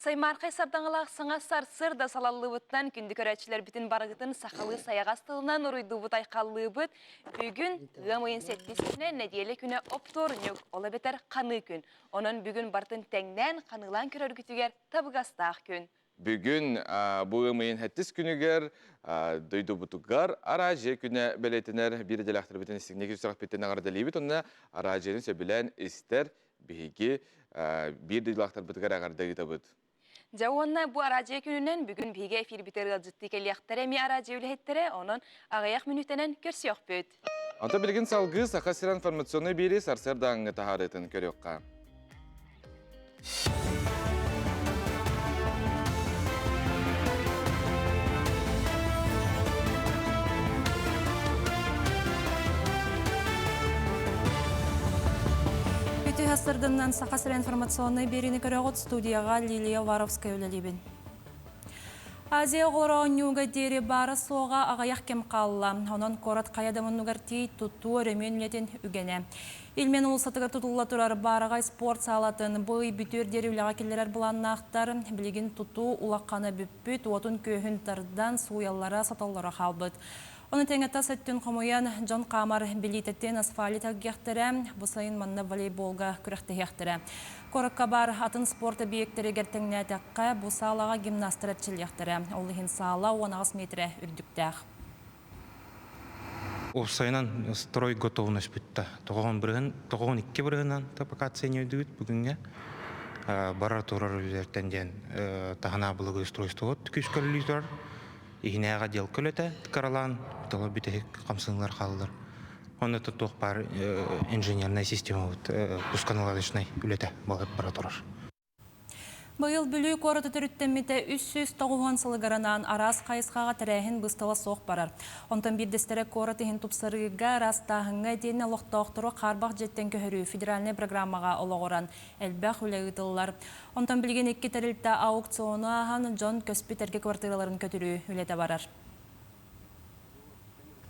Саймаархай сардаҥалаах саҥа сарсыарда салаллыбытынан күндү көрөөччүлэрбитин барыгытын сахалыы сайаҕас тылынан уруйдуубут айхаллыыбыт. Бүгүн ыам ыйын сэттис күнэ, нэдиэлэ күнэ оптуорунньук, ол эбэтэр ханыы күн. Онон бүгүн барытын тэҥнээн, ханыылаан көрөргүтүгэр табыгастаах күн. Бүгүн бу ыам ыйын сэттис күнүгэр дойдубутугар Араадьыйа күнэ бэлиэтэнэр биир идэлээхтэрбитин истиҥник сүрэхпитин эҕэрдэлиибит уонна араадьыйаны сөбүлээн истэр биһиги биир дойдулаахтарбытыгар эҕэрдэ ыытабыт. Дьэ уонна бу араадьыйа күнүнэн бүгүн биһиги эфирбитигэр ыалдьыттыы кэлиэхтэрэ эмиэ араадьыйа үлэһиттэрэ, онон аҕыйах мүнүүтэнэн көрсүөхпүт. Онтон билигин салгыы Саха сирин информационнай биэрии сарсыардааҥҥы таһаарыытын көрүөххэ. Үтүө сарсыарданнан Саха сирэ информационнай биэриини көрөҕүт студияҕа Лилия Уваровская үлэлиибин. Азия оҕолоро оонньууга диэри баара-суоҕа аҕыйах кэм хаалла. Онон куорат хайа да муннугар тиий тутуу өрөмүөн үлэтин үгэнэ. Ильмен уулуссатыгар тутулла турар баараҕай спорт саалатын бу ый бүтүөр диэри үлэҕэ киллэрэр былааннаахтар. Билигин тутуу улахана бүппүт, уотун-күөһүн тардан, сууйаллара, сотоллоро хаалбыт. Ону тэҥэ тас өттүн хомуйан, дьон хаамар билиитэтин асфальт тэлгиэхтэрэ, бу сайын манна волейболга күрэхтэһиэхтэрэ. Куоракка баар атын спорт эбийиэктэригэр тэҥнээтэххэ, бу саалаҕа гимнастар эрчиллиэхтэрэ. Ол иһин саала 18 миэтэрэ үрдүктээх. Уопсайынан строй готовность бүттэ. Тоҕоҕун бырыһын, тоҕоҕун икки бырыһынан пока оценивайдыбыт бүгүҥҥэ. Барар турар үлэлэртэн диэн таһынаа былыгы устройствобут күүскэ үлэлии турар. Иһинээҕи отдел көлөтө кыралаан толор бүтэһик хамсыылар хааллар. Онно туох баар инженернай системабыт пусконаладочнай үлэтэ бара турар. Быйыл Бүлүү куораты төрүттэммитэ 390 сылыгар анаан араас хайысхаҕа тэрээһин быыстала суох барар. Онтон биирдэстэрэ куорат иһин тупсарыыга, ыраастааһыҥҥа итиэннэ олохтоохтору хаарбах дьиэттэн көһөрүү федеральнай программаҕа олоҕуран элбэх үлэ ыытыллар. Онтон билигин икки тэрилтэ аукциону ааһан, дьон көспүт эргэ квартираларын көтүрүү үлэтэ барар.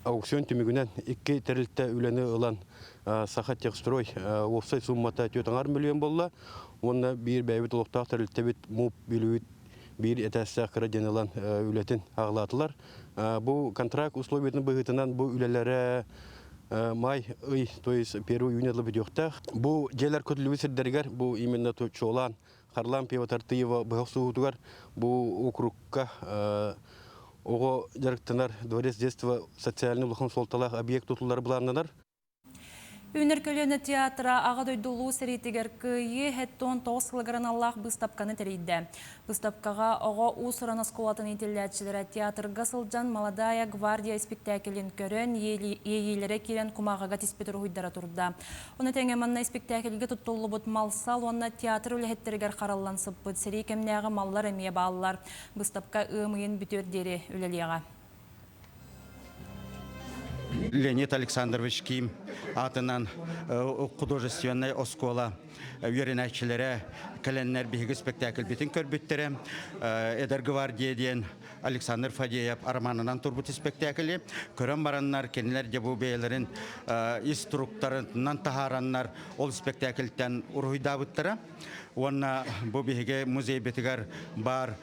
Аукцион түмүгүнэн икки тэрилтэ үлэни ылан Саха Техстрой уопсай сууммата 4,5 миллион буолла уонна биир бэйэбит олохтоох тэрилтэбит МУП Бүлүүбүт биир этээстээх кыра диэн ылан үлэтин аҕалаатылар. Бу контракт условиятын быһыытынан бу үлэлэрэ май ый, то есть первый июня бүтүөхтээх. Бу дьиэлэр көтүллүбүт сирдэригэр бу именно чуолаан Харлан Пиво-Тартыева быһах суһуутугар бу округка оҕо дьарыктанар дворец детства социальный улахан суолталаах объект тутуллар былааннанар. Үүнэр көлүөнэ театра Аҕа дойду Улуу сэриитигэр Кыайыы 79 сылыгар аналлаах быыстапканы тэрийдэ. Быыстапкаҕа оҕо уус-уран оскуолатын иитиллээччилэрэ театрга сылдьан «Молодая гвардия» испиктээкилин көрөн, иэйиилэрэ киирэн кумааҕыга тиспит уруһуйдара турда. Ону тэҥэ манна испиктээкилгэ туттуллубут мал-сал уонна театр үлэһиттэригэр хараллан сыппыт сэрии кэмнээҕи маллар эмиэ бааллар. Быыстапка ыам ыйын бүтүөр диэри үлэлиэҕэ. Леонид Александрович Ким аатынан художественнай оскуола үөрэнээччилэрэ кэлэннэр биһиги спектакльбитин көрбүттэрэ. Эдэр гвардия диэн Александр Фадеев романынан турбут спектакли көрөн бараннар кинилэр дьэ бу бэйэлэрин ис туруктарынан таһаараннар ол спектакльтэн уруһуйдаабыттара. Уонна бу биһиги музейбитигэр баар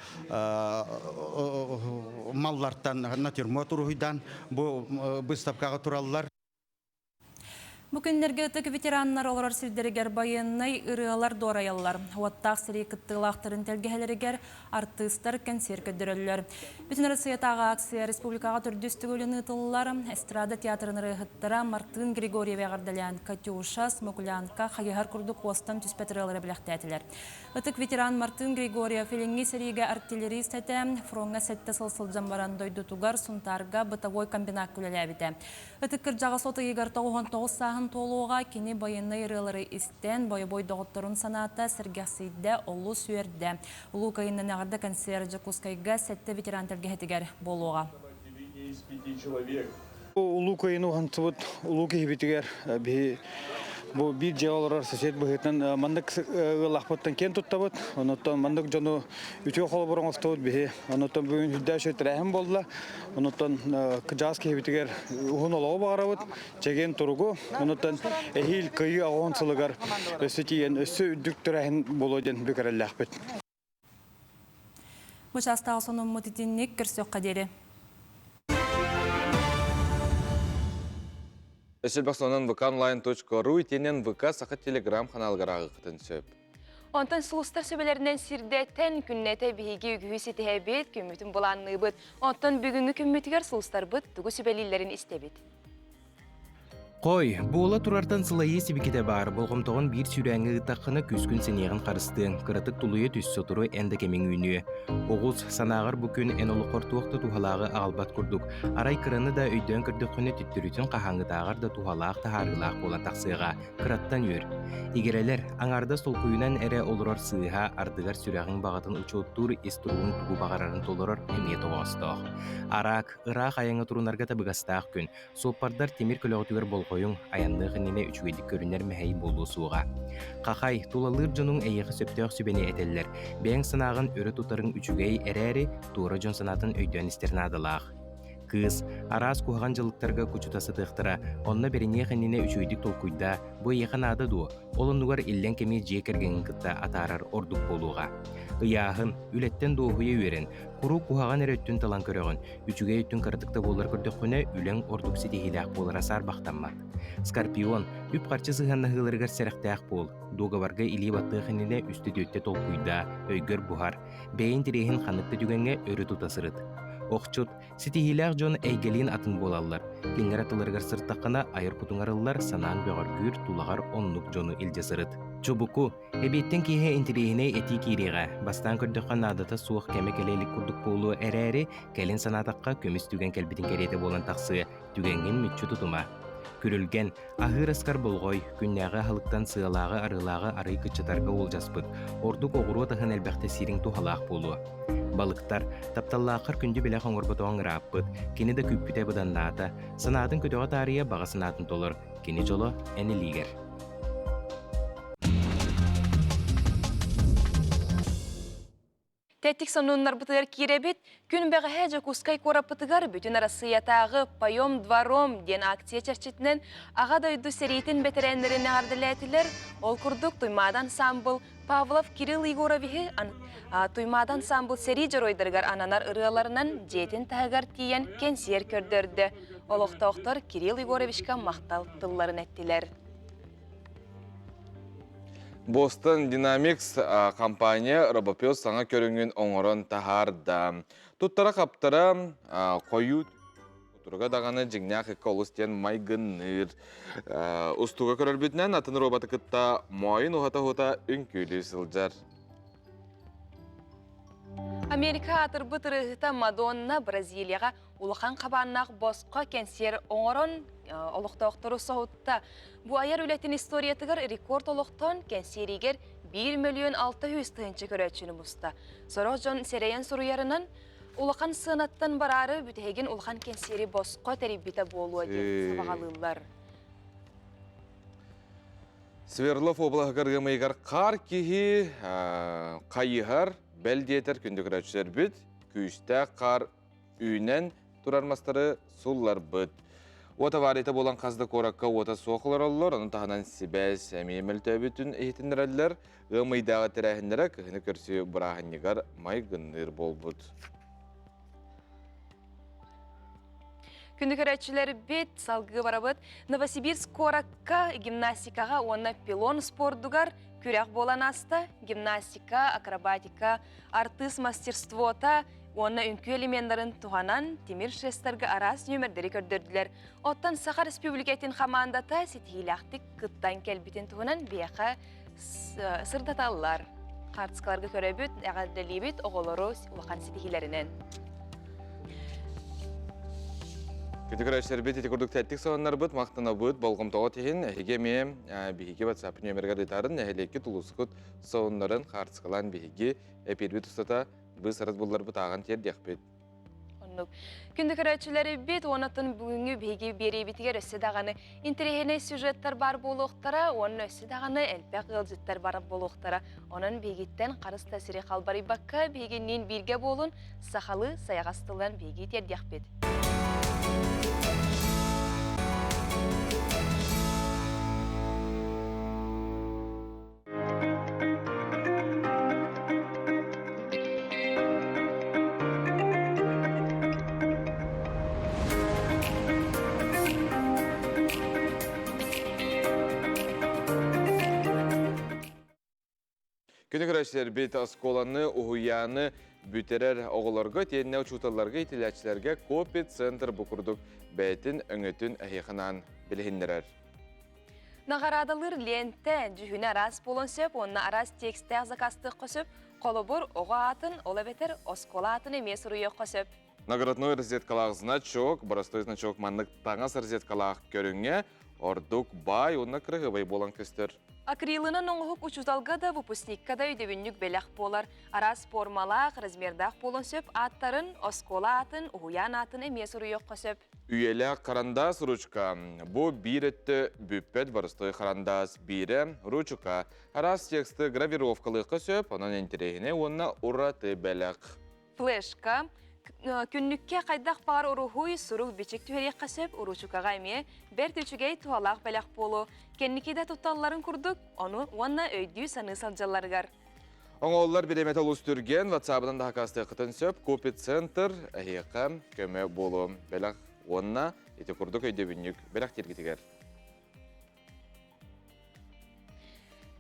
маллартан натюрморт уруһуйдаан бу выставкаҕа тураллар. Бу күннэргэ ытык ветераннар олорор сирдэригэр байыаннай ырыалар дуорайаллар. Уоттаах сэрии кыттыылаахтарын тэлгэһэлэригэр артыыстар кэнсиэр көрдөрөллөр. Бүтүн Россиятааҕы акция республикаҕа төрдүс төгүлүн ыытыллар. Эстрада театрын ырыаһыттара Мартын Григорьев эҕэрдэлээн «Катюша», «Смуглянка», «Хайыһар» курдук уостан түспэт ырыалары бэлэхтээтилэр. Ытык ветеран Мартын Григорьев илиҥҥи сэриигэ артиллерист этэ, фроҥҥа сэттэ сыл сылдьан баран дойдутугар Сунтаарга бытовой комбинакка үлэлээбитэ. Ытык кырдьаҕас от ыйыгар 99 сааһын туолуоҕа кини байыаннай ырыалары истэн, бойобуой доҕотторун санаата сэргэхсийдэ, олус үөрдэ. Улуу Кыайыынан эҕэрдэ концерт Дьокуускайга сэттэ ветеран тэлгэһэтигэр буолуоҕа. Улуу Кыайыыны уһансыбыт улуу киһибитигэр биһи бу биир дьиэҕэ олорор сосед быһыытынан маннык ыаллаахпыттан киэн туттабыт. Онуттан маннык дьону үтүө холобур оҥостобут биһи. Онуттан бүгүн үрдээх үчүгэй тэрээһин буолла. Онуттан кыдьаас киһибитигэр уһун олоҕу баҕарабыт, чэгиэн туругу. Онуттан эһиил Кыайыы аҕыс сылыгар өссө тиийэн өссө үрдүк тэрээһин буолуо диэн бүк эрэллээхпит. Бу чаастааҕы сонуммут итинник көрсүөххэ диэри. Өссө сонун vkonline.ru итиэнэн ВК Саха телеграм-ханаалыгар ааҕыаххытын сөп. Онтон сулустар сүбэлэринэн сирдэтэн күннэтэ биһиги үгүһү ситиһэбит, күммүтүн былаанныыбыт. Онтон бүгүҥҥү күммүтүгэр сулустарбыт тугу сүбэлииллэрин истэбит. Хой, буола турартан сылайыы сибикитэ баар, болҕомтоҕун биир сүүрээҥҥэ ыыттаххына күүскүн сэниэҕин харыстыаҥ, кыратык тулуйа түс сотору эн да кэмиҥ үүнүө. Оҕус, санааҕар бу күн эн олоххор туох да туһалааҕы аҕалбат курдук, арай кыраны да өйдөөн көрдөххүнэ төттөрүтүн хаһааҥҥытааҕар да туһалаах таһаарыылаах буолан тахсыаҕа, кыраттан үөр. Игирэлэр, аҥаардас толкуйунан эрэ олорор сыыһа, ардыгар сүрэҕиҥ баҕатын учуоттуур ис туругуҥ тугу баҕарарын толорор эмиэ тоҕоостоох. Араак, ыраах айаҥҥа турунарга табыгастаах күн. Суоппардар тимир көлөҕүтүгэр болҕойуҥ, айанныах иннинэ үчүгэйдик көрүнэр мэһэй буолуо суоҕа. Хахай, тулалыыр дьонуҥ эйиэхэ сөптөөх сүбэни этэллэр. Бэйэҥ санааҕын өрө тутарыҥ үчүгэй эрээри, туора дьон санаатын өйдөөн истэр наадалаах. Кыыс, араас куһаҕан дьылыктарга кучута сытыахтара, онно бэриниэх иннинэ үчүгэйдик толкуйдаа, бу эйиэхэ наада дуо? Ол оннугар иллэҥ кэми дьиэ кэргэҥҥин кытта атаарар ордук буолуоҕа. Ыйааһын, үлэттэн дуоһуйа үөрэн, Куруук куһаҕан эрэ өттүн талан көрөҕүн, үчүгэй өттүн кыратык да буоллар көрдөххүнэ, үлэҥ ордук ситиһиилээх буолара саарбахтаммат. Скорпион, үп-харчы сыһыаннаһыыларыгар сэрэхтээх буол. Дуогабарга илии баттыах иннинэ үстэ-түөртэ толкуйдаа, өйгөр буһар. Бэйэҥ интэриэһин ханнык да түгэҥҥэ өрө тута сырыт. Охчут, ситиһиилээх дьон эйгэлиин атын буолаллар. Кинилэр аттыларыгар сырыттаххына, айар кутуҥ арыллар, санааҥ бөҕөргүүр, тулаҕар оннук дьону илдьэ сырыт. Чубуку, Эбиэттэн киэһэ интэриэһинэй этии киириэҕэ. Бастаан көрдөххө наадата суох кэмэ кэлэ илик курдук буолуо эрээри, кэлин санаатахха көмүс түгэн кэлбитин кэриэтэ буолан тахсыа, түгэҥҥин мүччү тутума. Күрүлгэн, аһыыр аскар болҕой, күннээҕи аһылыктан сыалааҕы-арыылааҕы арый кыччатарга уолдьаспыт, ордук оҕуруот аһын элбэхтэ сиириҥ туһалаах буолуо. Балыктар, тапталлааххар күндү бэлэх оҥорботоҕуҥ ырааппыт, кини да күүппүтэ быданнаата, санаатын көтөҕө таарыйа баҕа санаатын толор, кини дьоло эн илиигэр. Тэттик сонуннарбытыгар киирэбит. Күн бэҕэһээ Дьокуускай куораппытыгар бүтүн Арассыыйатааҕы «Поем двором» диэн акция чэрчитинэн Аҕа дойду сэриитин бэтэрээннэрин эҕэрдэлээтилэр. Ол курдук Туймаада ансаамбыл Павлов Кирилл Егоровиһы Туймаада ансаамбыл сэрии дьоруойдарыгар ананар ырыаларынан дьиэтин таһыгар тиийэн кэнсиэр көрдөрдө. Олохтоохтор Кирилл Егоровичка махтал тылларын эттилэр. Boston Dynamics компания робопес саҥа көрүҥүн оҥорон таһаарда. Туттара-хаптара хойуу кутуруга даҕаны дьиҥнээх икки олус диэн майгынныыр. Устууга көрөрбүтүнэн атын роботы кытта моойун уһата-уһата үҥкүүлүү сылдьар. Америка аатырбыт ырыаһыта Мадонна Бразилияҕа улахан хабааннаах босхо кэнсиэр оҥорон олохтоохтору соһутта. Бу айар үлэтин историятыгар рекорд олохтоон кэнсиэригэр 1 мөлүйүөн 600 тыһыынча көрөөччүнү муста. Сорох дьон сэрэйэн суруйарынан, улахан сыанаттан бараары бүтэһигин улахан кэнсиэри босхо тэрийбитэ буолуо диэн сабаҕалыыллар. Свердлов облаһыгар ыамыйыгар хаар киһи хайыһар, бэл диэтэр күндү көрөөччүлэрбит, күүстээх хаар үүнэн турар мастары сулларбыт. Уот аварията буолан хас да куоракка уота суох олороллор, ону таһынан сибээс эмиэ мөлтөөбүтүн иһитиннэрэллэр. Ыам ыйдааҕы тэрээһиннэрэ кыһыны көрсүү бырааһынньыгар майгынныыр буолбут. Күндү көрөөччүлэрбит, салгыы барабыт. Новосибирск куоракка гимнастикаҕа уонна пилон спордугар күрэх буолан ааста. Гимнастика, акробатика, артыыс мастерствота уонна үҥкүү элеменнарын туһанан тимир шестарга араас нүөмэрдэри көрдөрдүлэр. Оттон Саха Республикатын хамаандата ситиһиилээхтик кыттан кэлбитин туһунан биһиэхэ сырдаталлар. Хаартыскаларга көрөбүт, эҕэрдэлиибит оҕолору улахан ситиһиилэринэн. Күндү көрөөччүлэрбит ити курдук тэттик сонуннарбыт, махтанабыт, болҕомтоҕут иһин эһиги эмиэ биһиги WhatsApp нүөмэригэр ыытарын нэһилиэккит улуускут сонуннарын хаартыскалаан биһиги эпиирбит устата быыс-арыт булларбыт ааҕан тиэрдиэхпит. Оннук. Күндү көрөөччүлэрбит, уоннаттан бүгүҥҥү биһиги биэриибитигэр өссө даҕаны интэриэһинэй сюжеттар баар буолуохтара уонна өссө даҕаны элбэх ыалдьыттар бар буолуохтара. Онон биһигиттэн харыс да сири халбарыйбакка биһигинниин бииргэ буолун, сахалыы сайаҕас тылынан биһиги тиэрдиэхпит. Күнү көрөөччүлэрбит оскуоланы, уһуйааны бүтэрэр оҕолорго итиэннэ учууталларга, иитиллээччилэргэ Копи центр бу курдук бэйэтин өҥөтүн эһиэхэ анаан билиһиннэрэр. Наҕараадалыыр лиэнтэ дьүһүнэ араас буолуон сөп уонна араас текстээх заказтыахха сөп. Холобур, оҕо аатын, ол эбэтэр оскуола аатын эмиэ суруйуохха сөп. Наградной розеткалаах значок, боростой значок маннык таҥас розеткалаах көрүҥҥэ ордук баай уонна кыраһыабай буолан көстөр. Акрилынан оҥоһук учууталга да, выпускникка да өйдөбүнньүк бэлэх буолар. Араас формалаах, размердаах буолуон сөп ааттарын, оскуола аатын, уһуйаан аатын эмиэ суруйуохха сөп. Үйэлээх харандаас ручка. Бу биир өттө бүппэт боростой харандаас, биирэ ручка. Араас тексты гравировкалыахха сөп, онон интэриэһинэй уонна ураты бэлэх. Флешка күннүккэ хайдах баҕар уруһуй, сурук-бичик түһэриэххэ сөп, уруучукаҕа эмиэ бэрт үчүгэй туһалаах бэлэх буолуо. Кэнники да тутталларын курдук, ону уонна өйдүү-саныы сылдьалларыгар. Оҥоһуллар бириэмэтэ олус түргэн, WhatsApp-ынан да хакаастыаххытын сөп. Купит центр эһиэхэ көмө буолуо. Бэлэх уонна ити курдук өйдөбүнньүк бэлэх тиэргитигэр.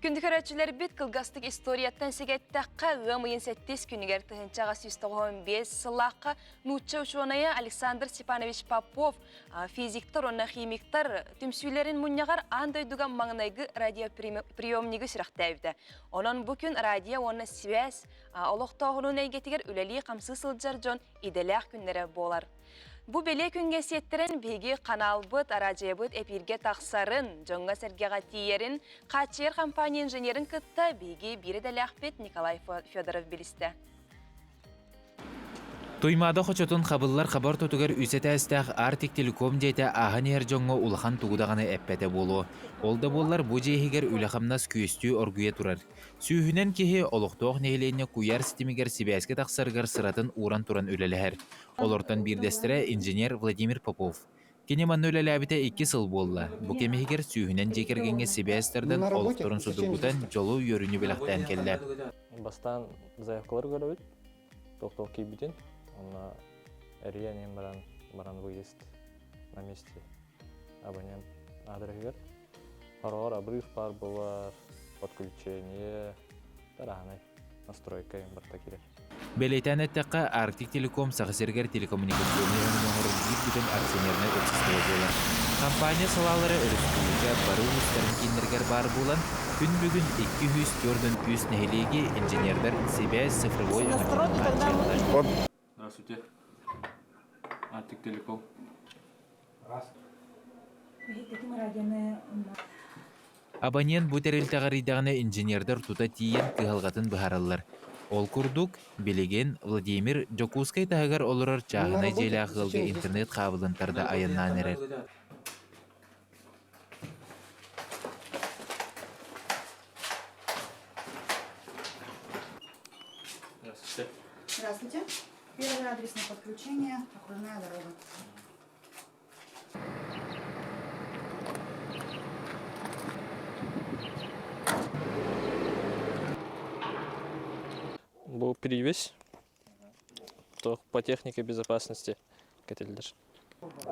Күндү көрөөччүлэрбит кылгастык историяттан сигэттэххэ, ыам ыйын сэттис күнүгэр 1895 сыллаахха нуучча учуонайа Александр Степанович Попов физиктар уонна химиктар түмсүүлэрин мунньаҕар аан дойдуга маҥнайгы радиоприемнигы сүрэхтээбитэ. Онон бу күн радио уонна связь олохтооҕунун эйгэтигэр үлэлии-хамсыы сылдьар дьон идэлээх күннэрэ буолар. Бу бэлиэ күҥҥэ сиэттэрэн биһиги ханаалбыт, араадьыйабыт эпииргэ тахсарын, дьоҥҥо-сэргэҕэ тиийэрин хааччыйар компания инженерин кытта биһиги биир идэлээхпит Николай Федоров билистэ. Туймаада хочотун хабыллар хабар тутугар үс этээстээх Arctic Telecom дьиэтэ ааһан иһэр дьоҥҥо улахан тугу даҕаны эппэтэ буолуо. Ол да буоллар бу дьиэ иһигэр үлэ-хамнас күөстүү оргуйа турар. Сүүһүнэн киһи олохтоох нэһилиэнньэ куйаар ситимигэр сибээскэ тахсарыгар сыратын ууран туран үлэлэһэр. Олортон биирдэстэрэ инженер Владимир Попов. Кини манна үлэлээбитэ икки сыл буолла. Бу кэм иһигэр сүүһүнэн дьиэ кэргэҥҥэ сибээс тардан, олохторун судургутан, дьолу-үөрүүнү бэлэхтээн кэллэ. Бастаан заявкалары көрөбүт, туох-туох киирбитин, онно эрийэн иһин баран, баран выезд на месте абонент аадырыһыгар. Хороҕор обрыв баар буолар, подключение, тараһанай настройка барыта киирэр. Бэлиэтээн эттэххэ, Арктик Телеком Саха сиригэр телекоммуникационнай өҥөнү оҥорор биир бүтүн акционернай общество буолар. Компания салаалара өрөспүүбүлүкэ бары улуустарын кииннэригэр баар буолан, күн бүгүн 243 нэһилиэги инженердэр сибээс цифровой өҥөтүнэн хааччыйаллар. Здравствуйте. Арктик Телеком. Абонент бу тэрилтэҕэ эрийдэҕинэ инженердэр тута тиийэн кыһалҕатын быһаараллар. Ол курдук, билигин Владимир Дьокуускай таһыгар олорор чааһынай дьиэлээх ыалга интернет хаабылын тарда айаннаан эрэр. Здравствуйте. Здравствуйте. Первый адрес на подключение, окружная дорога. Бу привязь по технике безопасности кэтиллэр.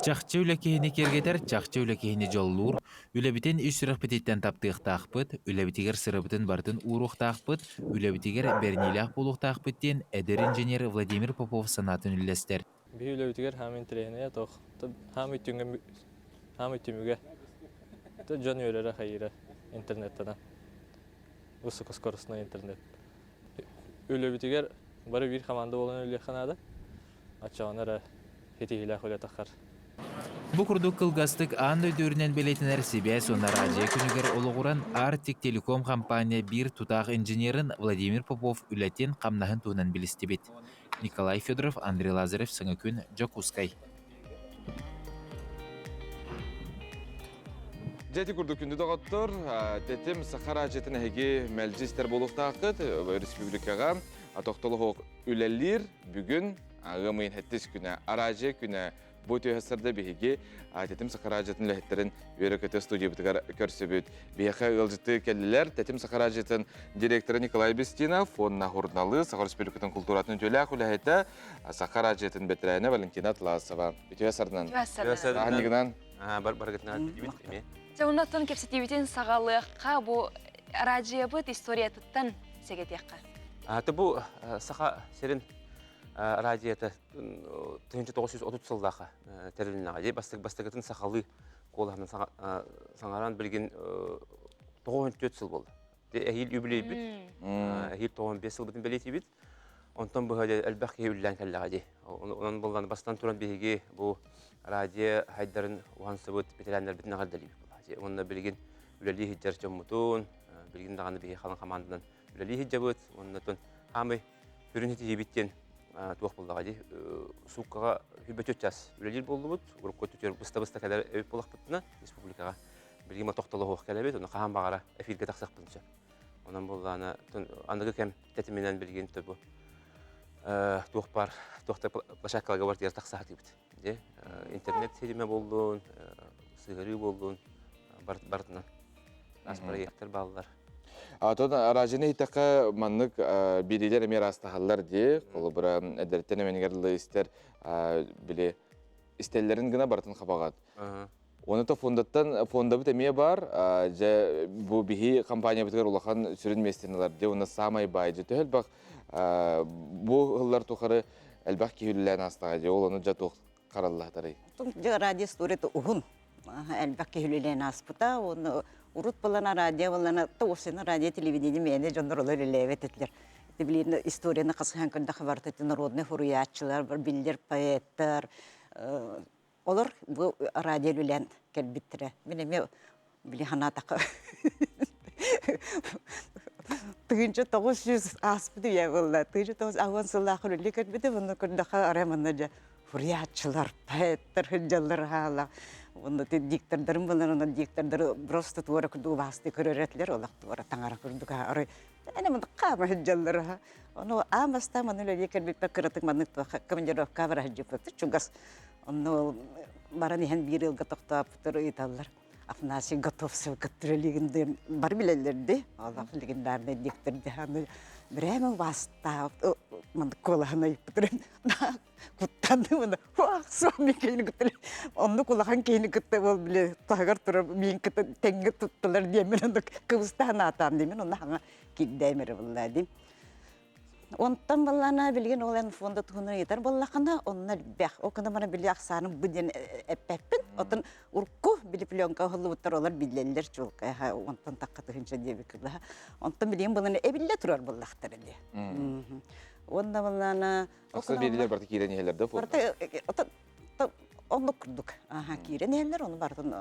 Чахчы үлэ киһини киэргэтэр, чахчы үлэ киһини дьоллуур. Үлэбитин ис сүрэхпититтэн таптыахтаахпыт, үлэбитигэр сырабытын барытын ууруохтаахпыт, үлэбитигэр бэриниилээх буолуохтаахпыт диэн эдэр инженер Владимир Попов санаатын үллэстэр. Биһи үлэбитигэр хаамый интэриэһинэйэ туох хаамый түҥэ хаамый түмүгэ дьон үөрэрэ хайыыра интернеттана высокоскоростной интернет үлэбитигэр бары биир команда буолан үлэлиэххэ наада оччоҕуна эрэ ситиһиилээх үлэ таххар Бу курдук кылгастык аан дойду үрүнэн бэлиэтэнэр сибээс уонна араадьыйа күнүгэр олоҕуран Arctic Telecom хампаанньа биир тутаах инженерин Владимир Попов үлэтин-хамнаһын туһунан билистибит. Николай Федоров, Андрей Лазарев, Саҥа күн, Дьокуускай. Дьэ ити курдук күндү доҕоттор, тэтим Саха араадьыйатын эһиги мэлдьи истэр буолуохтааххыт. Республикаҕа тохтолоһуох үлэлиир бүгүн ыам ыйын сэттис күнэ, араадьыйа күнэ Бу үтүө сарда биһиги Тэтим Сахараадьытын үлэһиттэрин үөрэ-көтө студиябытыгар көрсүбүт. Биһиэхэ ыалдьыттыы кэллилэр Тэтим Сахараадьытын директора Николай Бестинов уонна журналы Саха Республикатын култууратын үтүөлээх үлэһитэ Саха Араадьыйатын бэтэрээнэ Валентина Атласова. Үтүө сарынан. Үтүө сарынан. Аһыныгынан. Баргытынан дибит эми. Дьэ, оннуттан кэпсэтиибитин саҕалыахха бу араадьыйабыт историятыттан. сэгэтиэххэ. Аты бу Саха сирин радиота 1930 сыллаахха тэрилиннэҕэ дии бастык бастакытын сахалыы куолаһынан саҥаран билигин 94 сыл буолла. Эһиил үбүлүөйбүт. Эһиил 95 сылбытын бэлиэтиибит. Онтон быһа элбэх киһи үллээн кэллэҕэ дии. Онон буллан бастан туран биһиги бу радио хайдарын уһансыбыт ветераннарбытын эҕэрдэлиибит. Уонна билигин үлэлии сылдьар дьоммутун, билигин даҕаны биһиги халыҥ хамаанданан үлэлии сылдьабыт. Уонна хаамый сүрүн ситиһиибит диэн туох буоллаҕа дии сууккаҕа 24 час үлэлиир буоллубут. Урукку өттүгэр быста-быста кэлэр эбит буоллахпытына республикаҕа билигин тохтолоһуох кэлэбит, ону хаһан баҕара эфиргэ тахсыахпын сөп. Онон буоллаана аныгы кэм тэтиминэн билигин бу туох бар туох да площадкаларга бартыгар тахса сатыыбыт. Дьэ, интернет ситимэ буоллун, сыһыарыы буоллун, барытынан ас проектар бааллар. Отон араажыны иһиттэххэ маннык биэриилэр эмиэ араастаһаллар дии. Холобура, эдэртэн эмэнигэр дылы истэр били истэллэрин гына барытын хабаҕат. Оны то фондаттан фондабыт эмиэ бар. Дьэ бу биһи компаниябытыгар улахан сүрүн миэстэни ылар. Дьэ уонна саамай баай дьэ төһө элбэх бу ыллар тухары элбэх киһи үлэлээн аастаҕа дьэ ол ону дьэ туох хараллаһытарый? Дьэ радио историята уһун элбэх киһи үлэлээн ааспыта. Уонна урут балана радио балана тоҕусина радио телевидение мээнэ дьоннор олор үлэлээбэт этилэр. Билин историяны хасыһан көрдөххө барыта народный суруйааччылар, биллэр поэттар, Олор бу радио үлэлээн кэлбиттэрэ. Мин эмиэ били санаатахха 1900 ааспыт үйэ буолла. 1900 сыллаах үлэлии көрбүтүм, онно көрдөххө арай манна дьэ фурьяччылар, поэттар сылдьаллар хаала. Онно диктордарым булар, онно диктордары просто туора курдук убаастыы көрөр этилэр, олох туора таҥара курдук арай Эне мындык хаама сылдьаллар. Ону аан бастаан манна үлэлии кэлбиппэр кыратык маннык командировка бара сылдьыбыппыт чугас. Онно баран иһэн биир ыалга тохтооппутар ыйыталлар. Афанасий Готовцев кытта үлэлиигин диэн бары билэллэр дии. Олох легендарный диктор дии. Бирээмэ убаастаабыт маннык куолаһын ыйыппытыр. Куттанным уонна суох киһини кытта оннук улахан киһини кытта ол били таһыгар турар миин кытта тэҥҥэ тутталар диэммин оннук кыбыстаан аатаам диэмин онно хаҥа кирдээм эрэ буллаа диим. Онтон баллана билигин ол эн фонда туһунан ыйытар буоллаххына онно элбэх. Ол гынан баран били ахсааным бу диэн эппэппин. Оттон урукку били пленка оһоллубуттар олор биллэллэр чуолкай онтон тахха тыһынча диэбит кылаһа. Онтон билигин булан эбиллэ турар буоллахтара дии. Уонна баллана Тахса биэрилэр барыта киирэн иһэллэр да Барыта оннук курдук киирэн иһэллэр, ону барытын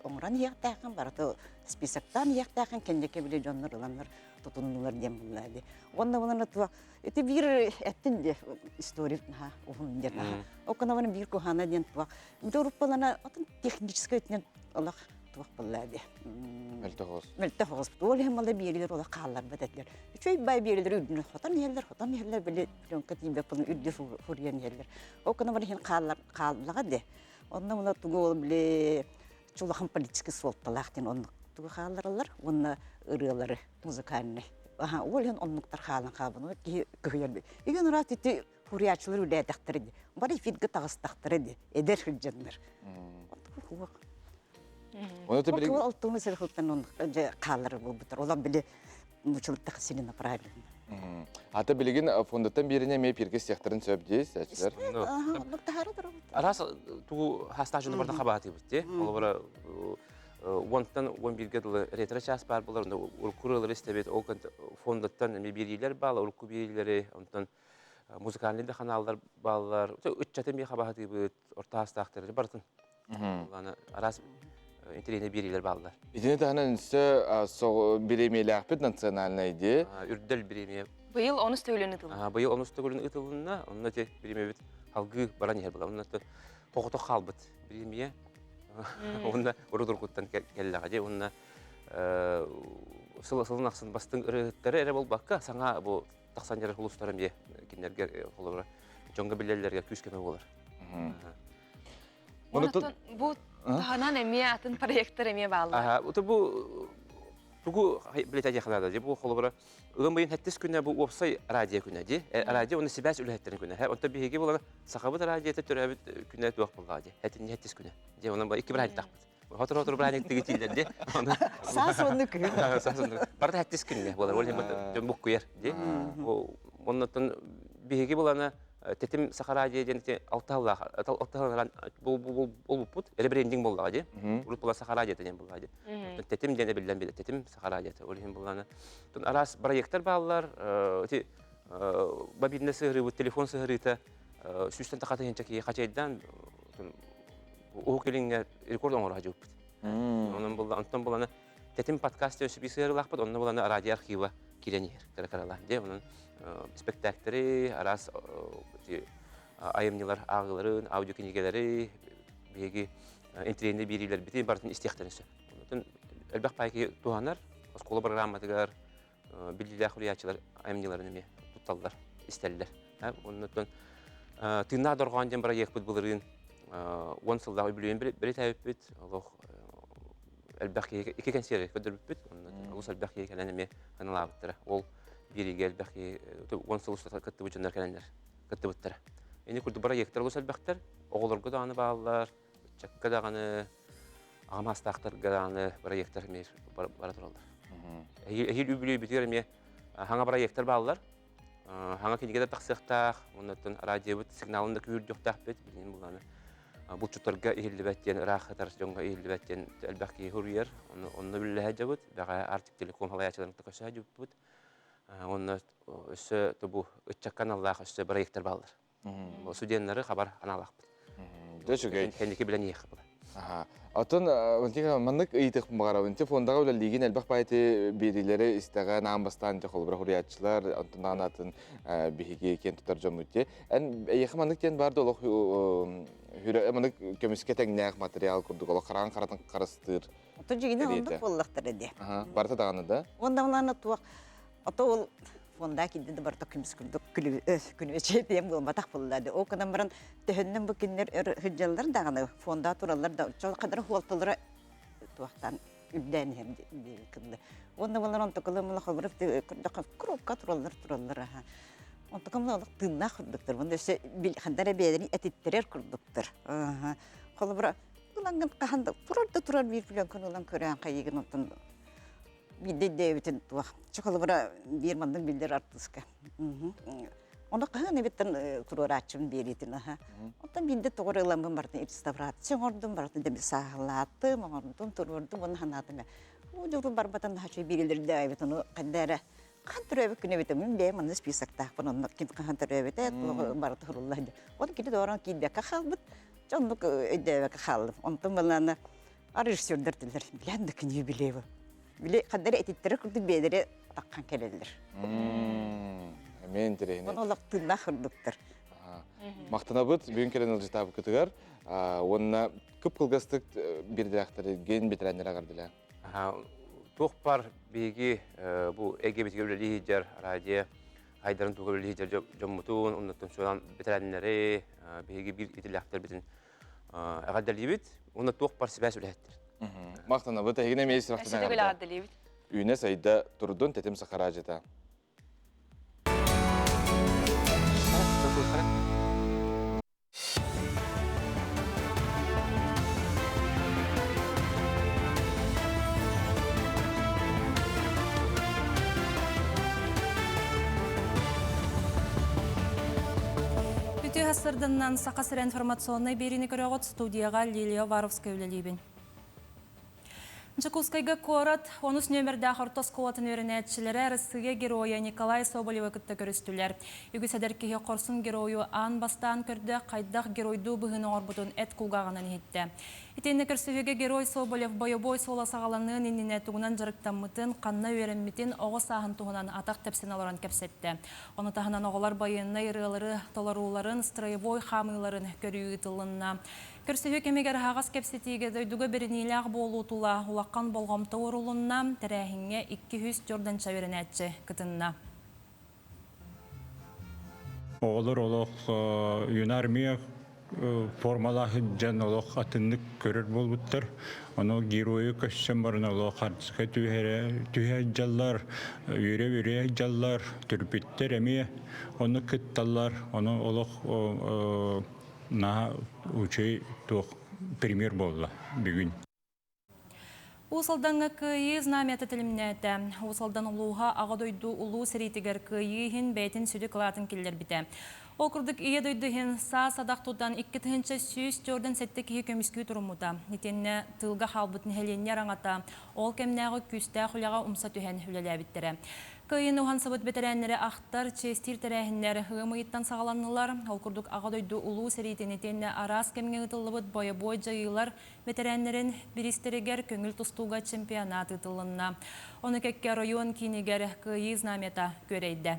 оҥорон иһиэхтээххин, барыта списоктаан иһиэхтээххин, кэнники били дьоннор ыланнар тутуннулар диэн булла ди. Уонна булан туох ити биир эттин де история уһун диэн Оконаваны биир кухана диэн туох уруппалана отын техническэй өттүнэн олох туох буолла ди. Мөлтөх оҕус. Мөлтөх оҕус. Ол иһин мала биэрилэр олох хаалларбат этилэр. Үчүгэй бай биэрилэр үрдүнэн хотон иһэллэр, хотон иһэллэр, били пленка тиийбэт буолан үрдү фурьян иһэллэр. Ол гынан иһин хааллар хааллаҕа де. Онно муна тугу ол били чулахан политический суолталаах диэн оннук тугу хааллараллар уонна ырыалары музыкальный. Аха, ол иһин оннуктар хаалан хаалбын. Киһи кыһыйар. Игин ыраат ити фурьячылар үлээтэхтэрэ ди. Бары эфиргэ таҕыстахтара ди. Эдэр сылдьаннар. Оны те билигин Алтыны сырхылтан дьэ хааллар буолбуттар. Олар били мучултах целенаправленно. Ата билигин фондаттан бирине эмиэ пирге сехтарын сөп дии сәчилер. Араас тугу хастаачыны барда хабаатыбыт те. Олобара уонтан уон бирге дылы ретро час бар булар, урукку истебит, ол фондаттан эми бириилер баала, урукку бириилери, онтон музыкальный да ханааллар бааллар. Ыччаты эмиэ хабаатыбыт, орто хастаахтары барытын. Араас интэриэһинэй биэриилэр бааллар. Итини таһынан өссө бириэмийэлээхпит национальнай дии. Үрдэл бириэмийэ. Быйыл онус төгүлүн ытылынна. Быйыл онус төгүлүн ытылынна. Онно те бириэмийэбит халгыы баран иһэр була. Онно тоҕото хаалбыт бириэмийэ. Онно урут-уруккуттан кэллэҕэ дии. Онно сыл сылын ахсын бастыҥ ырыаһыттары эрэ буолбакка, саҥа бу тахсан дьарар улуустар эмиэ кинилэргэ холобура дьоҥҥо биллэллэргэ күүс-көмө буолар. Онтон бу таһынан эмиэ атын проекттар эмиэ бааллар. Ото бу тугу билетэ диэхэ дии бу холобура ыам ыйын хэттис күнэ бу уопсай радио күнэ дии. Радио уонна сибээс үлэһиттэрин күнэ. Онтон биһиги булан сахабыт радиота төрөөбүт күнэ туох буоллаҕа дии. Хэтинни хэттис күнэ. Дии онон икки бырайдахпыт. Хотор-хотор бырааһынньыктыгы тииллэр ди. Саас онну күһүн. Саас онну. Барыта хэттис күнҥэ буолар. Ол иһин буккуйар ди. Оннуттан биһиги булана тетим Саха радио диэн алтаһыллаах алтаһыллаах болбуппут ребрендинг буоллаҕа ди. Урут була Саха радиота диэн буоллаҕа ди. Тетим диэн эбиллэн билэ тетим Саха радиота. Ол иһин буллана араас проекттар бааллар. Ити мобильный сыһырыыбыт, телефон сыһырыыта сүүстэн тахса тыһыынча киһи хачайдаан Уһук Илиҥҥэ рекорд оҥоро сылдьыбыппыт. Онон булла, онтон буланы тэтим подкаст өссө сыһыарылаахпыт, онно буланы радио архива киирэн иһэр кыра-кыралаан. Дьэ, онон спектакльтэри, араас айымньылар ааҕыыларын, аудиокинигэлэри, биһиги интириэннэ биэриилэрбитин барытын истиэхтэрин сөп. Онон элбэх паай киһи туһанар, оскуола программатыгар биллиилээх суруйааччылар айымньыларын эмиэ тутталлар, истэллэр. Оннуттан Тыыннаах дорҕоон диэн бырайыакпыт былырыын 10 сыллаах үбүлүөйүн бэлиэтээбиппит. Олох элбэх киһи икки кэнсиэри көрдөрбүппүт. Онно олус элбэх киһи кэлэн эмиэ аналаабыттара. Ол биэриигэ элбэх киһи 10 сыл устата кыттыбыт дьоннор кэлэннэр кыттыбыттара. Ини курдук бырайыактар олус элбэхтэр. Оҕолорго даҕаны бааллар, ыччакка даҕаны, аҕам саастаахтарга даҕаны бырайыактар эмиэ бара тураллар. Эһиил үбүлүөйбүтүгэр эмиэ хаҥа бырайыактар бааллар. Хаҥа кинигэ да тахсыахтаах, оннуттан радиобыт сигналын да күүһүрдүөхтээхпит. Билигин буланы булчуттарга иһиллибэт диэн, ыраах сытар дьоҥҥо иһиллибэт диэн элбэх киһи суруйар. Онно үлэлэһэ дьабыт. Бэҕэһээ Арктик Телеком салайааччыларын кытта көрсө сылдьыбыппыт. Онно өссө бу ыччакка аналлаах өссө бырайыактар бааллар. Студеннары хабар аналаахпыт. Үчүгэй. Кэнники билэн иһиэххэ була. Оттон маннык ыйытык баҕарабын. Те фондаҕа үлэлиигин элбэх баайты биэриилэри истэҕэ аан бастаан те холобура хуруйааччылар, онтон атын биһиги киэн тутар дьоммут те. Эн эйиэхэ маннык диэн баар да олох маннык көмүскэ тэҥнээх материал курдук олох хараан харатын харыстыыр. Ото дьигинэ оннук буоллахтара дии. Барыта даҕаны да. Онда улаана туох ото ол фонда киирдэ да барыта көмүс курдук күнү диэн буолбатах буолла да. Ол гынан баран төһөннөн бу кинилэр өр сылдьаллар даҕаны фонда тураллар да чол хадара хуолталара туохтан үрдээн иһэр кыллы. Уонна булар онтукалар мула холбурук коробка тураллар тураллар аха. Онтукам олох тыыннаах курдуктар. Онда өссө хандар бэйэлэрин этиттэрэр курдуктар. Холобура ылаҥҥын хаһан да турар да турар биир пленканы ылан көрөөн хайыгын оттон биирдэ өйдөөбүтүн туох чоколобура биир маннык биллэр артыыска ону хаһан эбиттэн туруорааччыбын биэриитин аха оттон биирдэ тоҕор ыламмын барытын реставрация оҥордум барытын дэби сааһылаатым оҥордум туруордум уонна санаатым уу дьуру барбатан наһаа үчүгэй биэрилэрдэ эбит ону хайда эрэ хаһан төрөөбүт күнэ эбит мин бэйэм манна списоктаахпын онно ким хаһан төрөөбүтэ туох барыта сурулла ол кини доорон киирбэккэ хаалбыт Дьэ оннук өйдөөбөккө хааллым. Онтон балаана режиссердар дилер билэн да күн юбилейбы. Били ханна эрэ этиттэрэ курдук бэйэлэрэ таххан кэлэллэр. Эмиэ интэриэһинэй. Оны олох тыыннаах курдуктар. Махтанабыт бүгүн кэлэн ылдьытаабыккытыгар уонна кып-кылгастык биирдээхтэргин бэтэрээннэрэ аҕардылаа. Туох бар биһиги бу эйгэбитигэр үлэлии сылдьар радио айдарын туһугар үлэлии сылдьар дьоммутун, оннуттан суолан бэтэрээннэри биһиги биир идэлээхтэрбитин эҕэрдэлиибит уонна туох бар сибээс үлэһиттэр. Махтанабыт, эһигини эмиэ Өссө эҕэрдэлиибит. Үүнэ сайда турдун тэтим сахараадьыта. Үтүө сырдыннан Саха сирэ информационнай биэриини көрөҕүт студияҕа Лилия Уваровская үлэлиибин. Дьокуускайга куорат онус нүөмэрдээх орто оскуолатын үөрэнээччилэрэ Арассыыйа Геройа Николай Соболевы кытта көрүстүлэр. Үгүс эдэр киһи хорсун геройу аан бастаан көрдө, хайдах геройдуу быһыыны оҥорбутун эт кулгааҕынан иһиттэ. Итиэннэ көрсүһүүгэ Герой Соболев бойобуой суола саҕаланыан иннинэ тугунан дьарыктаммытын, ханна үөрэммитин, оҕо сааһын туһунан атах тэпсэн олорон кэпсэттэ. Ону таһынан оҕолор байыаннай ырыалары толорууларын, строевой хаамыыларын көрүү ыытылынна. Көрсүһүү кэмигэр аһаҕас кэпсэтиигэ дойдуга бэриниилээх буолуу тула улахан болҕомто уурулунна, тэрээһиҥҥэ 200 дьорданча үөрэнээччи кытынна. Оҕолор олох юнармия формалаах дьон олох атыннык көрөр буолбуттар. Ону геройу көссөн баран олох хартыска түһэрэ түһэ дьаллар, үөрэ-үөрэ дьаллар, түрпүттэр эмиэ ону кытталлар. Ону олох наһаа үчүгэй туох премьер буолла бүгүн. Уус Алдаҥҥа Кыайыы знамята тэлимнээтэ. Уус Алдан улууһа Аҕа дойду улуу сэриитигэр кыайыы иһин бэйэтин сүдү кылаатын киллэрбитэ. Ол курдук Ийэ дойду иһин саа-садах тутан 2147 киһи көмүскүү туруммута. Итиэннэ тыылга хаалбыт нэһилиэнньэ араҥата ол кэмнээҕи күүстээх үлэҕэ умса түһэн үлэлээбиттэрэ. Кыайыыны уһансыбыт бэтэрээннэри ахтар, чиэстиир тэрээһиннэр ыам ыйыттан саҕаланнылар. Ол курдук Аҕа дойду улуу сэриитин итиэннэ араас кэмҥэ ыытыллыбыт бойобуой дьайыылар бэтэрээннэрин бириистэригэр көҥүл тустууга чемпионат ыытылынна. Ону кэккэ оройуон киинигэр Кыайыы знамята күөрэйдэ.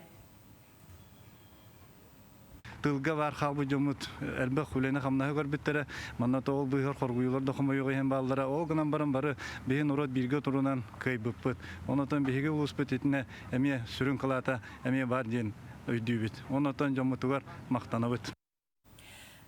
Тылга баар хаалбыт дьоммут элбэх үлэни-хамнаһы көрбүттэрэ. Манна тоҕо быыһар хоргуйуулар да хомойуох иһин бааллара. Ол гынан баран бары биһи норуот бииргэ турунан кыайбыппыт. Онотон биһиги улууспут итинэ эмиэ сүрүн кылаата эмиэ баар диэн өйдүүбүт. Онотон дьоммутугар махтанабыт.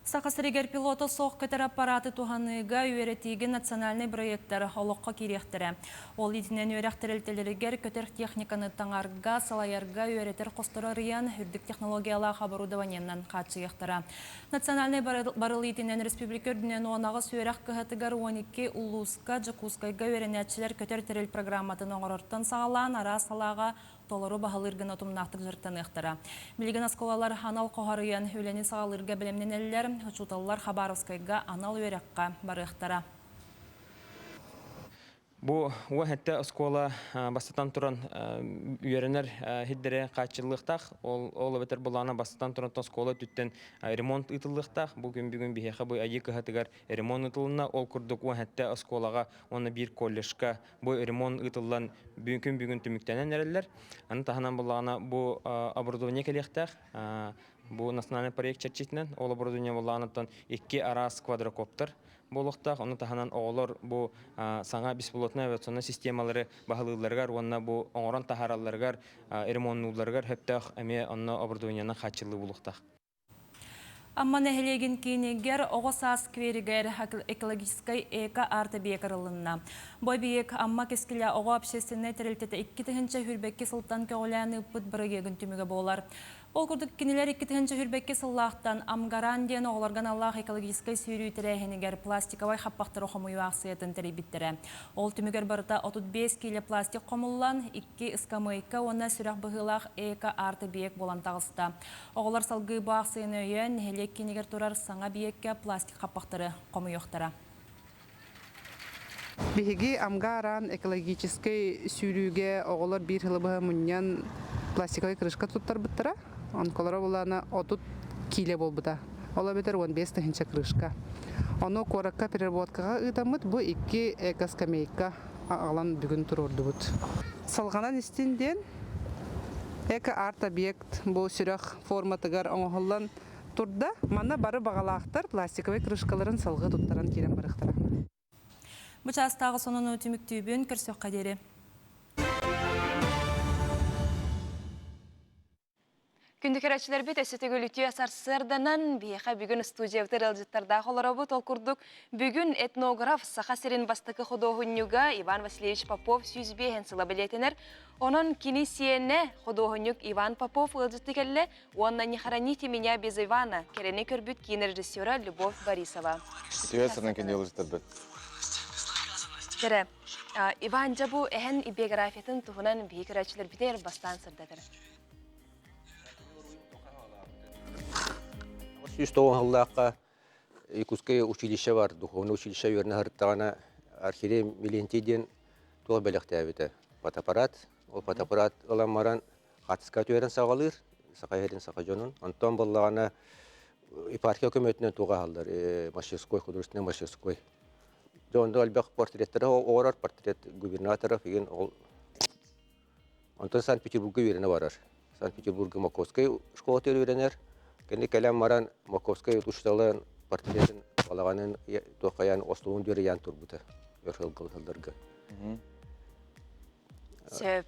Саха сиригэр пилота суох көтөр аппараты туһаныыга үөрэтиигэ национальнай бырайыактар олоххо киириэхтэрэ. Ол иитинэн үөрэх тэрилтэлэригэр көтөр техниканы таҥарга, салайарга үөрэтэр хостору арыйан, үрдүк технологиялаах оборудованиенан хааччыйыахтара. Национальнай барыл иитинэн республика үрдүнэн 18 үөрэх кыһатыгар 12 улууска, Дьокуускайга үөрэнээччилэр көтөр тэрил программатын оҥорортон саҕалаан араас салааҕа толору баһылыыр гына утумнаахтык дьарыктаныахтара. Билигин оскуолалар анал хоһоруйан үлэни саҕалыырга бэлэмнэнэллэр, учууталлар Хабаровскайга анал үөрэххэ барыахтара. Бу уон оскуола бастатан туран үөрэнэр сирдэрэ хааччыллыахтаах. Ол ол эбэтэр былаана бастатан туран оскуола өттүттэн ремонт ыытыллыахтаах. Бу күн бүгүн биһиэхэ бу Айыы кыһатыгар ремонт ыытылынна. Ол курдук 17 оскуолаҕа уонна биир колледжка бу ремонт ыытыллан күн бүгүн түмүктэнэн эрэллэр. Аны таһынан буллаҕына бу оборудование кэлиэхтээх. Бу национальный проект чэрчитинэн ол оборудование буллаҕынаттан икки араас квадрокоптер буолуохтаах. Ону таһынан оҕолор бу саҥа беспилотнай авиационнай системалары баһылыылларыгар уонна бу оҥорон таһааралларыгар, ремоннуулларыгар сөптөөх эмиэ онно оборудованиенан хааччыллыы буолуохтаах. Амма нэһилиэгин киинигэр оҕо саас скверигэр экологическай эко-арт-эбийиэк арыллынна. Бу эбийиэк Амма кэскилэ оҕо общественнай тэрилтэтэ 2022 сылтан көҕүлээн ыыппыт бырайыагын түмүгэ буолар. Ол курдук кинилэр 2022 сыллаахтан Амгаран диэн оҕолорго аналлаах экологическай сүүрүү тэрээһинигэр пластиковай хаппахтары хомуйуу аахсыйатын тэрийбиттэрэ. Ол түмүгэр барыта 35 киилэ пластик хомуллан, икки ыскамыайка уонна сүрэх быһыылаах эко-арт-эбийиэк буолан таҕыста. Оҕолор салгыы бу аахсыйаны өйөөн, нэһилиэк киинигэр турар саҥа эбийиэккэ пластик хаппахтары хомуйуохтара. Биһиги Амга-Араан экологическай сүүрүүгэ оҕолор биир сылы быһа мунньан пластиковай крышка туттарбыттара. Онколоро булаана 30 киилэ буолбута. Ол эбэтэр 15 тыһыынча крышка. Ону куоракка переработкаҕа ыытаммыт бу икки эко-скамейка аҕалан бүгүн туруордубут. Салҕанан истин диэн эко-арт-объект Бу сүрэх форматыгар оҥоһуллан турда. Манна бары баҕалаахтар пластиковай крышкаларын салгыы туттаран киирэн барыахтара. Бу чаастааҕы сонуну түмүктүүбүн көрсөххө диэри. Күндү көрөөччүлэрбит өссө төгүл үтүө сарсыарданан биһиэхэ бүгүн студиябытыгар ыалдьыттардаах олоробут. Ол курдук бүгүн этнограф Саха сирин бастакы худуоһунньуга Иван Васильевич Попов 105 сыла бэлиэтэнэр. Онон кини сиэнэ худуоһунньук Иван Попов ыалдьытты кэллэ уонна «Не хороните меня без Ивана» кэрэни көрбүт киин режиссера Любовь Борисова. Үтүө сырын күндү ыалдьыттарбыт. Кэрэ, Иван дьэ бу эһэн биографиятын туһунан биһи көрөөччүлэрбитигэр бастаан сырдатар. 109 сыллаахха Якутское училище бар, духовное училище үөрэнэ сырыттаҕына архиерей Милентий диэн туох бэлэхтээбитэ фотоаппарат. Ол фотоаппарат ылан баран хаартыска түһэрэн саҕалыыр, саха иһэрин саха дьонун. Онтон буоллаҕына епархия көмөтүнэн туох аһаллар мастерской, художественный мастерской. Дьэ онно элбэх портреттары оҥорор, портрет губернаторов игин ол Онтон Санкт-Петербурга үөрэнэ барар. Санкт-Петербурга Московскай школатыгар үөрэнэр. Кэнни кэлэн баран Московскай учууталын портретін балаҕанын туоххайаан остуолун дүөрэйээн турбута өр сылларга. Сөп.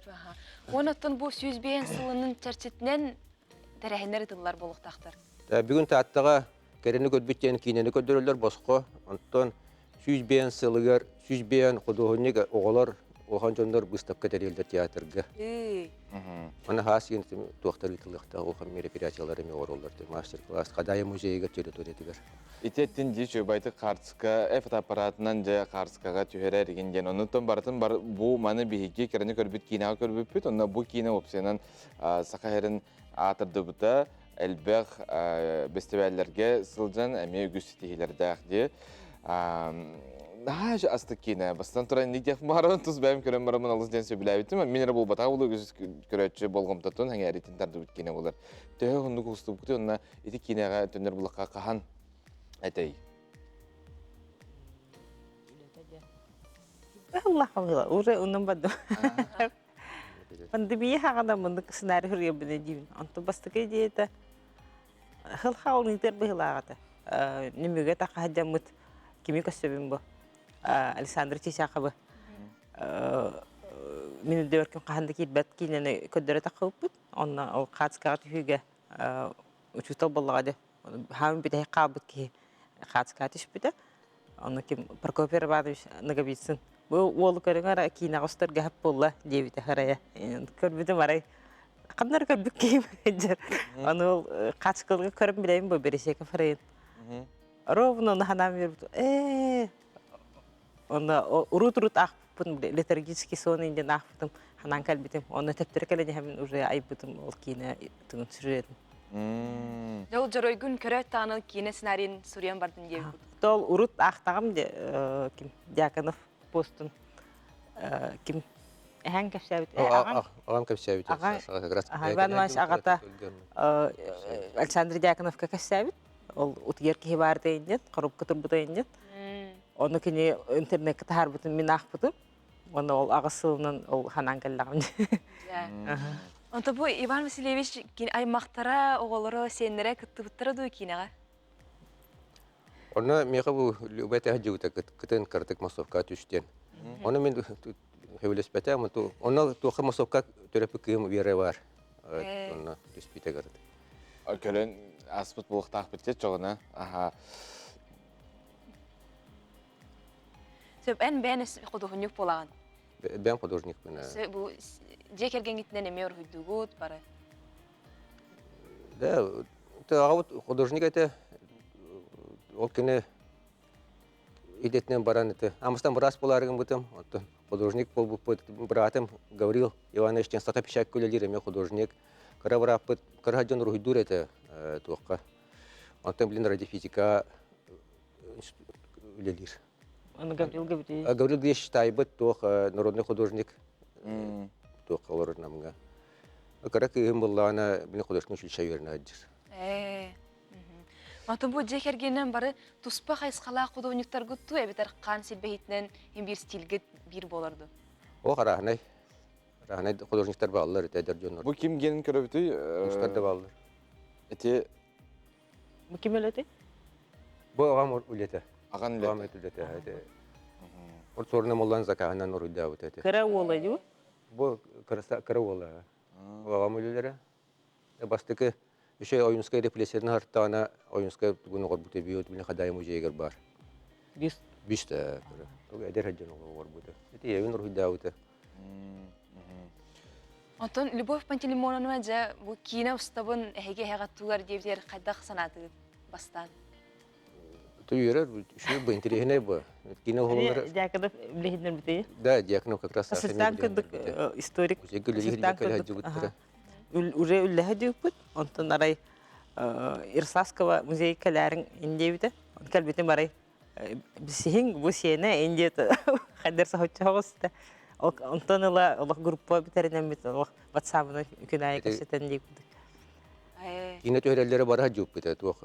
Онон бу 105 сылынын чэрчитинэн тэрээһиннэр ытыллар буолуохтаахтар. Бүгүн Тааттаҕа кэрэни көрбүт диэн киинэни көрдөрөллөр босхо. Онтон 105 сылыгар 105 худуоһунньук оҕолор Улахан дьоннор выставка тэрийэллэр театрга. Аны хаас иэн туохтар ыытыллыахтаах улахан мероприятиялар эмиэ оҥороллор. Мастер-класс Хадаайы музейыгар территориятыгар. Ити эттин дии чуйбайтык хаарцка фотоаппаратынан дьэ хаарцкаҕа түһэрэр игин диэн. Оннуттан барытын бар бу маны биһиги кэрэни көрбүт киинэҕэ көрбүппүт. Онно бу киинэ опциянан Саха сирин аатырдыбыта элбэх бэстибээллэргэ сылдьан эмиэ үгүс ситиһиилэрдээх дии. Наһаа астык киинэ. Бастатан туран инник диэх баарын тус бэйэм көрөн бараммын олус диэн сөбүлээбитим. Мин эрэ буолбатах буолуо үгүс көрөөччү болҕомтотун сэҥээриитин тардыбыт киинэ буолар. Төһө уһуннук устубуккутуй уонна ити киинэҕэ төннөр булахха хаһан этэй? Аллах уже унун бадым. Пандемия хаҕана мындык сценарий суруйабын диибин. Онтон бастакы идеята хыл хаалыныытар быһыылааҕата. Нөмүгэ тахаһадьаммыт кими көссөбүн бу Александр Чичаховы мин үрдүбэр күн хаһан да киирбэт киинэни көрдөрө таххыбыппыт. Онно ол хаацкаҕа түһүүгэ учуутал буоллаҕа дии. Хаамын бүтэһик хаалбыт киһи хаацкаҕа түспүтэ. Ону ким Прокопий Иванович Ноговицын бу уолу көрүҥ ара киинэҕэ устарга хап буолла диэбитэ харайа. Көрбүтүм арай ханна эрэ көрбүт киһим дьэр. Аны ол хаачыкылга көрөн билэбин бу Бересеков арайын. Ровно ону ханаам бербит. Ээ Онно урут-урут аахпыппын летаргический сон диэн аахпытым, ханаан кэлбитим. Онно төптөрү кэлэн иһэммин уже айбытым ол киинэ тыгын сүрүөтүн. Ол дьоруойгун көрөөт даҕаны киинэ сценарийын суруйан бардын диэбит. Тол урут аахтаҕым ким Дьяконов постун ким эһэҥ кэпсээбит аҕам кэпсээбит Иван Иванович аҕата Александр Дьяконовка кэпсээбит ол утуйар киһи баар диэн коробка турбута иннин Ону кини интернеккэ таһаарбытын мин аахпытым. Уонна ол аҕыс сылынан ол ханаан кэллэҕим. Онто бу Иван Васильевич аймахтара, оҕолоро, сиэннэрэ кыттыбыттара дуу киинэҕэ? Онно миэхэ бу Люба дьыбыта кытын кыратык массовка түстен. Ону мин сөбүлэспэтэ, онно туохха массовка төрөппүт кыым Вера бар. Онно түспүтэ кырытык. Көрөн аспыт буолуохтаахпыт чоҕуна. Аха. Сөп, эн бэйэн худуоһунньук буолаҕын. Бэйэм художникпын. Бу дьиэ кэргэҥҥитинэн эмиэ уруһуйдуугут бары. Да, аҕабыт художник этэ. Ол кини идэтинэн баран это Амстан быраас буолаары гыммытым. Оттон художник буолбуппут быраатым Гаврил Иванович диэн сата печатка үлэлиир эмиэ художник. Кыра бырааппыт кыра дьон уруһуйдуур этэ туохха. Онтон билин радиофизика үлэлиир. Аны Гаврил Гаврильевич. Гаврил Гаврильевич таайбыт туох народный художник туох олорор намга. Кыра кыыһым буллаҕына билин художник училище үөрэнэ сылдьар. Ээ. Онтон бу дьиэ кэргэнинэн бары туспа хайысхалаах художниктаргыт туу эбэтэр хаан силбэһиитинэн биир стильгит биир буолар дуу? О, хараһынай. Хараһынай художниктар бааллар, эдэр дьоннор. Бу ким генин көрөбүтүй? Устар да бааллар. Эти Бу ким үлэтэй? Бу аҕам үлэтэ. Аҕан үлэтэ. Аҕам үлэтэ. Эти. Орторуна моллан закаһынан уруйдаабыт эти. Кыра уола дуу? Бу кыра уола. Аҕам үлэлэрэ. Бастакы еще Ойунскай репрессиятын хартаана Ойунскай тугун оҕорбута биот билин Хадаайы музейыгар бар. Бюст. Бюст эдэр сылдьан оҕорбута. Ити ийэбин уруһуйдаабыта. Онтон Любовь Пантелеймоновна дьэ бу киинэ устабын эһиги эһэҕэ тугар диэбитигэр хайдах санаатыгыт бастаан? Ты үөрэр, үчүгэй бу, интэриэһинэй бу. Киинэ уһулунар... Дьяконов билиһиннэрбитий? Да, Дьяконов как раз Ассистент курдук историк. Ассистент курдук. Уже үллэһэ дьүүппүт. Онтон арай Ирсаскова музей кэлээриҥ индиэбитэ. Кэлбитим арай Сиһиҥ бу сиэнэ индиэт хайдар соһуччу оҕуста. Онтон ыла олох группа бүтэринэммит олох ватсабынан күн аайы кэпсэтэн диэбит. Киинэ түһэрэллэрэ бара дьууппута туох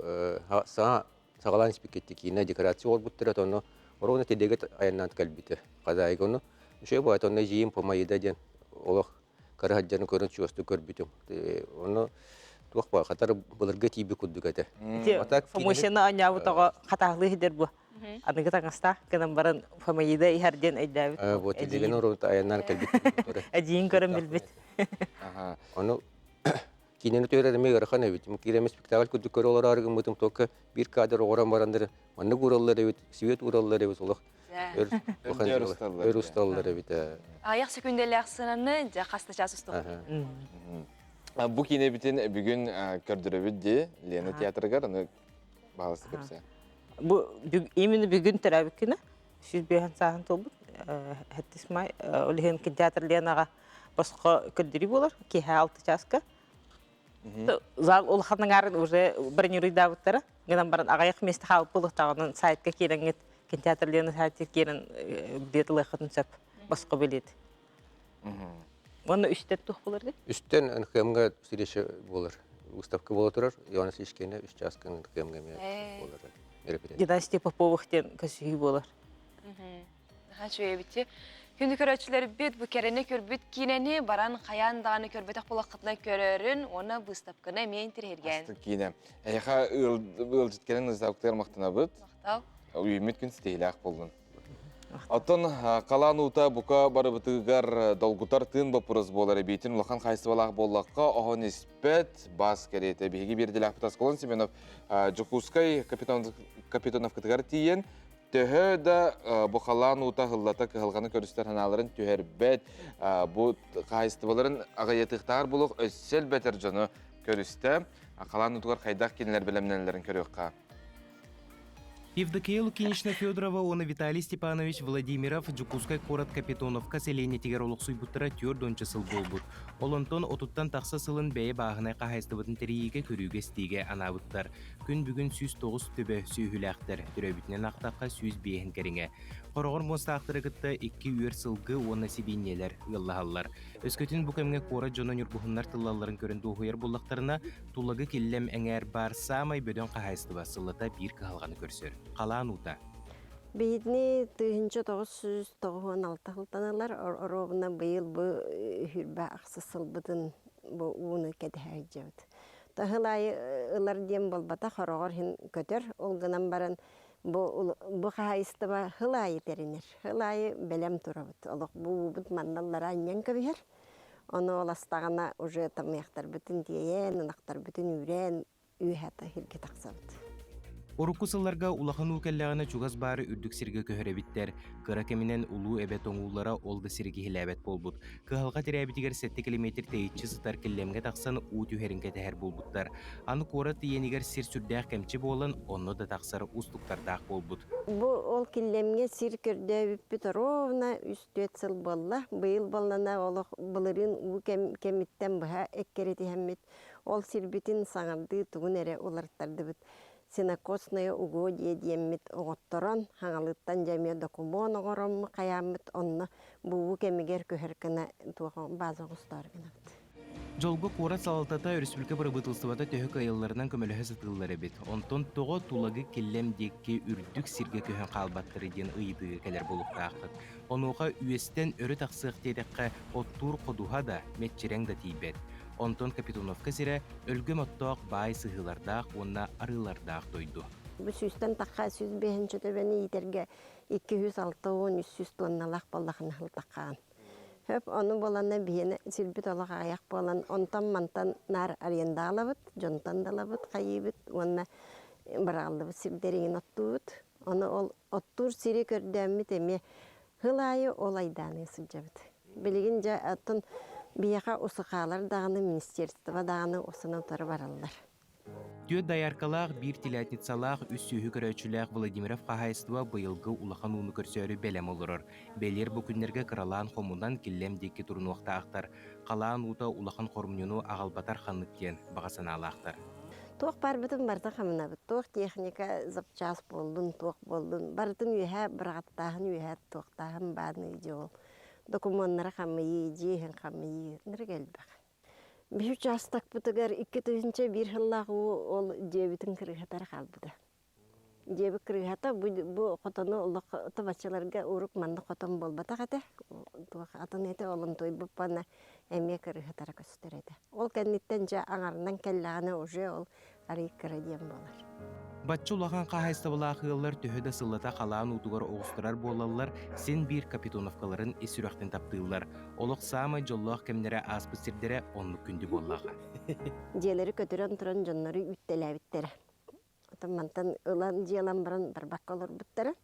саҥа саҕалаан испиккитти киинэ декорация оҥорбуттара онно ровно тилиэгэ айаннаан кэлбитэ хазаайга ону үчүгэй баҕайы онно эдьиийим Помаида диэн олох кыра сылдьан көрөн чугастык көрбүтүм. Ону туох баар хатар былыргы тиийбит курдук этэ. Фомусяны оонньообут оҕо хатааһылыы иһдэр бу. Аныгы таҥастаах гынан баран Фомаида иһэр диэн өйдөөбүт. Вот тилигин оруунта айаннаан кэлбит. Эдьиийин көрөн билбит. Ону киинэни түһэрэр эмиэ ыарахан эбит. Киирэммит спектакль курдук көрө олороору гыммытым только биир кадр оҕорон бараннар маннык уураллар эбит, свет уураллар эбит олох. Өр усталлар эбит. Аяқ секүндэлээх сынаны дьэ хаста час устуох. Бу киинэбитин бүгүн көрдөрөбүт дии Лена театрыгар аны баалысы кэпсээ. Бу именно бүгүн төрөөбүт күнэ 105 сааһын туолбут. Хэттис май ол иһин кинотеатр Ленаҕа босхо көрдөрүү буолар киэһэ 6 чааска. Зал улаханнаҥаарын уже бронюруйдаабыттара. Гынан баран аҕыйах миэстэ хаалбыт буолуохтааҕынан сайтка киирэҥҥит кинотеатр Лена сайтыгар киирэн билиэт ылыаххытын сөп. Босхо билиэт. Уонна үстэн туох буолар дии? Үстэн НХМ-га встреча буолар. Выставка буола турар. Иван Васильевич үс чааска НХМ-га эмиэ буолар. Династия Поповых диэн көсүһүү буолар. Наһаа үчүгэй Күндү көрөөччүлэрбит бу кэрэни көрбүт киинэни баран хайаан даҕаны көрбөтөх буолаххытына көрөрүн уонна быыстапканы эмиэ интириэһиргээн. Астык киинэ. Эһиэхэ ыалдьыт кэлэн ыздаабыттыгар махтанабыт. Махтал. Үйүммүт күн ситиһиилээх буоллун. Оттон халаан уута бука барыбытыгар долгутар тыын боппуруос буолар эбиитин улахан хаайыстыбалаах буоллахха оһон испэт бас кэриэтэ. Биһиги биирдилээхпит Аскалон Семенов Дьокуускай Капитоновкатыгар тиийэн төһө да бу халаан уута ыһыллата кыһалҕаны көрүстэр санааларын түһэрбэт, бу хаһаайыстыбаларын аҕыйатыахтааҕар буолуох өссө элбэтэр дьону көрүстэ. Халаан уутугар хайдах кинилэр бэлэмнэнэллэрин көрүөххэ. Евдокия Лукинична Федорова уонна Виталий Степанович Владимиров Дьокуускай куорат Капитоновка сэлиэнньэтигэр олохсуйбуттара түөрт уонча сыл буолбут. Ол онтон отуттан тахса сылын бэйэ бааһынай хаһаайыстыбатын тэрийиигэ көрүүгэ-истиигэ анаабыттар. Күн бүгүн 109 төбө сүөһүлээхтэр, төрөөбүтүнэн аахтахха 105 кэриҥэ. Хороҕор муостаахтары кытта икки үөр сылгы уонна сибиинньэлэр ыаллаһаллар. Өскөтүн бу кэмҥэ куорат дьоно ньургуһуннар тыллалларын көрөн дуоһуйар буоллахтарына, Тулагы Киллэм эҥээр баар саамай бөдөҥ хаһаайыстыба сыллата биир кыһалҕаны көрсөр – халаан уута. Биһитини тыһыынча тоҕус сүүс тоҕуһуон алта сылтан ылар, оруобуна быйыл бу хүрбэ ахсыс сылбытын бу ууну кэтэһэ сылдьабыт. Таһыл аайы ылар диэн буолбатах, хороҕор иһин көтөр, ол гынан баран бу бу хаһаайыстыба сыл аайы тэринэр, сыл аайы бэлэм турабыт. Олох бу уубут манналлара анньан кэбиһэр. Ону ол астаҕына уже тамыйахтарбытын тиэйэн, ынахтарбытын үүрэн, үөһэ иһиргэ тахсабыт. Урукку сылларга улахан уу кэллэҕинэ чугас баары үрдүк сиргэ көһөр эбиттэр. Кыра кэминэн улуу эбэ тоҥууллара ол да сири киһилээбэт буолбут. Кыһалҕа тирээбитигэр сэттэ километр тэйиччи сытар Киллэмҥэ тахсан уу түһэрин кэтэһэр буолбуттар. Аны куорат иэнигэр сир сүрдээх кэмчи буолан, онно да тахсар уустуктардаах буолбут. Бу ол Киллэмҥэ сир көрдөөбүппүт ровно үс-түөрт сыл буолла. Быйыл буоллана олох былырыын уу кэмиттэн быһа эккирэтиһэммит Ол сирбитин саҥардыы тугун эрэ уларыттардыбыт. Сенокосное угодье диэммит оҕотторон, хаҥалыттан дьэ эмиэ докумуон оҥороммут хайааммыт онно буу кэмигэр көһөр гына туох база оҥостоору гынабыт. Дьолго куорат салалтата өрөспүүбүлүкэ бырабыыталыстыбата төһө кыайалларынан көмөлөһө сатыыллар эбит. Онтон тоҕо Тулагы Киллэм диэки үрдүк сиргэ көһөн хаалбаттары диэн ыйытыыга кэлэр буолуохтааххыт. Онуоха үөстэн өрө тахсыах диэтэххэ, оттуур ходуһа да, мэччирэҥ да тиийбэт. Онтон Капитоновка сирэ өлгөм оттоох баай сыһыылардаах уонна арыылардаах дойду. Бу сүүстэн тахха 105 төбөнү иитэргэ 260-300 туонналаах буоллахына сылтаххаан. Хөп ону буоланна биһиэнэ сирбит олох аҕыйах буолан онтон-мантан наар арендаалабыт, дьонтон да ылабыт, хайыыбыт уонна быраҕыллыбыт сирдэригин оттуубут. Ону ол оттуур сири көрдөөммүт эмиэ Сыл аайы ол айдааны сылдьабыт. Билигин дьэ оттон биһиэхэ усукаалар даҕаны, министерство даҕаны усуна утары бараллар. Түөрт дояркалаах, биир телятницалаах, үс сүөһү көрөөччүлээх Владимиров хаһаайыстыба быйылгы улахан ууну көрсөөрү бэлэм олорор. Бэлиэр бу күннэргэ кыралаан хомунан Киллэм диэки турунуохтаахтар. Халаан уута улахан хорумньуну аҕалбатар ханнык диэн баҕа санаалаахтар. Туох барбытын барыта хамнабыт. Туох техника запчас буоллун, туох буоллун, барытын үөһэ быраҕаттааһын үөһэ туохтааһын бааны дьол. Докумуоннары хамыйыы, дьиэ иһин хамыйыы нырык элбэх. Биһи учаастакпытыгар 2001 сыллаах уу ол дьиэбитин кырыыһатар хаалбыта. Дьиэбит кырыыһата бу, бу хотону олох табаччыларга урук манна хотон буолбатах этэ. Туох атын этэ, олонтуйбуппана эмиэ кырыыһатара көстөр этэ. Ол кэнниттэн дьэ аҥарынан кэллэҕинэ уже ол арый кыра диэн буолар. Бачча улахан хаһаайыстыбалаах ыаллар төһө да сыллата халаан уутугар оҕустарар буолаллар, син биир Капитоновкаларын ис сүрэхтэн таптыыллар. Олох саамай дьоллоох кэмнэрэ ааспыт сирдэрэ оннук күндү буоллаҕа. Дьиэлэри көтүрэн туран дьоннору үүттэлээбиттэрэ. Оттон мантан ылан дьиэлэн баран барбакка олорбуттара.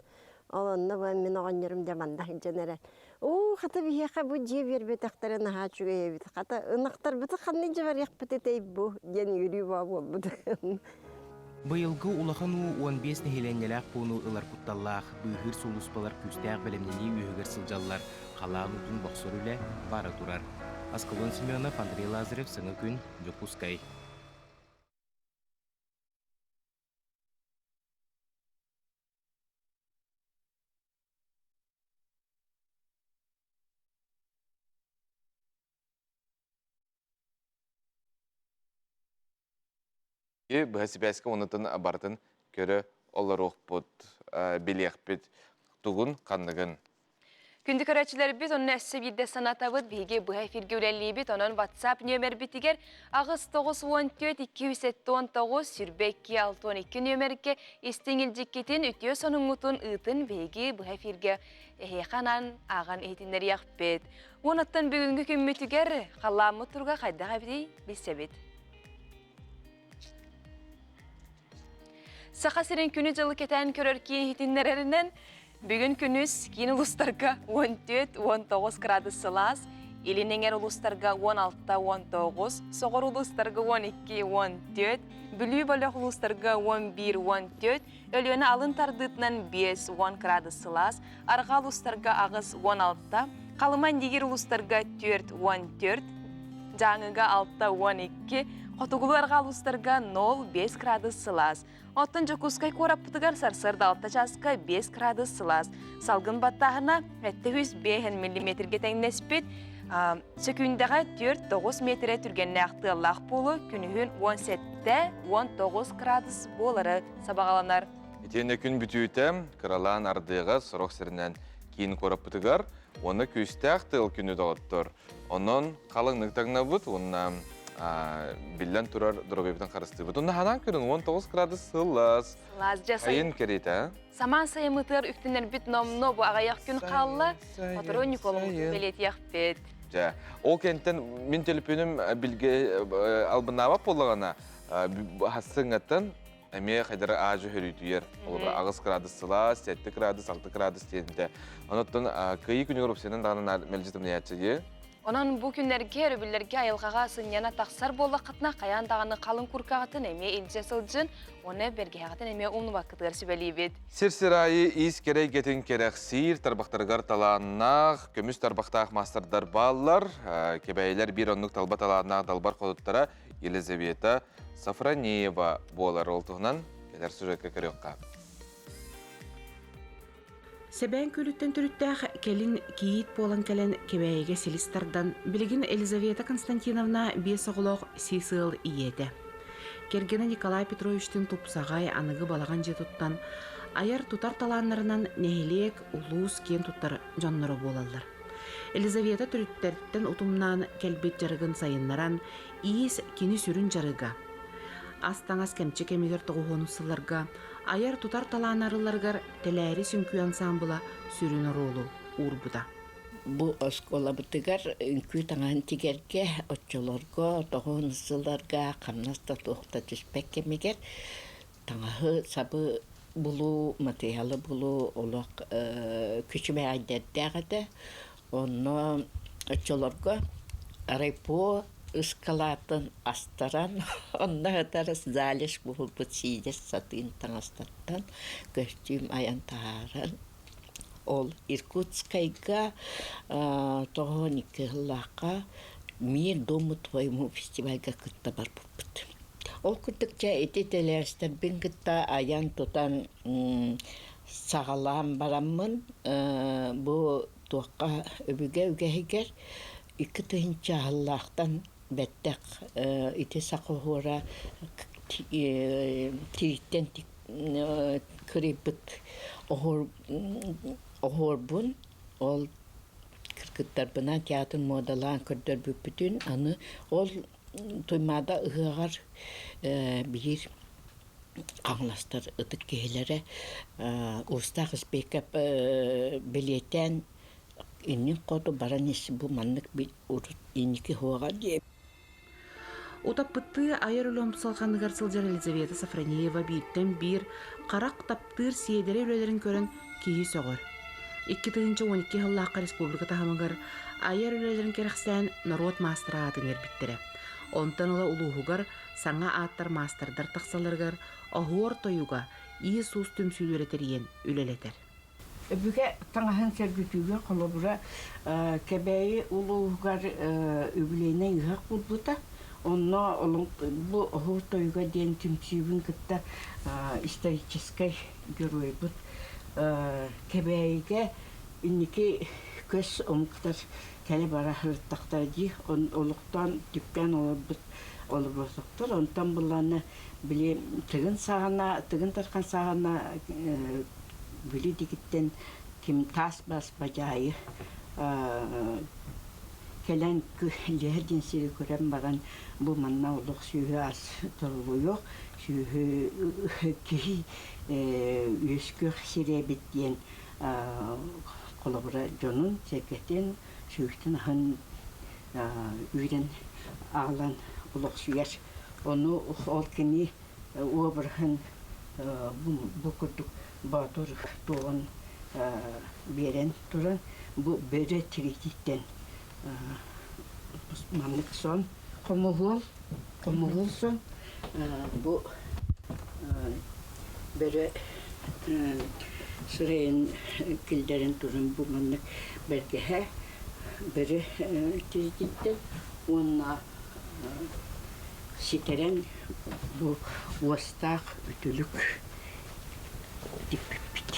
Ол онно бу мин оҕонньорум дьэ манна сылдьан эрэн, уу хата биһиэхэ бу дьиэ биэрбэтэхтэрэ наһаа үчүгэй эбит, хата ынахтарбыты ханна илдьэ барыахпыт этэй бу диэн үөрүү баа буолбут. Быйылгы улахан уу 15 нэһилиэнньэлээх пууну ылар кутталлаах, быыһыыр сулууспалар күүстээх бэлэмнэнии үөһүгэр сылдьаллар, халаан уутун бохсор үлэ бара турар. Аскалон Семенов, Андрей Лазарев, Саҥа күн, Дьокуускай. Быһа сибээскэ онутун барытын көрө олоруохпут, билиэхпит тугун, ханныгын. Күндү көрөөччүлэрбит, онно өссө биирдэ санатабыт, биһиги быһа эфиргэ үлэлиибит, онон WhatsApp нүөмэрбитигэр 8 94 279 22 62 нүөмэргэ истиҥ илдьиккитин, үтүө сонуҥҥутун ыытын биһиги быһа эфиргэ эһиэхэ анаан ааҕан иһитиннэриэхпит. Уонуттан бүгүҥҥү күммүтүгэр халлааммыт туруга хайдах эбитий билсэбит. Саха сирин күнү-дьылы кэтээн көрөр киин иһитиннэрэринэн, бүгүн күнүс киин улуустарга 14-19 градус сылаас, илин эҥэр улуустарга 16-19, соҕуруу улуустарга 12-14, Бүлүү бөлөх улуустарга 11-14, Өлүөнэ алын тардыытынан 5-10 градус сылаас, арҕаа улуустарга 8-16, Халыма Индигир улуустарга 4-14, Дьааҥыга 6-12, хотугулуу арҕаа улуустарга 0-5 градус сылаас. Оттон Дьокуускай куораппытыгар сарсыарда 6 чааска 5 градус сылаас. Салгын баттааһына 705 миллиметргэ тэҥнэспит. Сөкүүндэҕэ 4-9 метрэ түргэннээх тыаллаах буолу күнүһүн 17-19 градус буолары сабаҕаланар. Итиэннэ күн бүтүүтэ кыралаан ардыаҕа сорох сиринэн киин куораппытыгар уонна күүстээх тыал күнү доҕоттор. Онон халыҥнык таҥнабыт уонна биллэн турар доруобуйабытын харыстыыбыт. Онно ханаан күнүн 19 градус сылаас. Сылаас дьэ сайын кэриэтэ. Самаан сайыммытыгар үктэнэрбит номно бу аҕыйах күн хаалла. Сотору Ньукуолуммутун бэлиэтиэхпит. Дьэ, ол кэнтэн мин төлөпүөнүм билгэ албыннаабат буоллаҕына, хассыҥҥаттан эмиэ хайдара аажы хөрүтүйэр. Олобура 8 градус сылаас, 7 градус, 6 градус диэнтэ. Онуттан кыайыы күнүгэр опсиянан даҕаны мэлдьи тымныйааччы дии. Онон бу күннэргэ, өрөбүллэргэ айылҕаҕа сынньана тахсар буоллаххытына, хайаан даҕаны халыҥ куркаҕытын эмиэ илдьэ сылдьын, уонна бэргэһэҕитин эмиэ умнубаккытыгар сүбэлиибит. Сир-сир аайы иис кэрэ эйгэтин кэрэхсиир, тарбахтарыгар талааннаах, көмүс тарбахтаах маастардар бааллар. Кэбээйилэр биир оннук талба талааннаах далбар хотуттара Елизавета Сафронеева буолар. Ол туһунан кэлэр сюжекка көрүөххэ. Сэбээн күөлүттэн төрүттээх кэлин кийиит буолан кэлэн Кэбээйигэ силис тардан, билигин Елизавета Константиновна биэс оҕолоох сис ыал ийэтэ. Кэргэнэ Николай Петровичтыын тупсаҕай аныгы балаҕан дьиэ туттан, айар-тутар талааннарынан нэһилиэк, улуус киэн туттар дьонноро буолаллар. Елизавета төрүттэртэн утумнаан кэлбит дьарыгын сайыннаран, иис кини сүрүн дьарыга. Ас-таҥас кэмчи кэмигэр тоҕуһуонус сылларга айар-тутар талаан арылларыгар Тэлээрис үҥкүү ансаамбыла сүрүн оруолу уурбута. Бу оскуолабытыгар үҥкүү таҥаһын тигэргэ оччолорго тоҕуһун сылларга хамнас да туох да түспэт кэмигэр таҥаһы сабы булуу, матырыйаалы булуу олох күчүмэҕэйдэрдээх этэ. Онно оччолорго райпо ыскалаатын астаран, онно сытар залежь буолбут сиидэр сатыын таҥастартан көстүүм айан таһааран, ол Иркутскайга 92 сыллаахха «Мир дому твоему» фестивальга кытта барбыппыт. Ол курдук дьэ ити тэлээрстэрбин кытта айан-тутан саҕалаан бараммын бу туохха өбүгэ үгэһигэр 2 тыһыынча аһыллаахтан бэттэх ити саха оһуора тириттэн кырыйбыт оһуорбун ол кыргыттарбынаан театр муодалаан көрдөрбүппүтүн аны ол Туймаада ыһыаҕар биир хаҥаластар ытык киһилэрэ Уустаах Испиэкэп бэлиэтээн иннин хоту баран ис бу маннык урут инники уһуоҕа диэбит. Утаппыттыы айар үлэ умсалҕаныгар сылдьар Елизавета Софронеева бииртэн биир харах таптыыр сиэдэрэй үлэлэрин көрөн киһи сөҕөр. 2012 сыллаахха республика таһымыгар айар үлэлэрин кэрэхсээн норуот маастара аатын иҥэрбиттэрэ. Онтон ыла улууһугар саҥа ааттар маастардар тахсалларыгар оһуор тойуга иис-уус түмсүүлэрэ тэрийэн үлэлэтэр. Өбүгэ таҥаһын сөргүтүүгэ холобура Кэбээйи улууһугар үбүлүөйнэй ыһыах буолбута. Онно бу Оһуор тойуга диэн түмсүүбүн кытта историческай геройбут Кэбээйигэ инники көс омуктар кэлэ-бара сырыттахтара дии. Олохтоон түптээн олорбут олорботохтор. Онтон былаана били Тыгын саҕана, Тыгын Тархан саҕана Бүлүү дигиттэн ким таас бас бадьаайы кэлэн лиһэ диэн сири көрөн баран бу манна олох сүөһү ас торулуйуох сүөһү киһи үөскүөх сирэ эбит диэн холобура дьонун сэргэтин сүөһүтүн аһын үүрэн аҕалан олохсуйар ону ол кини обраһын бу курдук боотур туоҕун биэрэн туран бу бөрө тириититтэн маннык сон хомуһуол хомуһуол сон бу бөрө сырайын киллэрэн туран бу маннык бэргэһэ бөрө тириититтэн уонна ситэрэн бу уостаах үтүлүк тикпиппит.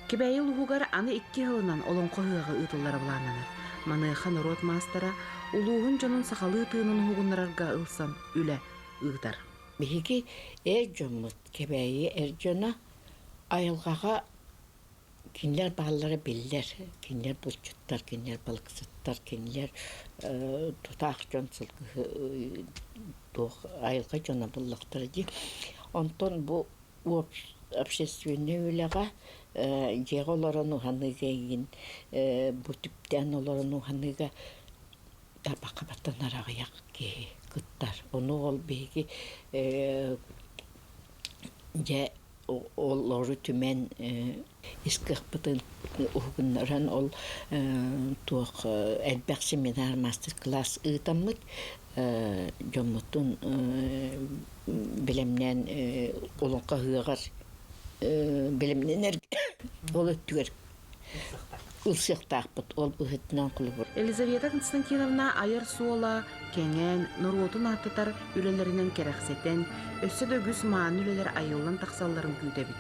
Кэбээйи улууһугар аны икки сылынан Олоҥхо ыһыаҕа ыытыллара былааннанар. Маныаха норуот маастара улууһун дьонун сахалыы тыынын уһугуннарарга ылсан үлэ ыытар. Биһиги эр дьоммут, Кэбээйи эр дьоно айылҕаҕа Кинилэр бааллара биллэр. Кинилэр булчуттар, кинилэр балыксыттар, кинилэр тутаах дьон сылгы туох айылҕа дьоно буллахтара дии. Онтон бу общественнай үлэҕэ дьиэҕэ олорон уһаныыга эйигин бу түптээн олорон уһаныыга табахха баттанар аҕыйах киһи кыттар. Ону ол биһиги дьэ олору түмэн ис кыахпытын уһугуннаран ол туох элбэх семинар мастер-класс ыытаммыт дьоммутун бэлэмнээн олоҥхо ыһыаҕар бэлэмнэнэр ол өттүгэр ылсыахтаахпыт ол быһыытынан холобур. Елизавета Константиновна айар суола кэҥээн, норуотун ааттатар үлэлэринэн кэрэхсэтэн, өссө да үгүс мааны үлэлэр айыллан тахсалларын күүтэбит.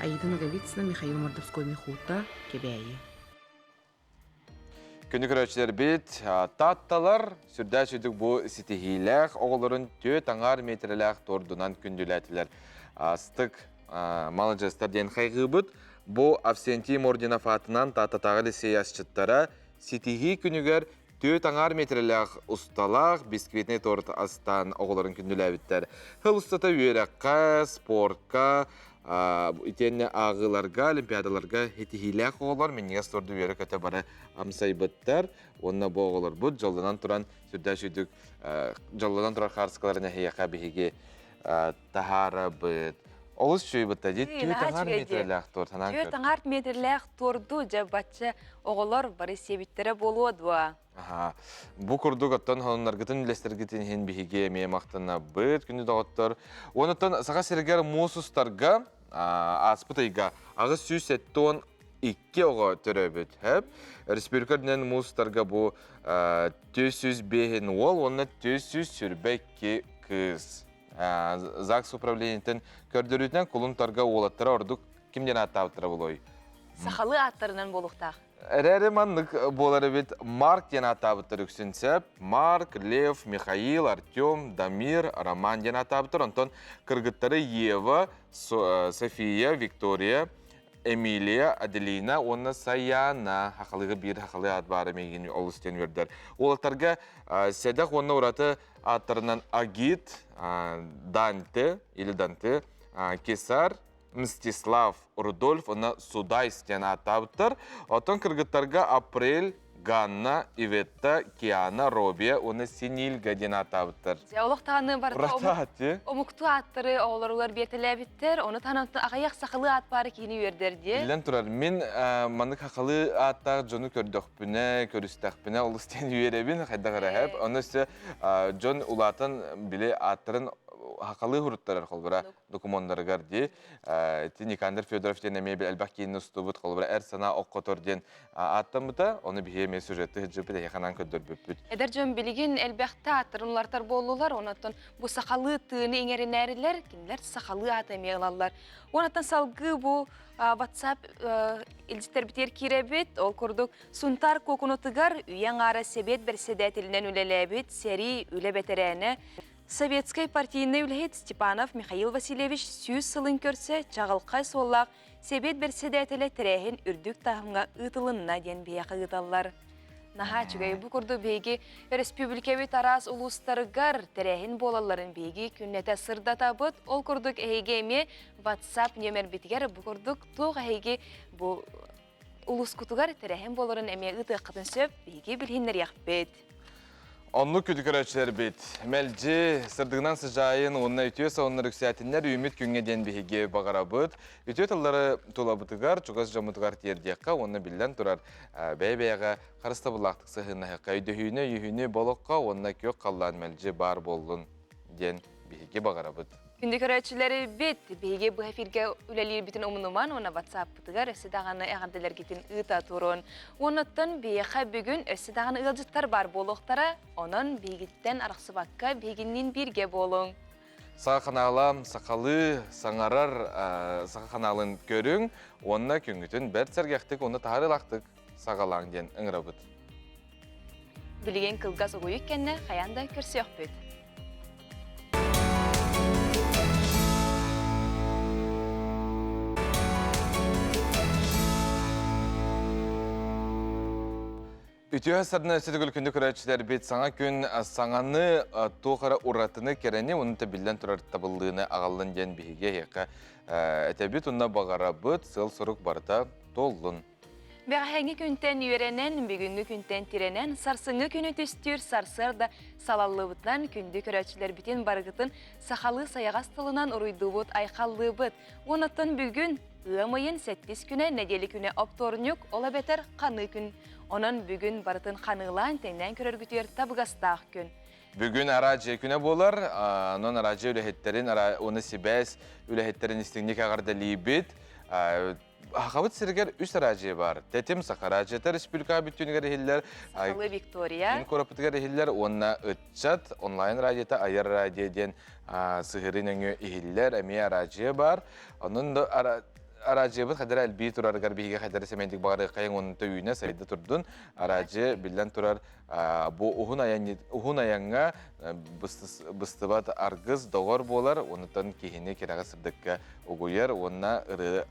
Аида Ноговицына, Михаил Мордовской-Михута, Кэбээйи. Күнү көрөөччүлэрбит, Таатталар сүрдээх сүдүк бу ситиһиилээх оҕолорун түөрт аҥаар миэтэрэлээх тордунан күндүлээтилэр. Астык маладьыастар диэн хайҕыыбыт. Бу Авсентий Мординов аатынан Тааттатааҕы лиссиэй асчыттара ситиһии күнүгэр түөрт аҥаар миэтэрэлээх усталаах бисквитнэй торт астаан оҕолорун күндүлээбиттэр. Сыл устата үөрэххэ, спортка, итиэннэ ааҕыыларга, олимпиадаларга ситиһиилээх оҕолор минньигэс торду үөрэ-көтө бары амсайбыттар. Уонна бу оҕолорбут дьоллонон туран сүрдээх үчүгдүк дьоллонон турар хаарыскаларын эһиэхэ биһиги таһаарабыт. Олус үчүгэй дии. Түөрт аҥаар метрлээх торт санаан Түөрт аҥаар метрлээх торду дьэ бачча оҕолор бары сиэбиттэрэ буолуо дуо? Аха. Бу курдук оттон сонуннаргытын үллэстэргитин иһин биһиги эмиэ махтанабыт, күндү доҕоттор. Онуттан Саха сиригэр муус устарга ааспыт ыйга 872 оҕо төрөөбүт. Хэп. Республика үрдүнэн муус устарга бу 405 уол уонна 422 кыыс. ЗАГС управлениетын көрдөрүүтүнэн кулун тарга уолаттара ордук ким диэн ааттаабыттара буолуой? Сахалыы ааттарынан буолуохтаах. Эрээри маннык буолар эбит Марк диэн ааттаабыттар үксүн сөп. Марк, Лев, Михаил, Артем, Дамир, Роман диэн ааттаабыттар. Онтон кыргыттары Ева, София, Виктория, Эмилия, Аделина уонна Саяна хахалыгы биир хахалы аат баара миигин олус диэн үөрдэр. Уолаттарга сэдэх уонна ураты ааттарынан Агит, Данте или Данте, Кесар, Мстислав, Рудольф уонна Судайс диэн ааттаабыттар. Оттон кыргыттарга Апрель, Ганна, Иветта, Киана, Робия уонна Синильга диэн ааттаабыттар. Дьэ, олох таһаны барыта омуктуу ааттары оҕолоругар биэртэлээбиттэр. Ону таһынан аҕыйах сахалыы аат баара киһини үөрдэр диэ. Биллэн турар, мин маннык сахалыы ааттаах дьону көрдөхпүнэ, көрүстэхпинэ олус диэн үөрэбин, хайдах эрэ эһэп. Ону өссө дьон улаатан били ааттарын сахалыы хуруттарар холбура докумуоннарыгар дии. Ити Никандр Федоров диэн эмиэ элбэх киинин устубут, холобура Эр санаа оккотор диэн ааттаммыта. Ону биһиги эмиэ сюжетты сылдьыбыт, эһиэхэ көрдөрбүппүт. Эдэр дьон билигин элбэхтэ ааттарын улартар буоллулар, онон бу сахалыы тыыны иҥэринээрилэр, кинилэр сахалыы ааты эмиэ ылаллар. Онон салгыы бу WhatsApp илдьиттэрбитигэр киирэбит. Ол курдук Сунтаар куокунутугар үйэ аҥаара сэбиэт бэрэссэдээтэлинэн үлэлээбит сэрии үлэ бэтэрээнэ Советскай партийнай үлэһит Степанов Михаил Васильевич 100 сылын көрсө чаҕылхай суоллаах Сэбиэт бэрэссэдээтэлэ тэрээһин үрдүк таһымҥа ыытылынна диэн биһиэхэ ыыталлар. Наһаа үчүгэй. Бу курдук биһиги өрөспүүбүлүкэбит араас улуустарыгар тэрээһин буолалларын биһиги күннэтэ сырдатабыт. Ол курдук эһиги эмиэ WhatsApp нүөмэрбитигэр бу курдук туох эһиги бу улуускутугар тэрээһин буоларын эмиэ ыытыаххытын сөп, биһиги билиһиннэриэхпит. Оннук күдү көрөөччүлэрбит, мэлдьи сырдыгынан сыдьаайын уонна үтүө сонуннар үксээтиннэр үүммүт күҥҥэ диэн биһиги баҕарабыт. Үтүө тыллары тулабытыгар, чугас дьоммутугар тиэрдиэххэ уонна биллэн турар, бэйэ-бэйэҕэ харыстабыллаахтык сыһыаннаһыахха, өйдөһүүнү, өйүһүүнү болоххо уонна күөх халлаан мэлдьи баар буоллун диэн биһиги баҕарабыт. Күндү көрөөччүлэрбит, биһиги бу эфиргэ үлэлиирбитин умнуман уонна WhatsApp-пытыгар өссө даҕаны эҕэрдэлэргитин ыыта турун. Уонуттан биһиэхэ бүгүн өссө даҕаны ыалдьыттар баар буолуохтара, онон биһигиттэн арахсыбакка биһигинниин бииргэ буолуҥ. Саха ханаала сахалыы саҥарар саха ханаалын көрүҥ уонна күҥҥүтүн бэрт сэргэхтик уонна таһаарыылаахтык саҕалааҥ диэн ыҥырабыт. Билигин кылгас угуйук кэннэ хайаан да көрсүөхпүт. Үтүө сарына өссө төгүл күндү көрөөччүлэрбит саҥа күн саҥаны туох эрэ уратыны кэрэни уонна биллэн турар табыллыыны аҕаллын диэн биһиги эһиэхэ этэбит уонна баҕарабыт сыал-сорук барыта туоллун. Бэҕэһээҥҥи күнтэн үөрэнэн, бүгүҥҥү күнтэн тирэнэн, сарсыҥҥы күнү түстүүр сарсыарда салаллыбытынан күндү көрөөччүлэрбитин барыгытын сахалыы сайаҕас тылынан уруйдуубут, айхаллыыбыт. Уонаттан бүгүн ыам ыйын сэттис күнэ, нэдиэлэ күнэ оптуорунньук, ол эбэтэр ханыы күн. Онон бүгүн барытын ханыылаан, тэҥнээн көрөргүтүгэр табыгастаах күн. Бүгүн араадьыйа күнэ буолар. Онон араадьыйа үлэһиттэрин уонна сибээс үлэһиттэрин истиҥник эҕэрдэлиибит. Сахабыт сиригэр үс араадьыйа баар. Тэтим Саха араадьыйата республика бүттүүнүгэр иһиллэр. Сахалыы Виктория. Киин куораппытыгар иһиллэр уонна ыччат онлайн радиота Айар радио диэн сыһыарыы нөҥүө иһиллэр. Эмиэ араадьыйа баар. Онон да араадьыйабыт хайдара элбии турарыгар биһиги хайдара сэмэйдик баҕарыаххайыҥ уонна үүнэ сайда турдун. Араадьыйа биллэн турар бу уһун айан уһун айаҥҥа быстыбат аргыс доҕор буолар, онутан киһини кэрэҕэ сырдыкка угуйар уонна ырыа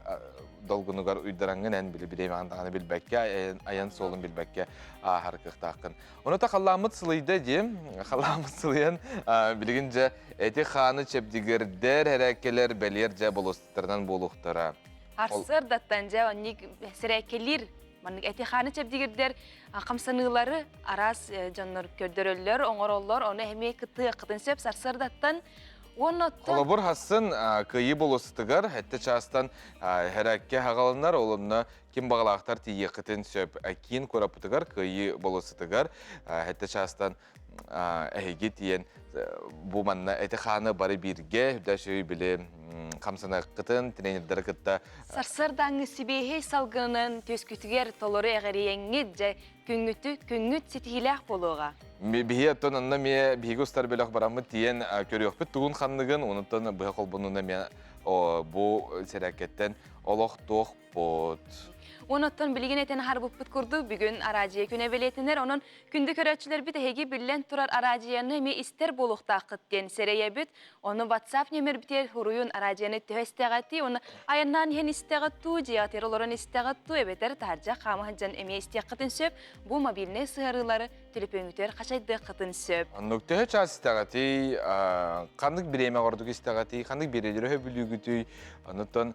долгунугар уйдараҥҥын эн били бириэмэҕин даҕаны билбэккэ айан суолун билбэккэ ааһар кыахтааххын. Онута халлааммыт сылыйда дии, халлааммыт сылыйан билигин дьэ эти-хааны чэбдигирдэр эрээккэлэр бэлиэр дьэ болуостарынан буолуохтара. Арсыардаттан дьэ онник сэрээккэлиир Маннык эти-хааны чэбдигирдэр хамсаныылары араас дьоннор көрдөрөллөр, оҥороллор, ону эмиэ кыттыаххытын сөп сарсыардаттан уонна Холобур хассын кыайыы болуоссатыгар сэттэ чаастан хэрээккэ хаҕаланар, ол онно ким баҕалаахтар тиийиэххитин сөп. Киин куораппытыгар кыайыы болуоссатыгар сэттэ чаастан эһиги тиийэн бу манна эти-хааны бары бииргэ үрдэ били хамсаныаххытын тренердары кытта Сарсыардааҥҥы сибиэһэй салгынынан түөскүтүгэр толору эҕэрийэҥҥит дьэ күҥҥүтү күҥҥүт ситиһиилээх буолуоҕа. Биһи оттон онно эмиэ биһиги устар бөлөх бараммыт тиийэн көрүөхпүт тугун ханныгын онуттан быһа холбонууну эмиэ бу сэрээккэттэн олох туох бот. Онуттан билигин этэн аһарбыппыт курдук бүгүн араадьыйа күнэ бэлиэтэнэр. Онон күндү көрөөччүлэрбит эһиги биллэн турар араадьыйаны эмиэ истэр буолуохтааххыт диэн сэрэйэбит. Ону WhatsApp нөмербитигэр хуруйун араадьыйаны төһө истэҕитий, уонна айаннаан иһэн истэҕит дуу, дьиэҕитигэр олорон истэҕит дуу, эбэтэр таһырдьа хаама сылдьан эмиэ истиэххитин сөп. Бу мобильнай сыһыарыылары төлөпүөҥҥүтүгэр хачайдыаххытын сөп. Оннук төһө чаас истэҕитий, ханнык бириэмэ ордук истэҕитий, ханнык бириэлэри сөбүлүүгүтүй, онуттан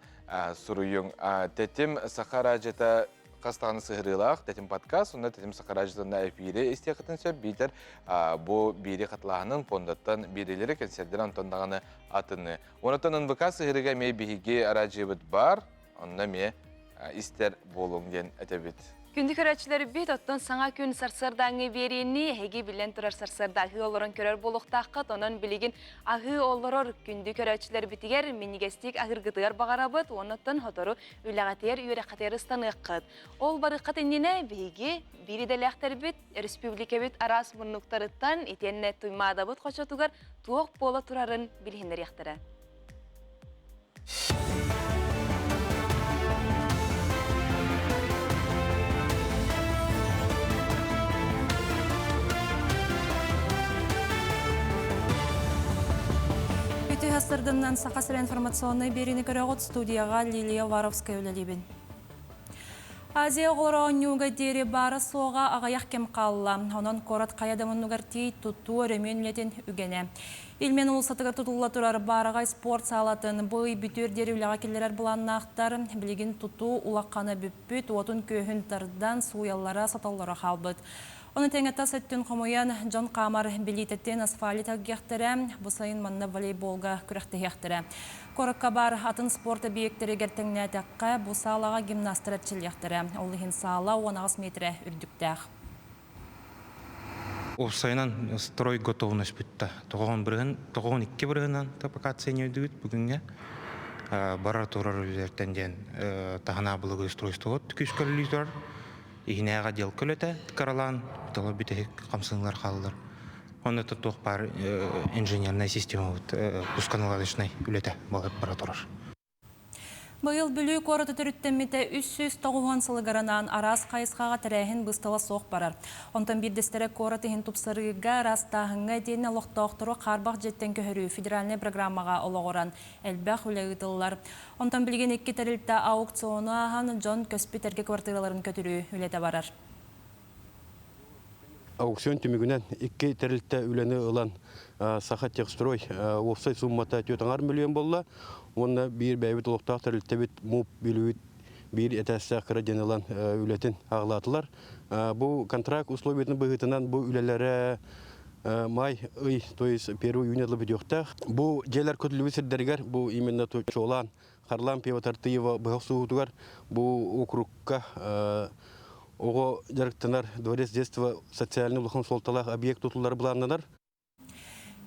суруйуҥ. Тэтим Саха араадьыйата хас даҕаны сыһырыылаах Тэтим подкаст, онно Тэтим Сахараджытына эфири истиэххитин сөп, биитэр бу биири хатылааһынын фондаттан биирилэри кэнсиэрдэрин онтон даҕаны атыны. Онтон НВК сыһырыга эмиэ биһиги араадьыйабыт баар, онно эмиэ истэр буолуҥ диэн этэбит. Күндү көрөөччүлэрбит, оттон саҥа күн сарсыардааҥҥы биэриини эһиги билэн турар сарсыарда аһыы олорон көрөр буолуохтааххыт. Онон билигин аһыы олорор күндү көрөөччүлэрбитигэр минньигэстик аһыыргытыгар баҕарабыт уонна оттон сотору үлэҕитигэр, үөрэххитигэр ыстаныаххыт. Ол барыаххыт иннинэ биһиги биир идэлээхтэрбит, республикабыт араас муннуктарыттан итиэннэ Туймаадабыт хочотугар туох буола турарын билиһиннэриэхтэрэ. Үтүө сарсыарданнан Саха сирэ информационнай биэриини көрөҕүт студияҕа Лилия Уваровская үлэлиибин. Азия оҕолоро оонньууга диэри баара-суоҕа аҕыйах кэм хаалла. Онон куорат хайа да муннугар тиий тутуу өрөмүөн үлэтин үгэнэ. Ильмен уулуссатыгар тутулла турар баараҕай спорт саалатын бу ый бүтүөр диэри үлэҕэ киллэрэр былааннаахтар. Билигин тутуу улахана бүппүт, уотун-күөһүн тардан, сууйаллара, сотоллоро хаалбыт. Ону тэҥэ тас өттүн хомуйан, дьон хаамар билиитэтин асфальт тэлгиэхтэрэ, бу сайын манна волейболга күрэхтэһиэхтэрэ. Куоракка баар атын спорт эбийиэктэригэр тэҥнээтэххэ, бу саалаҕа гимнастар эрчиллиэхтэрэ. Ол иһин саала 18 миэтэрэ үрдүктээх. Уопсайынан строй готовность бүтта. Тоҕоҕун бырыһын, тоҕоҕун икки бырыһынан топокация өйдүбүт бүгүҥҥэ. Барар турар үлэлэртэн диэн таһынаа былыгы устройствот күүскэ үлэлии турар. Иһинээҕи отдел көлөтө кыралаан тылы бүтэһик хамсыылар хааллар. Онно туох баар инженернай системабыт пусконаладочнай үлэтэ бара турар. Быйыл Бүлүү куораты төрүттэммитэ 390 сылыгар анаан араас хайысхаҕа тэрээһин быыстала суох барар. Онтон биирдэстэрэ куорат иһин тупсарыыга, араастааһыҥҥа итиэннэ олохтоохтору хаарбах дьиэттэн көһөрүү федеральнай программаҕа олоҕуран элбэх үлэ ыытыллар. Онтон билигин икки тэрилтэ аукциону ааһан, дьон көспүт эргэ квартираларын көтүрүү үлэтэ барар. Аукцион түмүгүнэн икки тэрилтэ үлэни ылан Саха Техстрой уопсай суммата 4,5 миллион буолла. Уонна биир бэйэбит олохтоох тэрилтэбит МУП Бүлүүбүт биир этээстээх кыра диэн ылан үлэтин аҕалаатылар. Бу контракт условиятын быһыытынан бу үлэлэрэ май ый, то есть первый июня бүтүөхтээх. Бу дьиэлэр көтүллүбүт сирдэригэр бу именно чуолаан Харлан Пиво-Тартыева быһах суутугар бу округка оҕо дьарыктанар дворец детства социальный улахан суолталаах объект тутуллар былааннанар.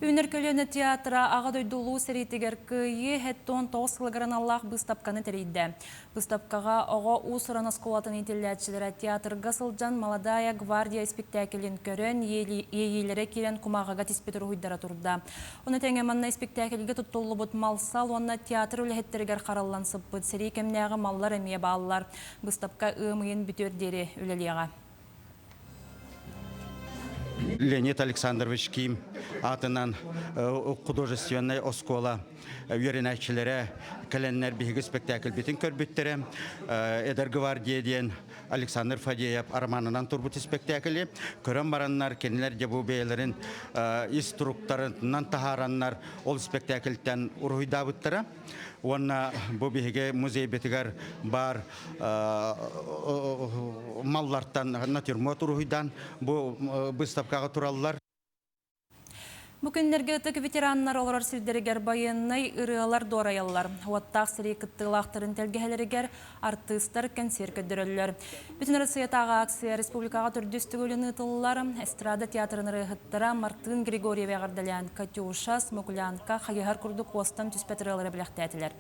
Үүнэр көлүөнэ театра Аҕа дойду Улуу сэриитигэр Кыайыы 79 сылыгар аналлаах быыстапканы тэрийдэ. Быыстапкаҕа оҕо уус-уран оскуолатын иитиллээччилэрэ театрга сылдьан «Молодая гвардия» испиктээкилин көрөн, иэйиилэрэ киирэн кумааҕыга тиспит уруһуйдара турда. Ону тэҥэ манна испиктээкилгэ туттуллубут мал-сал уонна театр үлэһиттэригэр хараллан сыппыт сэрии кэмнээҕи маллар эмиэ бааллар. Быыстапка ыам ыйын бүтүөр диэри үлэлиэҕэ. Леонид Александрович Ким аатынан художественнай оскуола үөрэнээччилэрэ кэлэннэр биһиги спектакльбитин көрбүттэрэ. Эдэр гвардия диэн Александр Фадеев романынан турбут спектакли көрөн бараннар кинилэр дьэ бу бэйэлэрин ис туруктарынан таһаараннар ол спектакльтэн уруһуйдаабыттара. Уонна бу биһиги музейбитигэр баар маллартан натюрморт уруһуйдаан бу выставкаҕа тураллар. Бу күннэргэ ытык ветераннар олорор сирдэригэр байыаннай ырыалар дуорайаллар. Уоттаах сэрии кыттыылаахтарын тэлгэһэлэригэр артыыстар кэнсиэр көрдөрөллөр. Бүтүн Россиятааҕы акция республикаҕа төрдүс төгүлүн ыытыллар. Эстрада театрын ырыаһыттара Мартын Григорьев эҕэрдэлээн «Катюша», «Смуглянка», «Хайыһар» курдук уостан түспэт ырыалары бэлэхтээтилэр.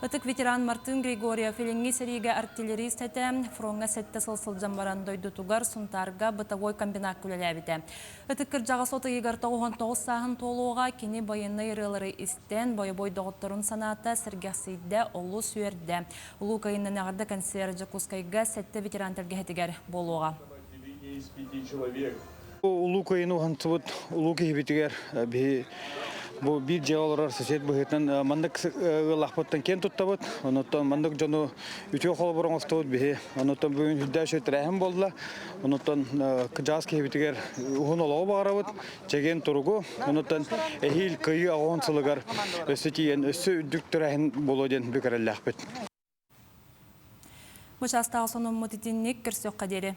Ытык ветеран Мартын Григорьев илиҥҥи сэриигэ артиллерист этэ, фроҥҥа сэттэ сыл сылдьан баран дойдутугар Сунтаарга бытовой комбинакка үлэлээбитэ. Ытык кырдьаҕас от ыйыгар 99 сааһын туолуоҕа кини байыаннай ырыалары истэн, бойобуой доҕотторун санаата сэргэхсийдэ, олус үөрдэ. Улуу Кыайыынан эҕэрдэ концерт Дьокуускайга сэттэ ветеран тэлгэһэтигэр буолуоҕа. Улуу Кыайыыны уһансыбыт улуу киһибитигэр биһи бу биир дьиэҕэ олорор сосед быһыытынан маннык ыаллаахпыттан киэн туттабыт. Онуттан маннык дьону үтүө холобур оҥостубут биһи. Онуттан бүгүн үрдээх үчүгэй тэрээһин буолла. Онуттан кыдьаас киһибитигэр уһун олоҕу баҕарабыт, чэгиэн туругу. Онуттан эһиил Кыайыы аҕыһын сылыгар өссө тиийэн өссө үрдүк тэрээһин буолуо диэн бүк эрэллээхпит. Бу чаастааҕы сонуммут итинник көрсүөххэ диэри.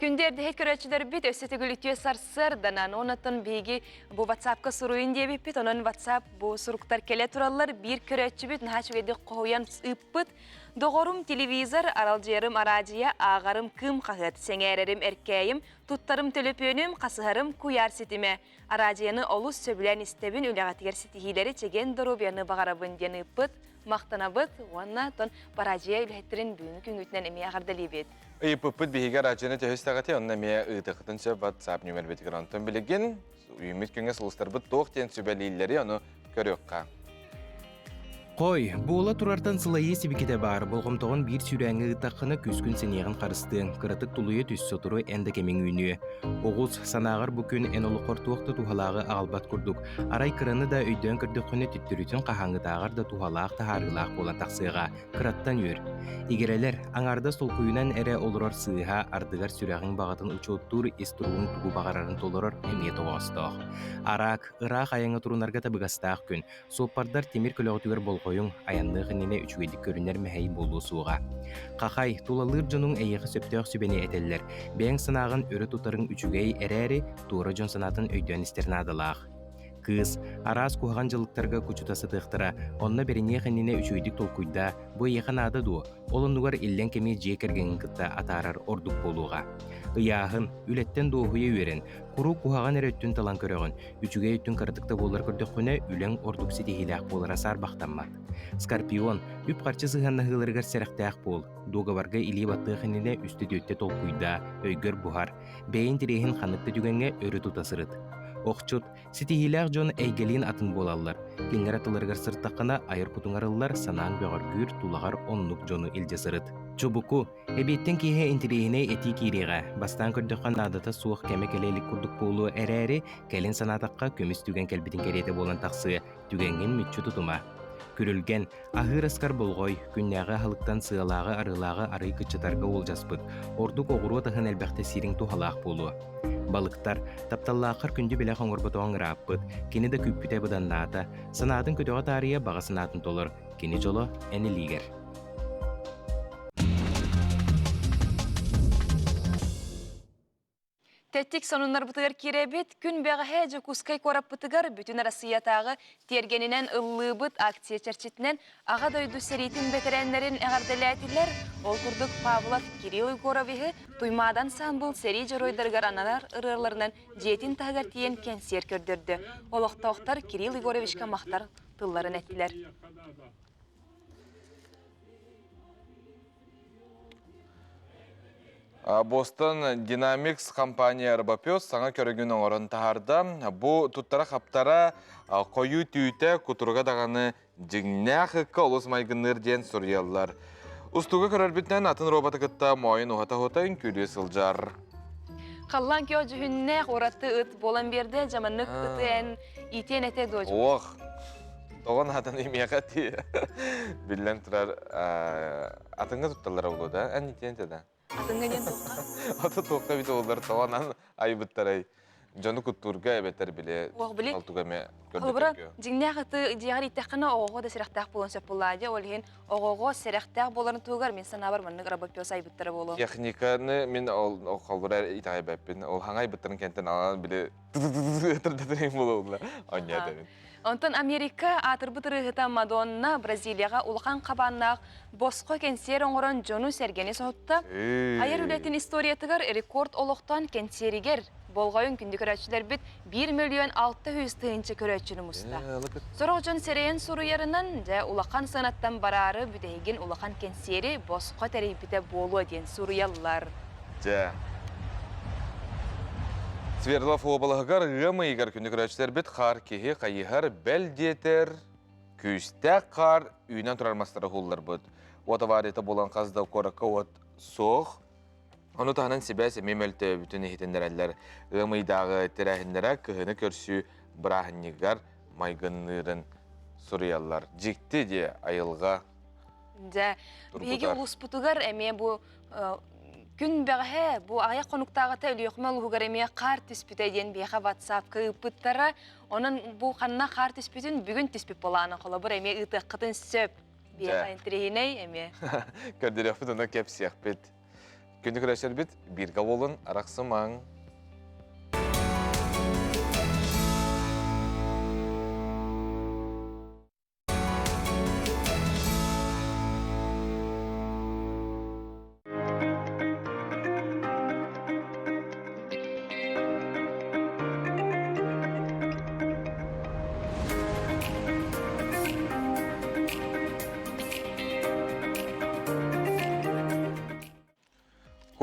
Күндү эрдэһит көрөөччүлэрбит өссө төгүл үтүө сарсыарданан, онон биһиги бу WhatsApp-ка суруйун диэбиппит, онон WhatsApp бу суруктар кэлэ тураллар, биир көрөөччүбүт наһаа үчүгэйдик хоһуйан ыыппыт. Доҕорум телевизор, аралдьыйарым араадьыйа, ааҕарым кыым хаһыат, сэҥээрэрим эркээйим, туттарым төлөпүөнүм, хасыһарым куйаар ситимэ. Араадьыйаны олус сөбүлээн истэбин, үлэҕитигэр ситиһиилэри, чэгиэн доруобуйаны баҕарабын диэн ыыппыт. Махтанабыт уонна тон параадьыйа үлэһиттэрин бүгүҥҥү күҥҥүтүнэн эмиэ эҕэрдэлиибит. Ыйыппыппыт биһиги араадьыйаны төһө истэҕитий, онно эмиэ ыытыаххытын сөп WhatsApp нүмербитигэр. Онтон билигин үүммүт күҥҥэ сулустарбыт туох диэн сүбэлииллэри ону көрүөххэ. Хой, буола турартан сылайыы сибикитэ баар, болҕомтоҕун биир сүүрээҥҥэ ыыттаххына күүскүн сэниэҕин харыстыаҥ, кыратык тулуйа түс, сотору эн да кэмиҥ үүнүө. Оҕус, санааҕар бу күн эн олоххор туох да туһалааҕы аҕалбат курдук, арай кыраны да өйдөөн көрдөххүнэ төттөрүтүн хаһааҥҥытааҕар да туһалаах таһаарыылаах буолан тахсыаҕа, кыраттан үөр. Игирэлэр, аҥаардас толкуйунан эрэ олорор сыыһа, ардыгар сүрэҕиҥ баҕатын учуоттуур ис туругуҥ тугу баҕарарын толорор эмиэ тоҕоостоох. Араак, ыраах айаҥҥа турунарга табыгастаах күн, Суоппардар тимир көлөҕүтүгэр болҕойуҥ, айанныах иннинэ үчүгэйдик көрүнэр мэһэй буолуо суоҕа. Хахай, тулалыыр дьонуҥ эйиэхэ сөптөөх сүбэни этэллэр. Бэйэҥ санааҕын өрө тутарыҥ үчүгэй эрээри, туора дьон санаатын өйдөөн истэр наадалаах. Кыыс, араас куһаҕан дьылыктарга кучута сытыахтара, онно бэриниэх иннинэ үчүгэйдик толкуйдаа, бу эйиэхэ наада дуо? Ол оннугар иллэҥ кэми дьиэ кэргэҥҥин кытта атаарар ордук буолуоҕа. Ыйааһын, үлэттэн дуоһуйа үөрэн, куруук куһаҕан эрэ өттүн талан көрөҕүн, Үчүгэй өттүн кыратык да буоллар көрдөххүнэ, үлэҥ ордук ситиһиилээх буолара саарбахтаммат. Скорпион, үп-харчы сыһыаннаһыыларыгар сэрэхтээх буол. Дуогабарга илии баттыах иннинэ үстэ-түөртэ толкуйдаа, өйгөр буһар. Бэйэҥ интэриэһин ханнык да түгэҥҥэ өрө тута сырыт. Охчут, ситиһиилээх дьон эйгэлиин атын буолаллар. Кинилэр аттыларыгар сырыттаххына, айар кутуҥ арыллар, санааҥ бөҕөргүүр, тулаҕар оннук дьону илдьэ сырыт. Чубуку, Эбиэттэн киэһэ интэриэһинэй этии киириэҕэ. Бастаан көрдөххө наадата суох кэмэ кэлэ илик курдук буолуо эрээри, кэлин санаатахха көмүс түгэн кэлбитин кэриэтэ буолан тахсыа, түгэҥҥин мүччү тутума. Күрүлгэн, аһыыр аскар болҕой, күннээҕи аһылыктан сыалааҕы-арыылааҕы арый кыччатарга уолдьаспыт, ордук оҕуруот аһын элбэхтэ сиириҥ туһалаах буолуо. Балыктар, тапталлааххар күндү бэлэх оҥорботоҕуҥ ырааппыт, кини да күүппүтэ быданнаата, санаатын көтөҕө таарыйа баҕа санаатын толор, кини дьоло эн илиигэр. Тэттик сонуннарбытыгар киирэбит. Күн бэҕэһээ Дьокуускай куораппытыгар бүтүн Арассыыйатааҕы тиэргэнинэн ыллыыбыт акция чэрчитинэн Аҕа дойду сэриитин бэтэрээннэрин эҕэрдэлээтилэр. Ол курдук Павлов Кирилл Егоровиһы Туймаадан Саамбыл сэрии дьоруойдарыгар ананар ырыаларынан дьиэтин таһыгар тиийэн кэнсиэр көрдөрдө. Олохтоохтор Кирилл Егоровичка махтар тылларын эттилэр. Boston Dynamics компания Робопес саҥа көрүҥүн оҥорон таһаарда. Бу туттара-хаптара хойуу түүтэ, кутуруга даҕаны дьиҥнээх ыкка олус майгынныыр диэн суруйаллар. Устууга көрөрбүтүнэн атын роботы кытта моойун уһата-уһата үҥкүүлүү сылдьар. Халлаан кио дьүһүннээх ураты ыт буолан биэрдэ, дьаманнык ыты эн иитиэн этэ дуо? Ох, Тоҕо нааданы миэхэ тии биллэн турар атыҥҥа тутталлара буолуо да эн итиэн этэ да Атыҥҥа диэн туохха? Аты туохха эбит олор тоҕо анан айбыттарай дьону куттуурга эбэтэр били Уох били алтуга эмэ Холобура, көрдөтөргө дьиҥнээх ыты дьиэҕэр ииттэххинэ оҕоҕо да сэрэхтээх буолуон сөп буоллаа дии. Ол иһин оҕоҕо сэрэхтээх буоларын туһугар мин санаабар маннык робопес айбыттара буолуо. Техниканы мин ол холобура итэҕэйбэппин. Ол хаҥа айбыттарын кэнтэн алан били тырдатырын буолуолла. Онньа этэрин. Онтон Америка аатырбыт ырыаһыта Мадонна Бразилияҕа улахан хабааннаах босхо кэнсиэр оҥорон дьону-сэргэни соһутта. Айар үлэтин историятыгар рекорд олохтоон кэнсиэригэр болҕойон күндү көрөөччүлэрбит 1 мөлүйүөн 600 тыһыынча көрөөччүнү муста. Сорох дьон сэрэйэн суруйарынан, дьэ, улахан сыанаттан бараары бүтэһигин улахан кэнсиэри босхо тэрийбитэ буолуо диэн суруйаллар. Дьэ. Свердлов уобалаһыгар ыам ыйыгар күнү көрөөччүлэрбит хаар киһи хайыһар бэл диэтэр күүстээх хаар үүнэн турар мастары уһулларбыт. Уот аварията буолан хас да куоракка уот суох. Ону таһынан сибээс эмиэ мөлтөөбүтүн иһитиннэрэллэр. Ыам ыйдааҕы тэрээһиннэрэ кыһыны көрсүү бырааһынньыгар майгынныырын суруйаллар. Дьикти диэ айылҕа Дьэ, биһиги улууспутугар эмиэ бу. Күн бэҕэһээ бу аҕыйах хонуктааҕыта Өлүөхүмэ улууһугар эмиэ хаар түспүтэ диэн биһиэхэ WhatsApp-ка ыыппыттара. Онон бу ханна хаар түспүтүн бүгүн түспүт былаана холобур эмиэ ыытыаххытын сөп. Биһиэхэ интэриэһинэй эмиэ. Көрдөрүөхпүт онно кэпсиэхпит. Күндү көрөөччүлэрбит, бииргэ буолун, арахсымаҥ.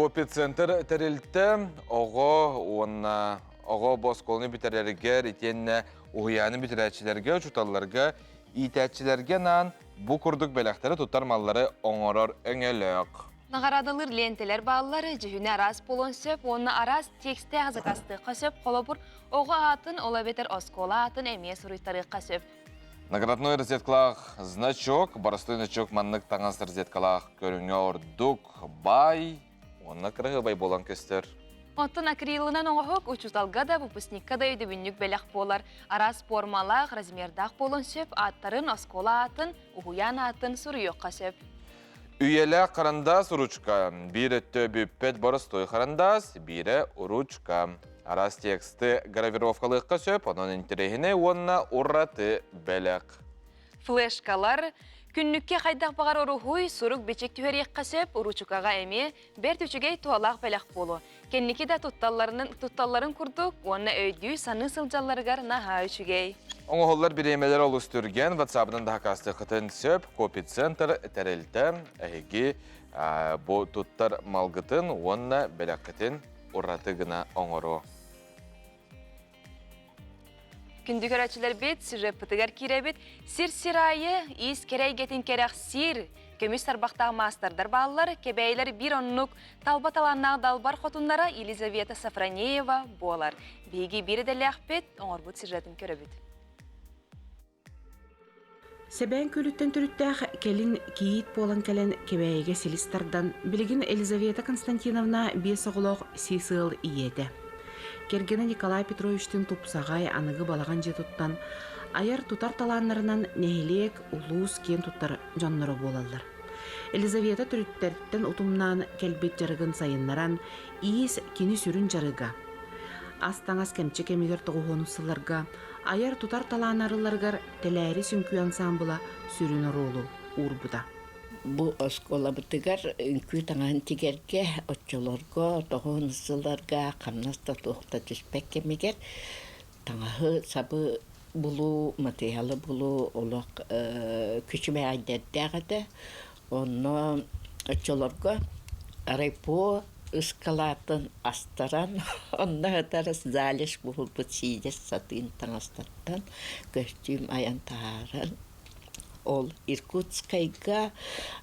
Копицентр тэрилтэ оҕо уонна оҕо бу оскуоланы бүтэрэригэр итиэннэ уһуйааны бүтэрээччилэргэ, учууталларга, иитээччилэргэ анаан бу курдук бэлэхтэри туттар маллары оҥорор өҥөлөөх. Наҕараадалыыр лиэнтэлэр бааллар, дьүһүнэ араас буолуон сөп уонна араас тексттээх заказтыахха сөп, холобур, оҕо аатын, ол эбэтэр оскуола аатын эмиэ суруйтарыахха сөп. Наградной розеткалаах значок, боростуой значок маннык таҥас розеткалаах көрүҥэ ордук баай уонна кыраһыабай буолан көстөр. Оттон акрилынан оҥоһук учууталга да, выпускникка да өйдөбүнньүк бэлэх буолар. Араас формалаах, размердаах буолуон сөп, ааттарын, оскуола аатын, уһуйаан аатын суруйуохха сөп. Үйэлээх харандаас ручка. Биир өттө бүппэт боростуой харандаас, биирэ ручка. Араас тексты гравировкалыахха сөп, онон интэриэһинэй уонна ураты бэлэх. Флешкалар күннүккэ хайдах баҕар уруһуй, сурук-бичик түһэриэххэ сөп, уруучукаҕа эмиэ бэрт үчүгэй туһалаах бэлэх буолуо. Кэнники да тутталларын курдук уонна өйдүү-саныы сылдьалларыгар наһаа үчүгэй. Оҥоһуллар бириэмэлэр олус түргэн, WhatsApp-ынан да хакаастыаххытын сөп. Копицентр тэрилтэ эһиги бу туттар малгытын уонна бэлэххитин ураты гына оҥоруо. Күндү көрөөччүлэрбит, сюжеппытыгар киирэбит. Сир-сир аайы иис кэрэ эйгэтин кэрэхсиир, көмүс тарбахтаах маастардар бааллар. Кэбээйилэр биир оннук талба талааннаах далбар хотуннара Елизавета Сафронеева буолар. Биһиги биир идэлээхпит, оҥорбут сюжетын көрөбүт. Сэбээн Күөлүттэн төрүттээх кэлин кийиит буолан кэлэн Кэбээйигэ силис тардан, билигин Елизавета Константиновна биэс оҕолоох сис ыал ийэтэ. Кэргэнэ Николай Петровичтыын тупсаҕай аныгы балаҕан дьиэ туттан, айар-тутар талааннарынан нэһилиэк, улуус киэн туттар дьонноро буолаллар. Елизавета төрүттэртэн утумнаан кэлбит дьарыгын сайыннаран, иис кини сүрүн дьарыга. Ас-таҥас кэмчи кэмигэр тоҕуһуонус сылларга айар-тутар талаан арылларыгар Тэлээрис үҥкүү ансаамбыла сүрүн оруолу уурбута. Бу оскуолабытыгар үҥкүү таҥаһын тигэргэ оччолорго тоҕуһун сылларга хамнас да туох да түспэт кэмигэр таҥаһы сабы булуу, матырыйаалы булуу олох күчүмэҕэйдэрдээх этэ. Онно оччолорго райпо ыскалаатын астаран, онно сытар залежь буолбут сиидэ сатыын таҥастартан көстүүм айан таһааран, ол Иркутскайга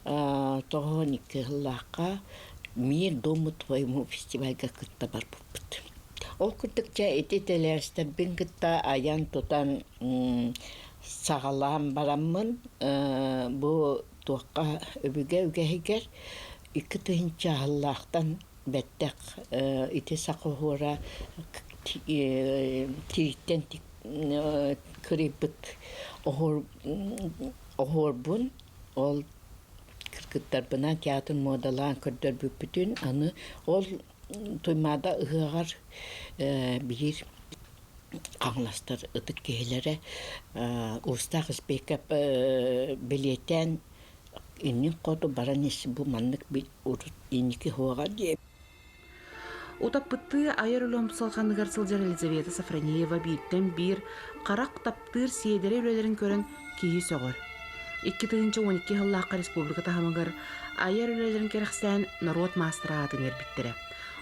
92 сыллаахха «Мир дому твоему» фестивальга кытта барбыппыт. Ол курдук дьэ ити тэлээрстэрбин кытта айан-тутан саҕалаан бараммын бу туохха өбүгэ үгэһигэр 2000 аһыллаахтан бэттэх ити саха оһуора тириттэн кырыйбыт оһуорбун ол кыргыттарбынаан театр муодалаан көрдөрбүппүтүн аны ол Туймаада ыһыаҕар биир хаҥаластар ытык киһилэрэ Уустаах Испиэкэп бэлиэтээн иннин хоту баран ис бу маннык урут инники уһуоҕа диэбит. Утаппыттыы айар үлэ умсалҕаныгар сылдьар Елизавета Софронеева бииртэн биир харах таптыыр сиэдэрэй үлэлэрин көрөн киһи сөҕөр. 2012 сыллаахха республика таһымыгар айар үлэлэрин кэрэхсээн норуот маастара аатын иҥэрбиттэрэ.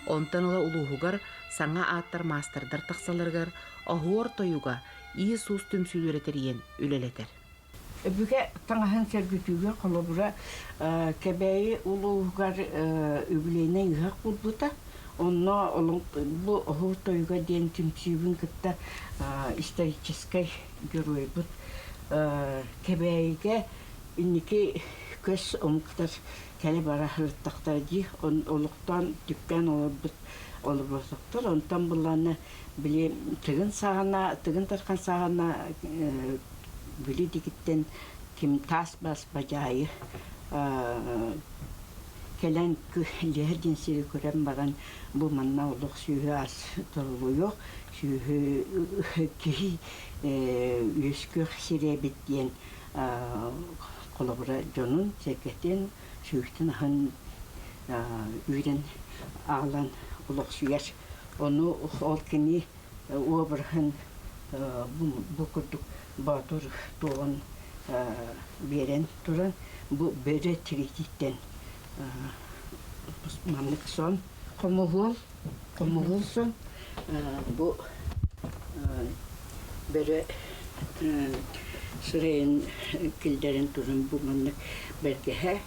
Онтон ыла улууһугар саҥа ааттар маастардар тахсалларыгар оһуор тойуга иис-уус түмсүүлэрэ тэрийэн үлэлэтэр. Өбүгэ таҥаһын сөргүтүүгэ холобура Кэбээйи улууһугар үбүлүөйнэй ыһыах буолбута. Онно бу оһуор тойуга диэн түмсүүбүн кытта историческай геройбут Кэбээйигэ инники көс омуктар кэлэ бара сырыттахтара дии. Олохтоон түптээн олорбут олорботохтор. Онтон буллааны били Тыгын саҕана, Тыгын Тархан саҕана Бүлүү дигиттэн ким таас бас бадьаайы кэлэн лиһэр диэн сири көрөн баран бу манна олох сүөһү ас торулуйуох сүөһү киһи үөскүөх сирэ эбит диэн холобура дьонун сэргэтин сүөһүтүн аһын үүрэн аҕалан олохсуйар ону ол кини обраһын бу курдук боотур туоҕун биэрэн туран бу бөрө тириититтэн маннык сон хомуһуол хомуһуол сон бу бөрө сырайын киллэрэн туран бу маннык бэргэһэ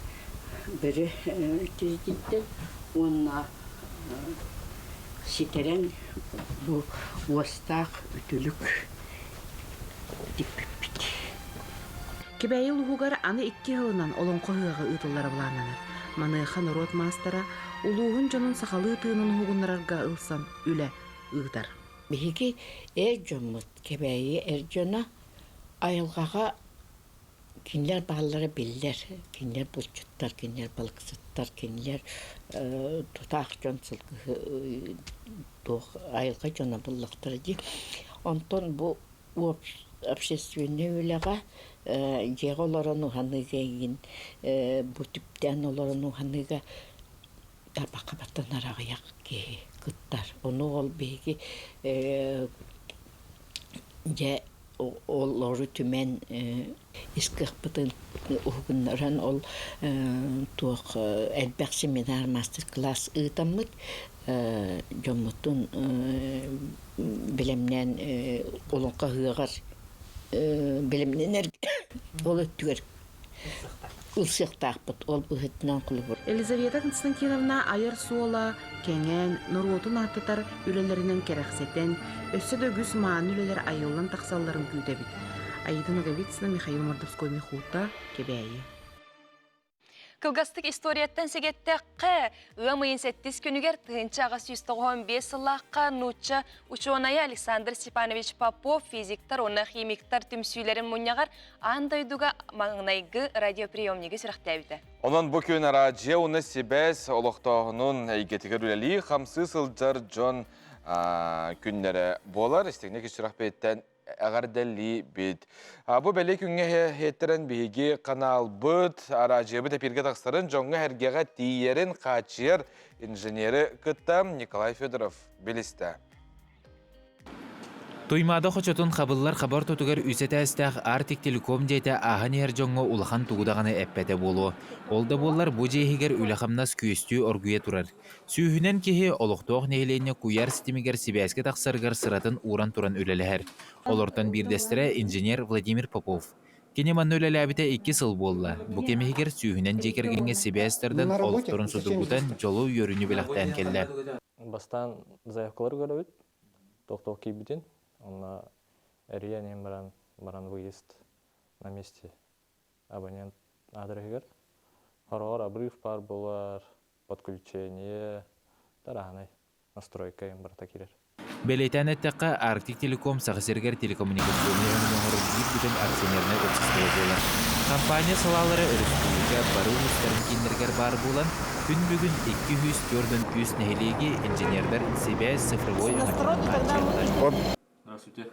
бөрө тириититтэн уонна ситэрэн бу уостаах үтүлүк тикпиппит. Кэбээйи улууһугар аны икки сылынан Олоҥхо ыһыаҕа ыытыллара былааннанар. Маныаха норуот маастара улууһун дьонун сахалыы тыынын уһугуннарарга ылсан үлэ ыытар. Биһиги эр дьоммут, Кэбээйи эр дьоно айылҕаҕа Кинилэр бааллара биллэр. Кинилэр булчуттар, кинилэр балыксыттар, кинилэр тутаах дьон сылгы туох айылҕа дьоно буллахтара дии. Онтон бу общественнай үлэҕэ дьиэҕэ олорон уһаныыга эйигин бу түптээн олорон уһаныыга табака баттанар аҕыйах киһи кыттар. Ону ол биһиги дьэ олору түмэн ис кыахпытын уһугуннаран ол туох элбэх семинар мастер-класс ыытаммыт дьоммутун бэлэмнээн олоҥхо ыһыаҕар бэлэмнэнэр ол өттүгэр ылсыахтаахпыт ол быһыытынан холобур. Елизавета Константиновна айар суола кэҥээн, норуотун ааттатар үлэлэринэн кэрэхсэтэн, өссө да үгүс мааны үлэлэр айыллан тахсалларын күүтэбит. Аида Ноговицына, Михаил Мордовской-Михута, Кэбээйи. Кылгастык историяттан сэгэттэххэ, ыам ыйын сэттис күнүгэр 1895 сыллаахха нуучча учуонайа Александр Степанович Попов физиктар уонна химиктар түмсүүлэрин мунньаҕар аан дойдуга маҥнайгы радиоприемнигы сүрэхтээбитэ. Онон бу күн араадьыйа уонна сибээс олохтооһунун эйгэтигэр үлэлии, хамсыы сылдьар дьон күннэрэ буолар. Истиҥник сүрэхпиттэн эҕэрдэлиибит. Бу бэлиэ күҥҥэ иһиттэрэн биһиги каналбыт, араадьыйабыт эпиргэ тахсарын, дьоҥҥо-сэргэҕэ тиийэрин хааччыйар инженери кытта Николай Федоров билистэ. Туймаада хочотун хабыллар хабар тутугар үс этээстээх Арктик Телеком дьиэтэ ааһан иһэр дьоҥҥо улахан тугу даҕаны эппэтэ буолуо. Ол да буоллар бу дьиэ иһигэр үлэ-хамнас күөстүү оргуйа турар. Сүүһүнэн киһи олохтоох нэһилиэнньэ куйаар ситимигэр сибээскэ тахсарыгар сыратын ууран туран үлэлэһэр. Олортон биирдэстэрэ инженер Владимир Попов. Кини манна үлэлээбитэ икки сыл буолла. Бу кэм иһигэр сүүһүнэн дьиэ кэргэҥҥэ сибээс тардан, олохторун судургутан, дьолу-үөрүүнү бэлэхтээн кэллэ. Бастаан заявкалары көрөбүт, туох-туох киирбитин, онно эрийэн иһэн баран, баран выезд на месте абонент аадырыһыгар. Хороҕор обрыв баар буолар, подключение, тараһанай настройка барыта киирэр. Бэлиэтээн эттэххэ, Арктик Телеком Саха сиригэр телекоммуникационнай өҥөнү оҥорор биир бүтүн акционернай общество буолар. Компания салаалара өрөспүүбүлүкэ бары улуустарын кииннэригэр баар буолан, күн бүгүн 243 нэһилиэги инженердэр сибээс цифровой өҥөтүнэн хааччыйаллар. Здравствуйте.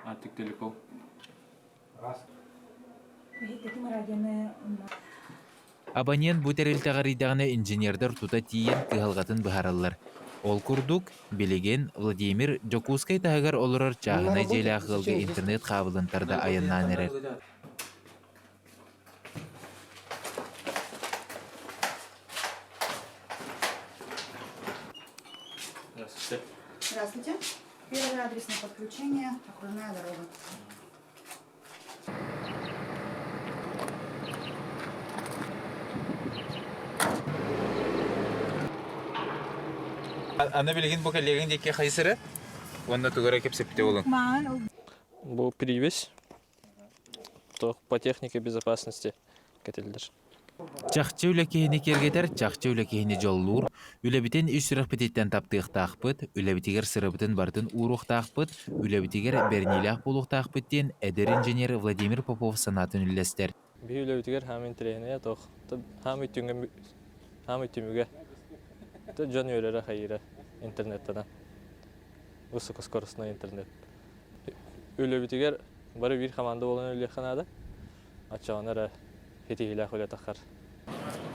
Арктик Телеком. Абонент бу тэрилтэҕэ эрийдэҕинэ инженердэр тута тиийэн кыһалҕатын быһаараллар. Ол курдук, билигин Владимир Дьокуускай таһыгар олорор чааһынай дьиэлээх ыалга интернет хаабылын тарда айаннаан эрэр. Здравствуйте. Здравствуйте. Первый адрес на подключение, окружная дорога. Аны билигин бу кэллиэгин диэки хайысыры уонна тугу эрэ кэпсэппитэ буолуҥ. Бу привязь по технике безопасности. кэтиллэр. Чахчы үлэ киһини киэргэтэр, чахчы үлэ киһини дьоллуур. Үлэбитин ис сүрэхпититтэн таптыахтаахпыт, үлэбитигэр сырабытын барытын ууруохтаахпыт, үлэбитигэр бэриниилээх буолуохтаахпыт диэн эдэр инженер Владимир Попов санаатын үллэстэр. Биһи үлэбитигэр хаамый интэриэһинэйэ туох, хаамый түҥҥэ хаамый түмүгэ дьон үөрэрэ хайыыра интернеттана высокоскоростной интернет. Үлэбитигэр бары биир команда буолан үлэлиэххэ наада. Оччоҕуна эрэ ситиһиилээх үлэ таххар.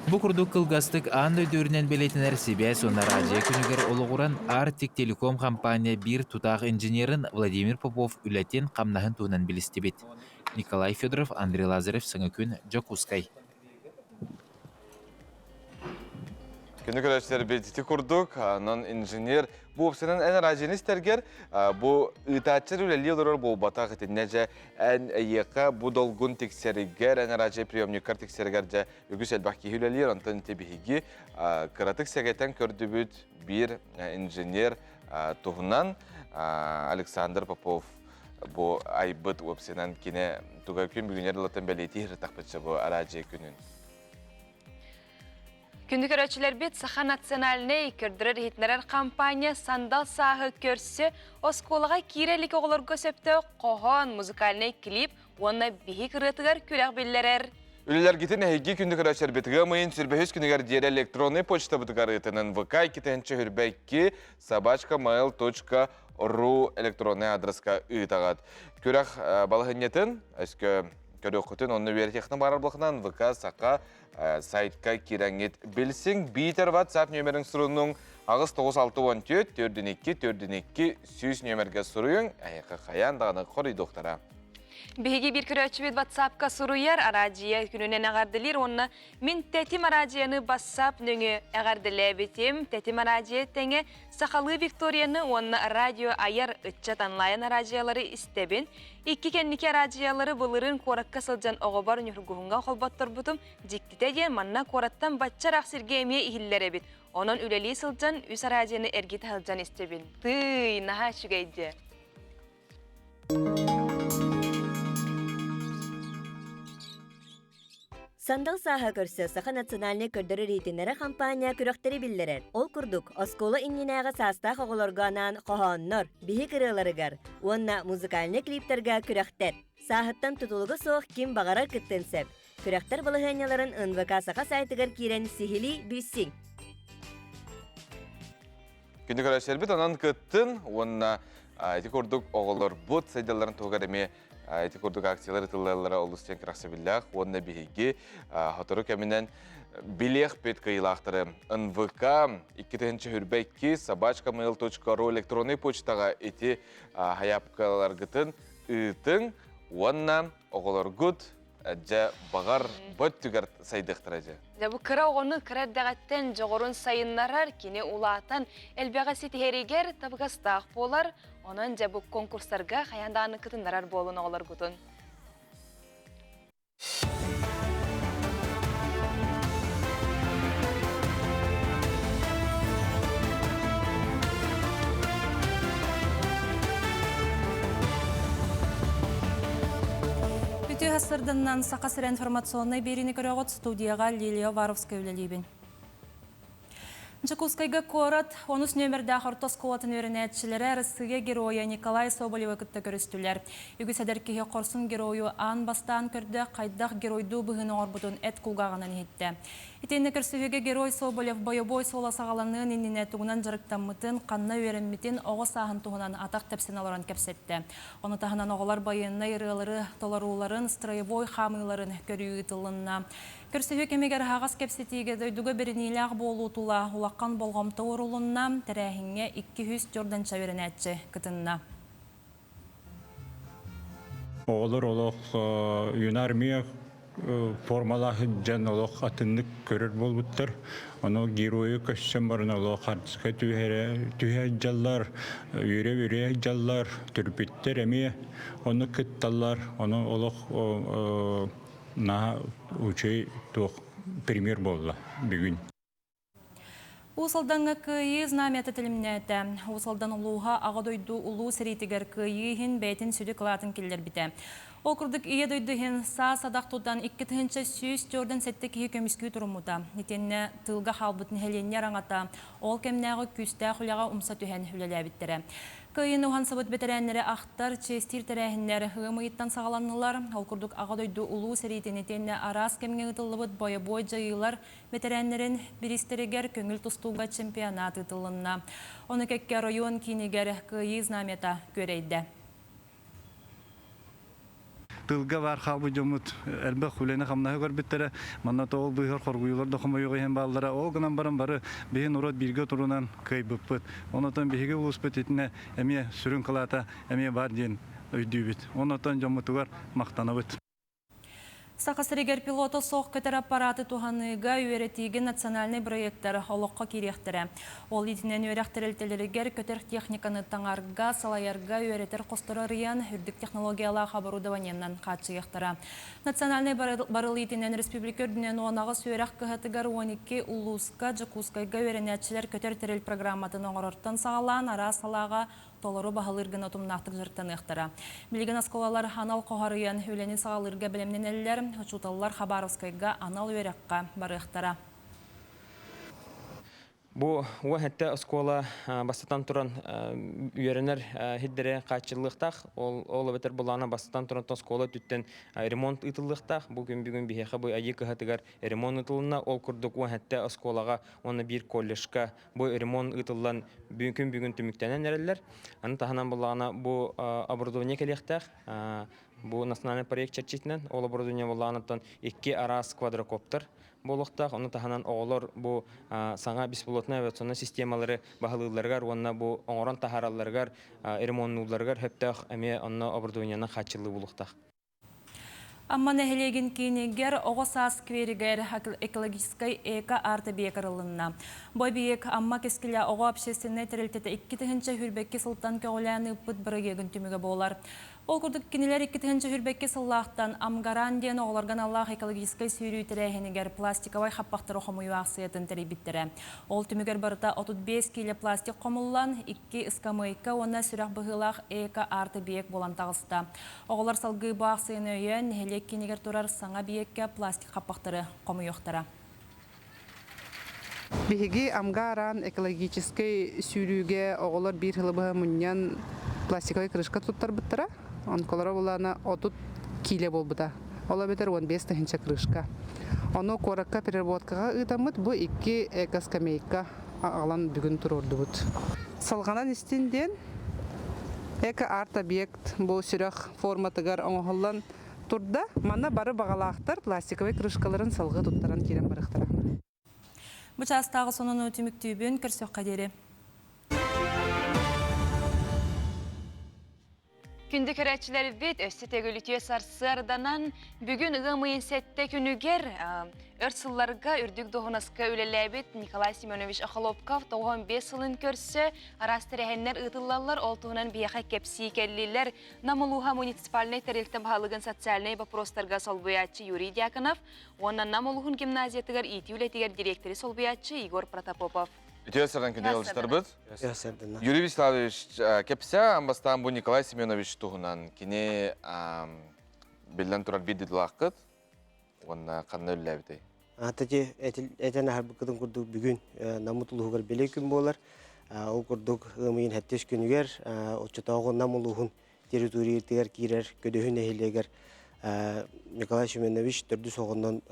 Бу курдук кылгастык аан дойду үрүнэн бэлиэтэнэр сибээс уонна араадьыйа күнүгэр олоҕуран Arctic Telecom хампаанньа биир тутаах инженерин Владимир Попов үлэтин, хамнаһын туһунан билистибит. Николай Федоров, Андрей Лазарев, Саҥа күн, Дьокуускай. Күнү көрөөччүлэрбит ити курдук, онон инженер бу уопсайынан эн араадьыйаны истэргэр бу ыытааччы үлэлии олорор буолбатах итиннэ дьэ эн эйиэхэ бу долгун тиксэригэр эн араадьыйа приемниккар тиксэригэр дьэ үгүс элбэх киһи үлэлиир онтон ити биһиги кыратык сэгэтэн көрдүбүт биир инженер туһунан Александр Попов бу айбыт уопсайынан кини туга күн бүгүнэр ылатын бэлиэтии ырытахпытча бу араадьыйа күнүн. Күндү көрөөччүлэрбит Саха национальнай көрдөрөр-иһитиннэрэр компания Сандал сааһы көрсө оскуолаҕа киирэ илик оҕолорго сөптөөх хоһоон, музыкальнай клип уонна биһик ырыатыгар күрэх биллэрэр. Үлэлэргитин эһиги күндү көрөөччүлэрбит ыам ыйын сүрбэһис күнүгэр диэри электроннай почтабытыгар ыытынын вк 2 собачка mail.ru электроннай адреска ыытаҕыт. Күрэх балаһынньатын өскө көрүөххүтүн онно үөрэтиэххитин баарар буолхунан ВК Саха сайтка кирэҥҥит билсиҥ. Биитэр WhatsApp нүөмэрин сурунуҥ 8 9 6 14 4 2 4 2 100 нүөмэргэ суруйуҥ. Эһиэхэ хайаан даҕаны хоруйдуохтара. Биһиги биир көрөөччүбүт WhatsApp-ка суруйар, араадьыйа күнүнэн эҕэрдэлиир уонна мин Тэтим араадьыйаны WhatsApp нөҥүө эҕэрдэлээбитим. Тэтим араадьыйа тэҥэ сахалыы Викторияны уонна радио айар ыччат онлайн араадьыйалары истэбин. Икки кэнники араадьыйалары былырыын куоракка сылдьан оҕобор Ньургуһуҥҥа холботторбутум. Дьиктитэ диэн манна куораттан бачча ыраах сиргэ эмиэ иһиллэр эбит. Онон үлэлии сылдьан үс араадьыйаны эргитэ сылдьан истэбин. Тыый, наһаа үчүгэй дии. Сандал сааһа көрсө Саха национальнай көрдөрөр иһитиннэрэр хампаанньа күрэхтэри биллэрэр. Ол курдук, оскуола иннинээҕи саастаах оҕолорго анаан хоһооннор, биһик ырыаларыгар уонна музыкальнай клиптарга күрэхтэр. Сааһыттан тутулуга суох ким баҕарар кыттыан сөп. Күрэхтэр балаһыанньаларын НВК Саха сайтыгар киирэн сиһилии билсиҥ. Күндү көрөөччүлэрбит онон кыттын уонна ити курдук оҕолорбут сайдалларын туһугар эмиэ ити курдук акциялар ытыллаллара олус диэн кэрэхсэбиллээх уонна биһиги сотору кэминэн билиэхпит кыайыылаахтары НВК 2022 собачкamail.ru электронный почтаҕа ити хайаапкаларгытын ыытыҥ уонна оҕолоргут дьэ баҕар бөттүгэр сайдыахтара дьэ. Дьэ бу кыра оҕону кыра эрдэҕиттэн дьоҕурун сайыннарар, кини улаатан элбэҕи ситиһэригэр табыгастаах буолар. Онон дьэ бу конкурстарга хайаан даҕаны кытыннарар буолун оҕолоргутун. Үтүө сырдыннан Саха сирэ информационнай биэриини көрөҕүт студияҕа Лилия Варовская үлэлиибин. Дьокуускайга куорат онус нүөмэрдээх орто оскуолатын үөрэнээччилэрэ Арассыыйа Геройа Николай Соболевы кытта көрүстүлэр. Үгүс эдэр киһи хорсун геройу аан бастаан көрдө, хайдах геройдуу быһыыны оҥорбутун эт кулгааҕынан иһиттэ. Итиэннэ көрсүһүүгэ Герой Соболев бойобуой суола саҕаланыан иннинэ тугунан дьарыктаммытын, ханна үөрэммитин, оҕо сааһын туһунан атах тэпсэн олорон кэпсэттэ. Ону таһынан оҕолор байыаннай ырыалары толорууларын, строевой хаамыыларын көрүү ыытылынна. Көрсүһүү кэмигэр аһаҕас кэпсэтиигэ дойдуга бэриниилээх буолуу тула улахан болҕомто уурулунна, тэрээһиҥҥэ 200 дьорданча үөрэнээччи кытынна. Оҕолор олох юнармия формалаах дьон олох атыннык көрөр буолбуттар. Ону геройу көссөн баран олох хартыска түһэрэ түһэ дьаллар, үөрэ-үөрэ дьаллар, түрпүттэр эмиэ ону кытталлар. Ону олох наһаа үчүгэй туох пример буолла бүгүн. Уус Алдаҥҥа Кыайыы знамята тэлимнээтэ. Уус Алдан улууһа Аҕа дойду Улуу сэриитигэр кыайыы иһин бэйэтин сүдү кылаатын киллэрбитэ. Ол курдук Ийэ дойду иһин саа-садах тутан 2147 киһи көмүскүү туруммута. Итиэннэ тыылга хаалбыт нэһилиэнньэ араҥата ол кэмнээҕи күүстээх үлэҕэ умса түһэн үлэлээбиттэрэ. Кыайыыны уһансыбыт бэтэрээннэри ахтар, чиэстиир тэрээһиннэр ыам ыйыттан саҕаланнылар. Ол курдук Аҕа дойду Улуу сэриитин итиэннэ араас кэмҥэ ыытыллыбыт бойобуой дьайыылар бэтэрээннэрин бириистэригэр көҥүл тустууга чемпионат ыытылынна. Ону кэккэ оройуон киинигэр Кыайыы знамята күөрэйдэ. Тылга баар хаалбыт дьоммут элбэх үлэни-хамнаһы көрбүттэрэ. Манна тоҕул быыһар хоргуйуулар да хомойуох иһин бааллара. Ол гынан баран бары биһи норуот бииргэ турунан кыайбыппыт. Онотон биһиги улууспут итинэ эмиэ сүрүн кылаата эмиэ баар диэн өйдүүбүт. Онотон дьоммутугар махтанабыт. Саха сиригэр пилота суох көтөр аппараты туһаныыга үөрэтиигэ национальнай бырайыактар олоххо киириэхтэрэ. Ол иитинэн үөрэх тэрилтэлэригэр көтөр техниканы таҥарга, салайарга үөрэтэр хостору арыйан, үрдүк технологиялаах оборудованиенан хааччыйыахтара. Национальнай барыл иитинэн республика үрдүнэн 18 үөрэх кыһатыгар 12 улууска, Дьокуускайга үөрэнээччилэр көтөр тэрил программатын оҥорортон саҕалаан араас салааҕа толору баһылыыр гына утумнаахтык дьарыктаныахтара. Билигин оскуолалар анал хоһоруйан үлэни саҕалыырга бэлэмнэнэллэр, учууталлар Хабаровскайга анал үөрэххэ барыахтара. Бу уон оскуола бастатан туран үөрэнэр сирдэрэ хааччыллыахтаах. Ол ол эбэтэр былаана бастатан туран оскуола өттүттэн ремонт ыытыллыахтаах. Бу күн бүгүн биһиэхэ бу Айыы кыһатыгар ремонт ыытылынна. Ол курдук 17 оскуолаҕа уонна биир колледжка Бу ремонт ыытыллан күн бүгүн түмүктэнэн эрэллэр. Аны таһынан буллаҕына бу оборудование кэлиэхтээх. Бу национальный проект чэрчитинэн ол оборудование буллаҕынаттан икки араас квадрокоптер буолуохтаах. Ону таһынан оҕолор бу саҥа беспилотнай авиационнай системалары баһылыылларыгар уонна бу оҥорон таһааралларыгар, ремоннуулларыгар сөптөөх эмиэ онно оборудованиенан хааччыллыы буолуохтаах. Амма нэһилиэгин киинигэр оҕо саас скверигэр экологическай эко-арт-эбийиэк арыллынна. Бу эбийиэк Амма кэскилэ оҕо общественнай тэрилтэтэ 2022 сылтан көҕүлээн ыыппыт бырайыагын түмүгэ буолар. Ол курдук кинилэр 2022 сыллаахтан Амгаран диэн оҕолорго аналлаах экологическай сүүрүү тэрээһинигэр пластиковай хаппахтары хомуйуу аахсыйатын тэрийбиттэрэ. Ол түмүгэр барыта 35 киилэ пластик хомуллан, икки ыскамыайка уонна сүрэх быһыылаах эко-арт-эбийиэк буолан таҕыста. Оҕолор салгыы бу аахсыйаны өйөөн, нэһилиэк киинигэр турар саҥа эбийиэккэ пластик хаппахтары хомуйуохтара. Биһиги Амга-Араан экологическай сүүрүүгэ оҕолор биир сылы быһа мунньан пластиковай крышка туттарбыттара. Онколоро булаана 30 киилэ буолбута. Ол эбэтэр 15 тыһыынча крышка. Ону куоракка переработкаҕа ыытаммыт бу икки эко-скамейка аҕалан бүгүн туруордубут. Салҕанан истин диэн эко-арт-объект Бу сүрэх форматыгар оҥоһуллан турда. Манна бары баҕалаахтар пластиковай крышкаларын салгыы туттаран киирэн барыахтара. Бу чаастааҕы сонуну түмүктүүбүн көрсөххө диэри. Күндү көрөөччүлэрбит, өссө төгүлүтүө сарсыарданан бүгүн ыам ыйын сэттэ күнүгэр Өр сылларга үрдүк дуоһунаска үлэлээбит Николай Семенович Охолопков 95 сылын көрсө араас тэрээһиннэр ыытыллаллар. Ол туһунан биһиэхэ кэпсии кэллилэр. Нам улууһа муниципальнай тэрилтэ баһылыгын социальнай боппуруостарга солбуйааччы Юрий Дьяконов уонна Нам улууһун гимназиятыгар иитии үлэтигэр дириэктэри солбуйааччы Егор Протопопов. Үтүө сардан күндү ыалдьыттарбыт. Юрий Вячеславович кэпсээ бастаан бу Николай Семенович туһунан кини биллэн турар биир дойдулааххыт Уонна ханна үлэлээбитэй? Аата дьэ этэн аһарбыккытын курдук бүгүн Наммыт улууһугар бэлиэ күн буолар. Ол курдук ыам ыйын сэттис күнүгэр оччотооҕу Нам улууһун территориятыгар киирэр Көдөһү нэһилиэгэр Николай Семенович төрдүс оҕоннон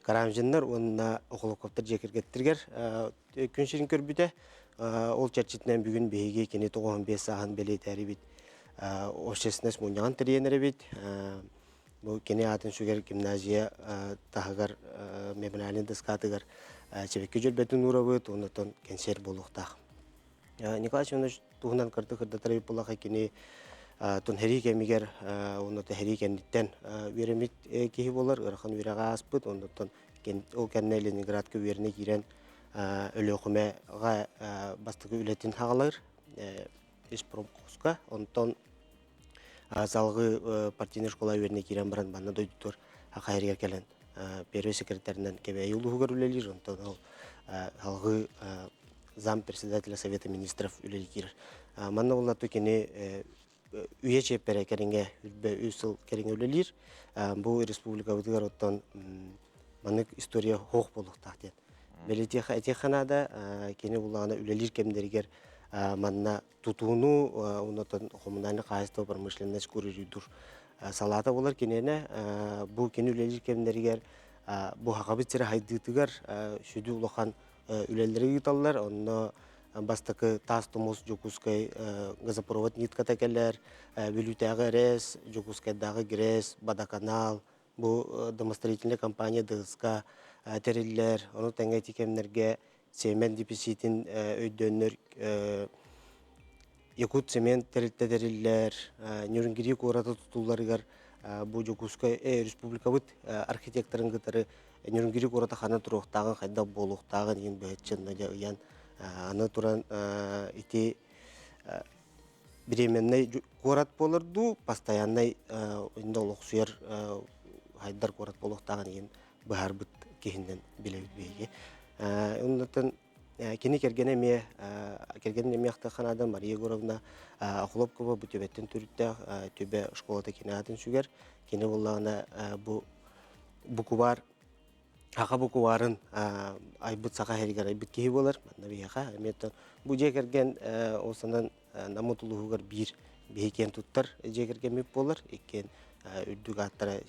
Карамзиннар уонна Охлопковтар дьиэ кэргэттэригэр күн сирин көрбүтэ. Ол чэрчитинэн бүгүн биһиги кини 95 сааһын бэлиэтээрибит общественность мунньаҕын тэрийэн эрэбит. Бу кини аатын сүгэр гимназия таһыгар мемориальнай доскатыгар чэбэкки дьөрбөтүн уурабыт, оннотон кэнсиэр буолуохтаах. Николай Семенович туһунан кырдык кырдатар эбит буоллаха кини тун сэрии кэмигэр уонна сэрии кэнниттэн үөрэммит киһи буолар, ыарахан үөрэҕи ааспыт, оннуттан ол кэннэ Ленинградка үөрэнэ киирэн Өлүөхүмэҕэ бастакы үлэтин хаҕалыыр испромкуска, онтон Салгыы партийнай школа үөрэнэ киирэн баран манна дойдутугар Хахайырыгар кэлэн первый секретарынан Кэбээйи улууһугар үлэлиир, онтон ол салгыы зам председателя Совета министров үлэлии киирэр. Манна буоллату кини үйэ чиэппэрэ кэриҥэ үрбэ үс сыл кэриҥэ үлэлиир. Бу республикабытыгар оттон маннык история хоох буолуохтаах диэн. Бэлитиэхэ этиэххэ наада, кини буллаҕына үлэлиир кэмнэригэр манна тутууну оннотон коммунальный хаһайство промышленность курирүйдур салаата болар киниэнэ бу кини үлэлиир кэмнэригэр бу хахабыт сирэ хайдыытыгар сүдү улахан үлэлэри ыыталлар онно бастакы таас тумус Дьокуускай газопровод нитката кэлэр Бүлүүтээҕи РЭС Дьокуускайдааҕы ГРЭС Водоканал бу домостроительнай компания ДСК тэриллэр ону тэҥэ ити кэмнэргэ цемент дефицитин өйдөөннөр Якут цемент тэрилтэ тэриллэр Нюрнгири куората тутулларыгар бу Дьокуускай республикабыт архитекторын кытары Нюрнгири куората ханна туруохтааҕын хайдах буолуохтааҕын иһин быһаччы дьэ ыйан аны туран ити временный куорат буолар дуу постояннай инде олохсуйар хайдар куорат буолуохтааҕын иһин быһаарбыт киһинэн билэбит биһиги. Оннуттан кини кэргэнэ эмиэ кэргэнин эмиэ ахтаханаада Мария Егоровна Охлопкова бу түбэттэн төрүттээх түбэ школата кини аатын сүгэр. Кини буоллаҕына бу букубаар Аха букубаарын айбыт саха иһигэр айбыт киһи буолар. Манна биһиэхэ эмиэ бу дьиэ кэргэн ол санан Наммыт улууһугар биир биһи киэн туттар дьиэ кэргэммит буолар. Иккиэн үрдүк ааттара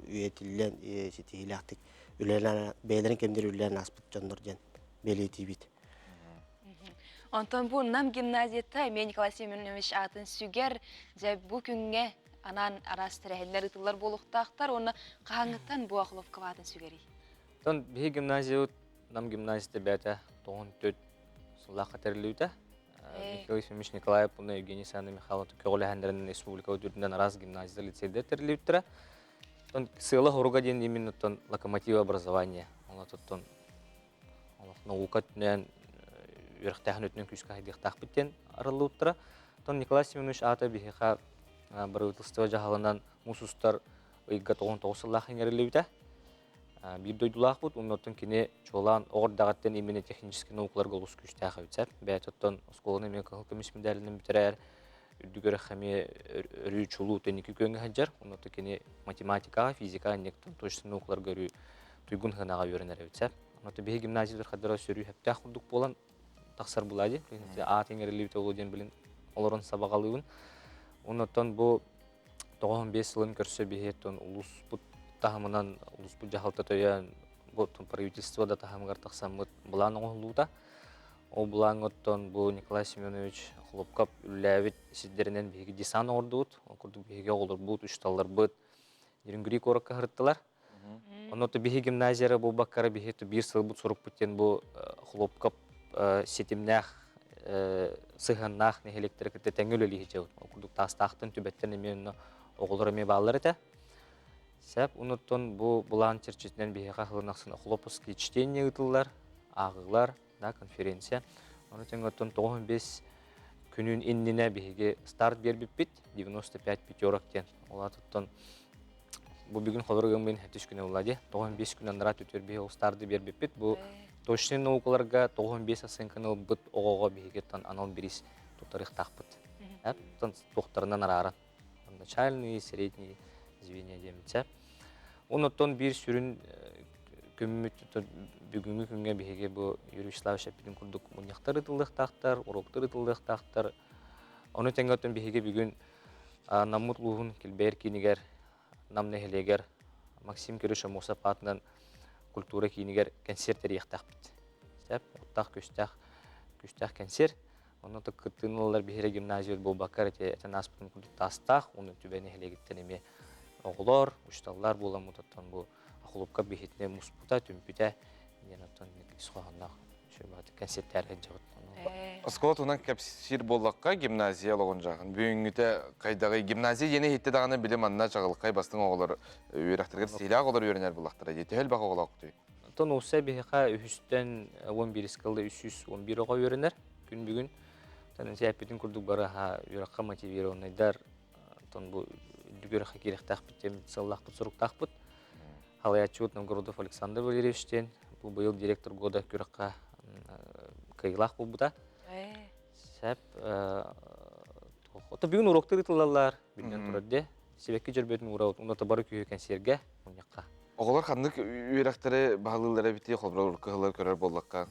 үйэтиллэн ситиһиилээхтик үлэлээн бэйэлэрин кэмнэр үлэлээн ааспыт дьоннор диэн бэлиэтиибит. Онтон бу Нам гимназията эмиэ Николай Семенович аатын сүгэр дьэ бу күҥҥэ анаан араас тэрээһиннэр ыытыллар буолуохтаахтар уонна хаһааҥҥыттан бу Охлопков аатын сүгэрий? Оттон биһи гимназиябыт Нам гимназията бэйэтэ 94 сыллаахха тэриллибитэ. Михаил Ефимович Николаев уонна Евгений Александровна Михайлов көҕүлэһэннэринэн республика үрдүнэн араас гимназиялар, лицейдэр тэриллибиттэрэ. Оттон сыала-соруга диэн именно оттон локомотив образования. Онон олох наука өттүнэн үөрэхтээһин өттүнэн күүскэ хайдыахтаахпыт диэн арыллыбыттара. Оттон Николай Семенович аата биһиэхэ бырабыыталыстыба дьаһалынан муус устар ыйга 99 сыллаах иҥэриллибитэ. Биир дойдулаахпыт, уонна оттон кини чуолаан оҕо эрдэҕиттэн именно техническэй наукаларга олус күүстээх эбит сөп. Бэйэтэ оттон оскуоланы эмиэ кыһыл көмүс медалынан бүтэрэр, үрдүк үөрэххэ эмиэ өрүү чулуу тэники күөҥҥэ сылдьар. Онно кини математикаҕа, физикаҕа иннектон точно наукаларга өрүү туйгун сыанаҕа үөрэнэр эбит сөп. Онно биһи гимназиялар хаддара сөрүү сөптөөх курдук буолан тахсар булаа дии. Аат иҥэриллибитэ буолуо диэн билин олорон сабаҕалыыбын. Оннуттан бу 95 сылын көрсө биһи улууспут таһымынан улууспут дьаһалта төйөөн бу правительство да таһымыгар тахсаммыт былаан оҥоһуллуута. Ол былааҥҥа оттон бу Николай Семенович Хлопков үлэлээбит сирдэринэн биһиги десант оҥордубут. Ол курдук биһиги оҕолорбут, учууталларбыт Нерюнгри куоракка сырыттылар. Онно биһи гимназияра буолбаккара биһи биир сылбыт сурукпут диэн бу Хлопков ситимнээх сыһыаннаах нэһилиэктэри кытта тэҥҥэ үлэлии сылдьабыт. Ол курдук Таастаахтан, Түбэттэн эмиэ онно оҕолор эмиэ бааллар этэ. Сөп, онуттан бу былаан чэрчитинэн биһиэхэ сылын ахсын Хлоповские чтение ыытыллар, ааҕыылар, да, конференция. Ону тэҥэ оттон 95 күнүн иннинэ биһиги старт биэрбиппит 95 пятерок диэн. Ол аатыттан бу бүгүн холорук ыммын 7 күнэ буолла дии. 95 күн анараа түтүөр биһи ол старды биэрбиппит. Бу точный наукаларга 95 оценканы ылбыт оҕоҕо биһигиттэн анал бириис туттарыахтаахпыт. Оттон туохтарынан арааран. Начальный, средний звенья диэмитсэ. Оннуттан биир сүрүн күммүт бүгүҥҥү күҥҥэ биһиги бу Юрий Вячеславович эппитин курдук мунньахтар ыытыллыахтаахтар, уруоктар ыытыллыахтаахтар. Ону тэҥэ оттон биһиги бүгүн Наммыт улууһун Килбэйэр киинигэр, Нам нэһилиэгэр Максим Кириллович Аммосов аатынан культура киинигэр кэнсиэр тэрийиэхтээхпит. Сөп, уоттаах күстээх күстээх кэнсиэр. Онно кыттыыны ылаллар биһиги гимназия буолбакка эрэ этэн ааспытым курдук таастаах уонна Түбэ нэһилиэгиттэн эмиэ оҕолор, учууталлар буоламмыт оттон бу кулуупка биһитинэ муспута, түмпүтэ диэн оттон ис хоһоонноох кэнсиэртээр сылдьабыт. Оскуола туһунан кэпсиир буоллахха, гимназия олоҕун дьаһын. Бүгүҥҥүтэ хайдаҕый? Гимназия диэни иһиттэ даҕаны били манна чаҕылхай бастыҥ оҕолор үөрэхтэригэр сиилээх оҕолор үөрэнэр буоллахтара дии. Төһө элбэх оҕолоохтуй? Оттон уусса биһиэхэ үһүстэн 11 кылла 311 оҕо үөрэнэр. Күн бүгүн эппитин курдук бары үөрэххэ мотивированныйдар, оттон бу үрдүк үөрэххэ киириэхтээхпит диэн сыаллаахпыт, соруктаахпыт. Халайааччыбыт Новгородов Александр Валерьевич диэн бу быйыл директор года күрэххэ кыайыылаах буолбута. Сөп. Ото бүгүн уроктар ытыллаллар, биллэн турар де. Сибэкки дьөрбөтүн уурабыт, уната бары күүһү кэнсиэргэ, мунньахха. Оҕолор ханнык үөрэхтэри баһылыыллара эбитий, холобур кыһыллар көрөр буоллахха?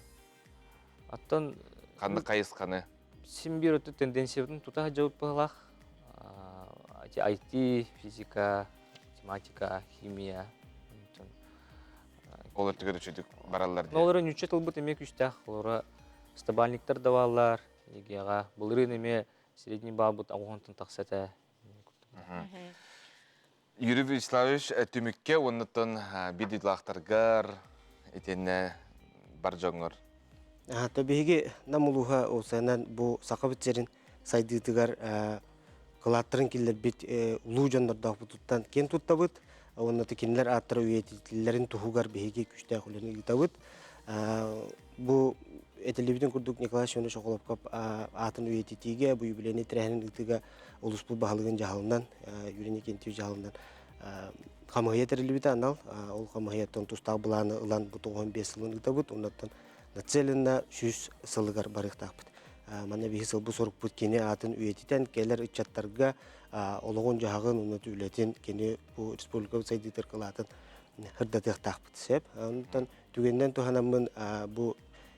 Оттон ханнык хайысханы? Син биир өттө тенденциябытын тута сылдьабыт быһылаах. IT, физика, математика, химия. Ол өттүгэр үчүгдүк бараллар дии. Олору ньучча тылбыт эмиэ күүстээх. Олора стобальниктар да бааллар, ЕГЭ-ҕа. Былырыын эмиэ средний баалбыт оҕоһунтан тахса этэ. Юрий Вячеславович түмүккэ уоннаттан биир дойдулаахтаргар итиэннэ бар дьоҥҥор. То биһиги Нам улууһа уопсайынан бу Сахабыт сирин сайдыытыгар кылааттарын киллэрбит улуу дьоннордоохпутуттан киэн туттабыт. Уонна кинилэр ааттара үйэтитиллэрин туһугар биһиги күүстээх үлэни ыытабыт. Бу этиллибитин курдук Николай Семенович Охлопков аатын үйэтитиигэ, бу юбилейный тэрээһинин ыытыыга улууспут баһылыгын дьаһалынан, Юрий Никентьевич дьаһалынан хамыһыйа тэриллибитэ анал. Ол хамыһыйаттан тустаах былааны ылан бу 95 сылын ыытабыт. Оннуттан нацеленно 100 сылыгар барыахтаахпыт. Манна биһи сылбы сорукпут кини аатын үйэтитэн кэлэр ыччаттарга олоҕун-дьаһаҕын уонна үлэтин кини бу республикабыт сайдыытыгар кылаатын сырдатыахтаахпыт сөп. Онтон түгэнинэн туһанаммын бу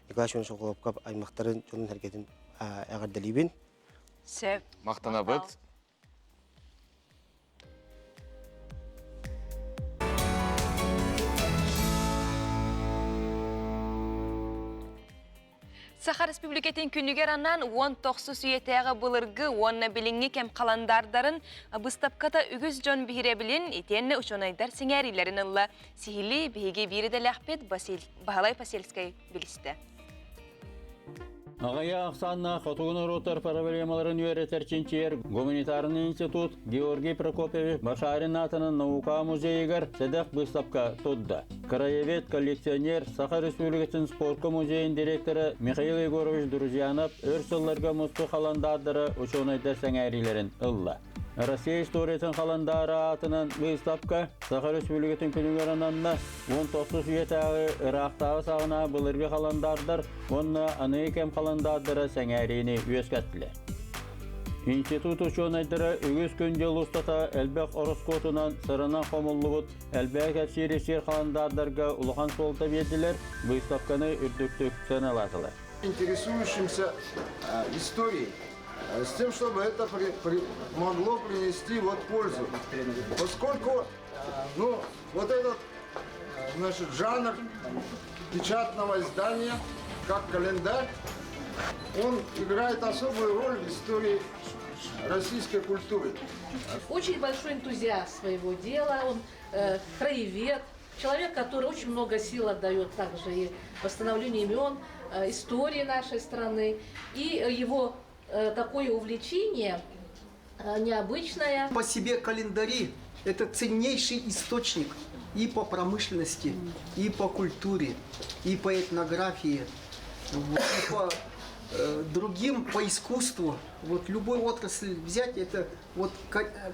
Николай Семенович Охлопков аймахтарын дьонун-сэргэтин эҕэрдэлиибин. Сөп. Махтанабыт. Саха Республикатын күнүгэр анаан 19 үйэтээҕи былыргы уонна билиҥҥи кэм халандаардарын быыстапката үгүс дьон биһирэбилин итиэннэ учуонайдар сэҥээриилэрин ылла. Сиһилии биһиги биир идэлээхпит Баһылай Посельскай билистэ. Аҕыйах ахсааннаах хотугу норуоттар проблемаларын үөрэтэр чинчийэр гуманитарный институт Георгий Прокопьевич Башарин аатынан наука музейыгар сэдэх быыстапка турда. Краевед, коллекционер, Саха Республикатын спорка музейын директора Михаил Егорович Друзьянов өр сылларга мусту халандаардара учуонайдар сэҥээриилэрин ылла. Россия историятын халандаара аатынан быыстапка Саха Республикатын күнүгэр ананна. 19 үйэтээҕи ыраахтааҕы саҕана былыргы халандаардар уонна аныгы кэм халандаардара сэҥээриини үөскэттилэр. Институт учуонайдара үгүс күн-дьыл устата элбэх ороскуотунан сыранан хомуллубут элбэх кэпсиир сир халандаардарга улахан суолта биэрдилэр, быыстапканы үрдүктүк сыаналаатылар. Интересующимся историей с тем, чтобы это при, при, могло принести вот пользу. Поскольку ну, вот этот значит, жанр печатного издания, как календарь, он играет особую роль в истории российской культуры. Очень большой энтузиаст своего дела, он э, краевед, человек, который очень много сил отдает также и восстановлению имен, э, истории нашей страны. И его э, такое увлечение э, необычное. По себе календари – это ценнейший источник и по промышленности, и по культуре, и по этнографии, вот, и по другим, по искусству. Вот любой отрасль взять, это вот,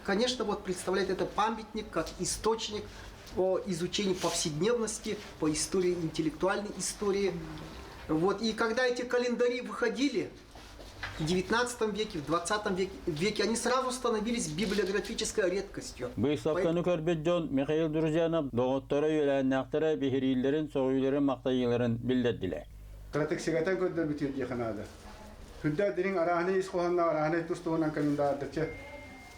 конечно, вот представляет это памятник как источник по изучению повседневности, по истории, интеллектуальной истории. Вот. И когда эти календари выходили, в XIX веке, в XX веке, веке они сразу становились библиографической редкостью. Быыстапканы көрбүт дьон Михаил Друзьянов доҕотторо үөлээннээхтэрэ биһирииллэрин, соҕуйууларын, махтайыыларын биллэрдилэр. Кыратык сигэтэн көрдөрбүтүгэр диэхэ наада. Сүрдээх дириҥ арааһынай ис хоһоонноох арааһынай тус туһунан календардарча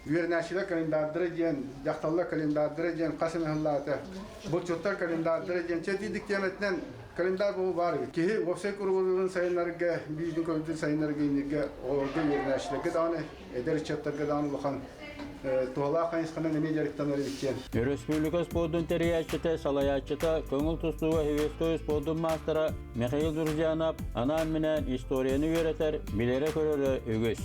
үөрэнээччилэр календардара диэн, дьахталлар календардара диэн хас эмэ сыллаата, булчуттар календардара диэн чэ дийдик тиэмэтинэн календарь буолу баар эбит. Киһи уопсай куругуруун сайыннарга, биирдин көрбүтүн сайыннарга инниргэ оҕолорго үөрэнээччилэргэ даҕаны, эдэр ыччаттарга даҕаны улахан туһалаах хайысханан эмиэ дьарыктанар эбит диэн. Өрөспүүбүлүкэ спордун тэрийээччитэ, салайааччыта, көҥүл тустууга Хевестой спордун маастара Михаил Друзьянов анаан-минээн историяны үөрэтэр, билэрэ-көрөрө үгүс.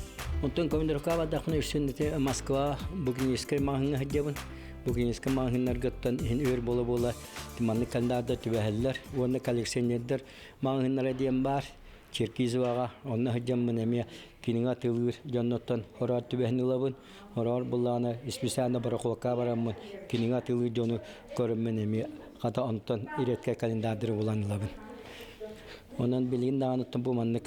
Онтон командировка бардахпына үксүн ити Москва Букиническай маҕаһыыҥҥа сылдьабын. Букиническай маҕаһыыннаргыттан иһин өр буола-буола маннык календардар түбэһэллэр уонна коллекционердар маҕаһыыннара диэн баар. Черкизоваҕа онно сылдьаммын эмиэ кинигэ атыылыыр дьоннортон хороор түбэһин ылабын. Хороор буллаҕына специально барахолка бараммын кинигэ атыылыыр дьону көрөммүн эмиэ хата онтон редкэй календардары булан ылабын. Онон билигин даҕаны бу маннык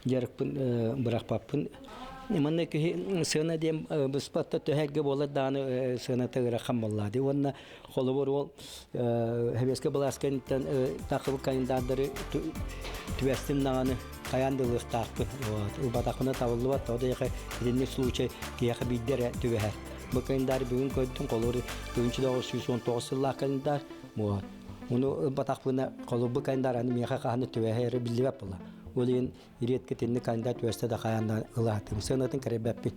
дьарыкпын бырахпаппын. Манна киһи сыана диэн быспатта төһөргө буолар даҕаны сыаната ыарахан буоллаа дии. Уонна холобур ол Сэбиэскэй былаас кэнниттэн тахыбыт календаардары түбэстим даҕаны хайаан да ылыахтаахпын. Ылбатахпына табыллыбат. Тоҕо диэхэ итинник случай киһиэхэ биирдэ эрэ түбэһэр. Бу календарь бүгүн көрдүм, холобур 1919 сыллаах календарь. Вот. Ону ылбатахпына холобур бу календарь аны миэхэ хаһан да түбэһэрэ биллибэт буолла. Ол иһин редко итинник календарь түбэстэ да хайаан да ылаатым. Сыанатын кэрэйбэппин.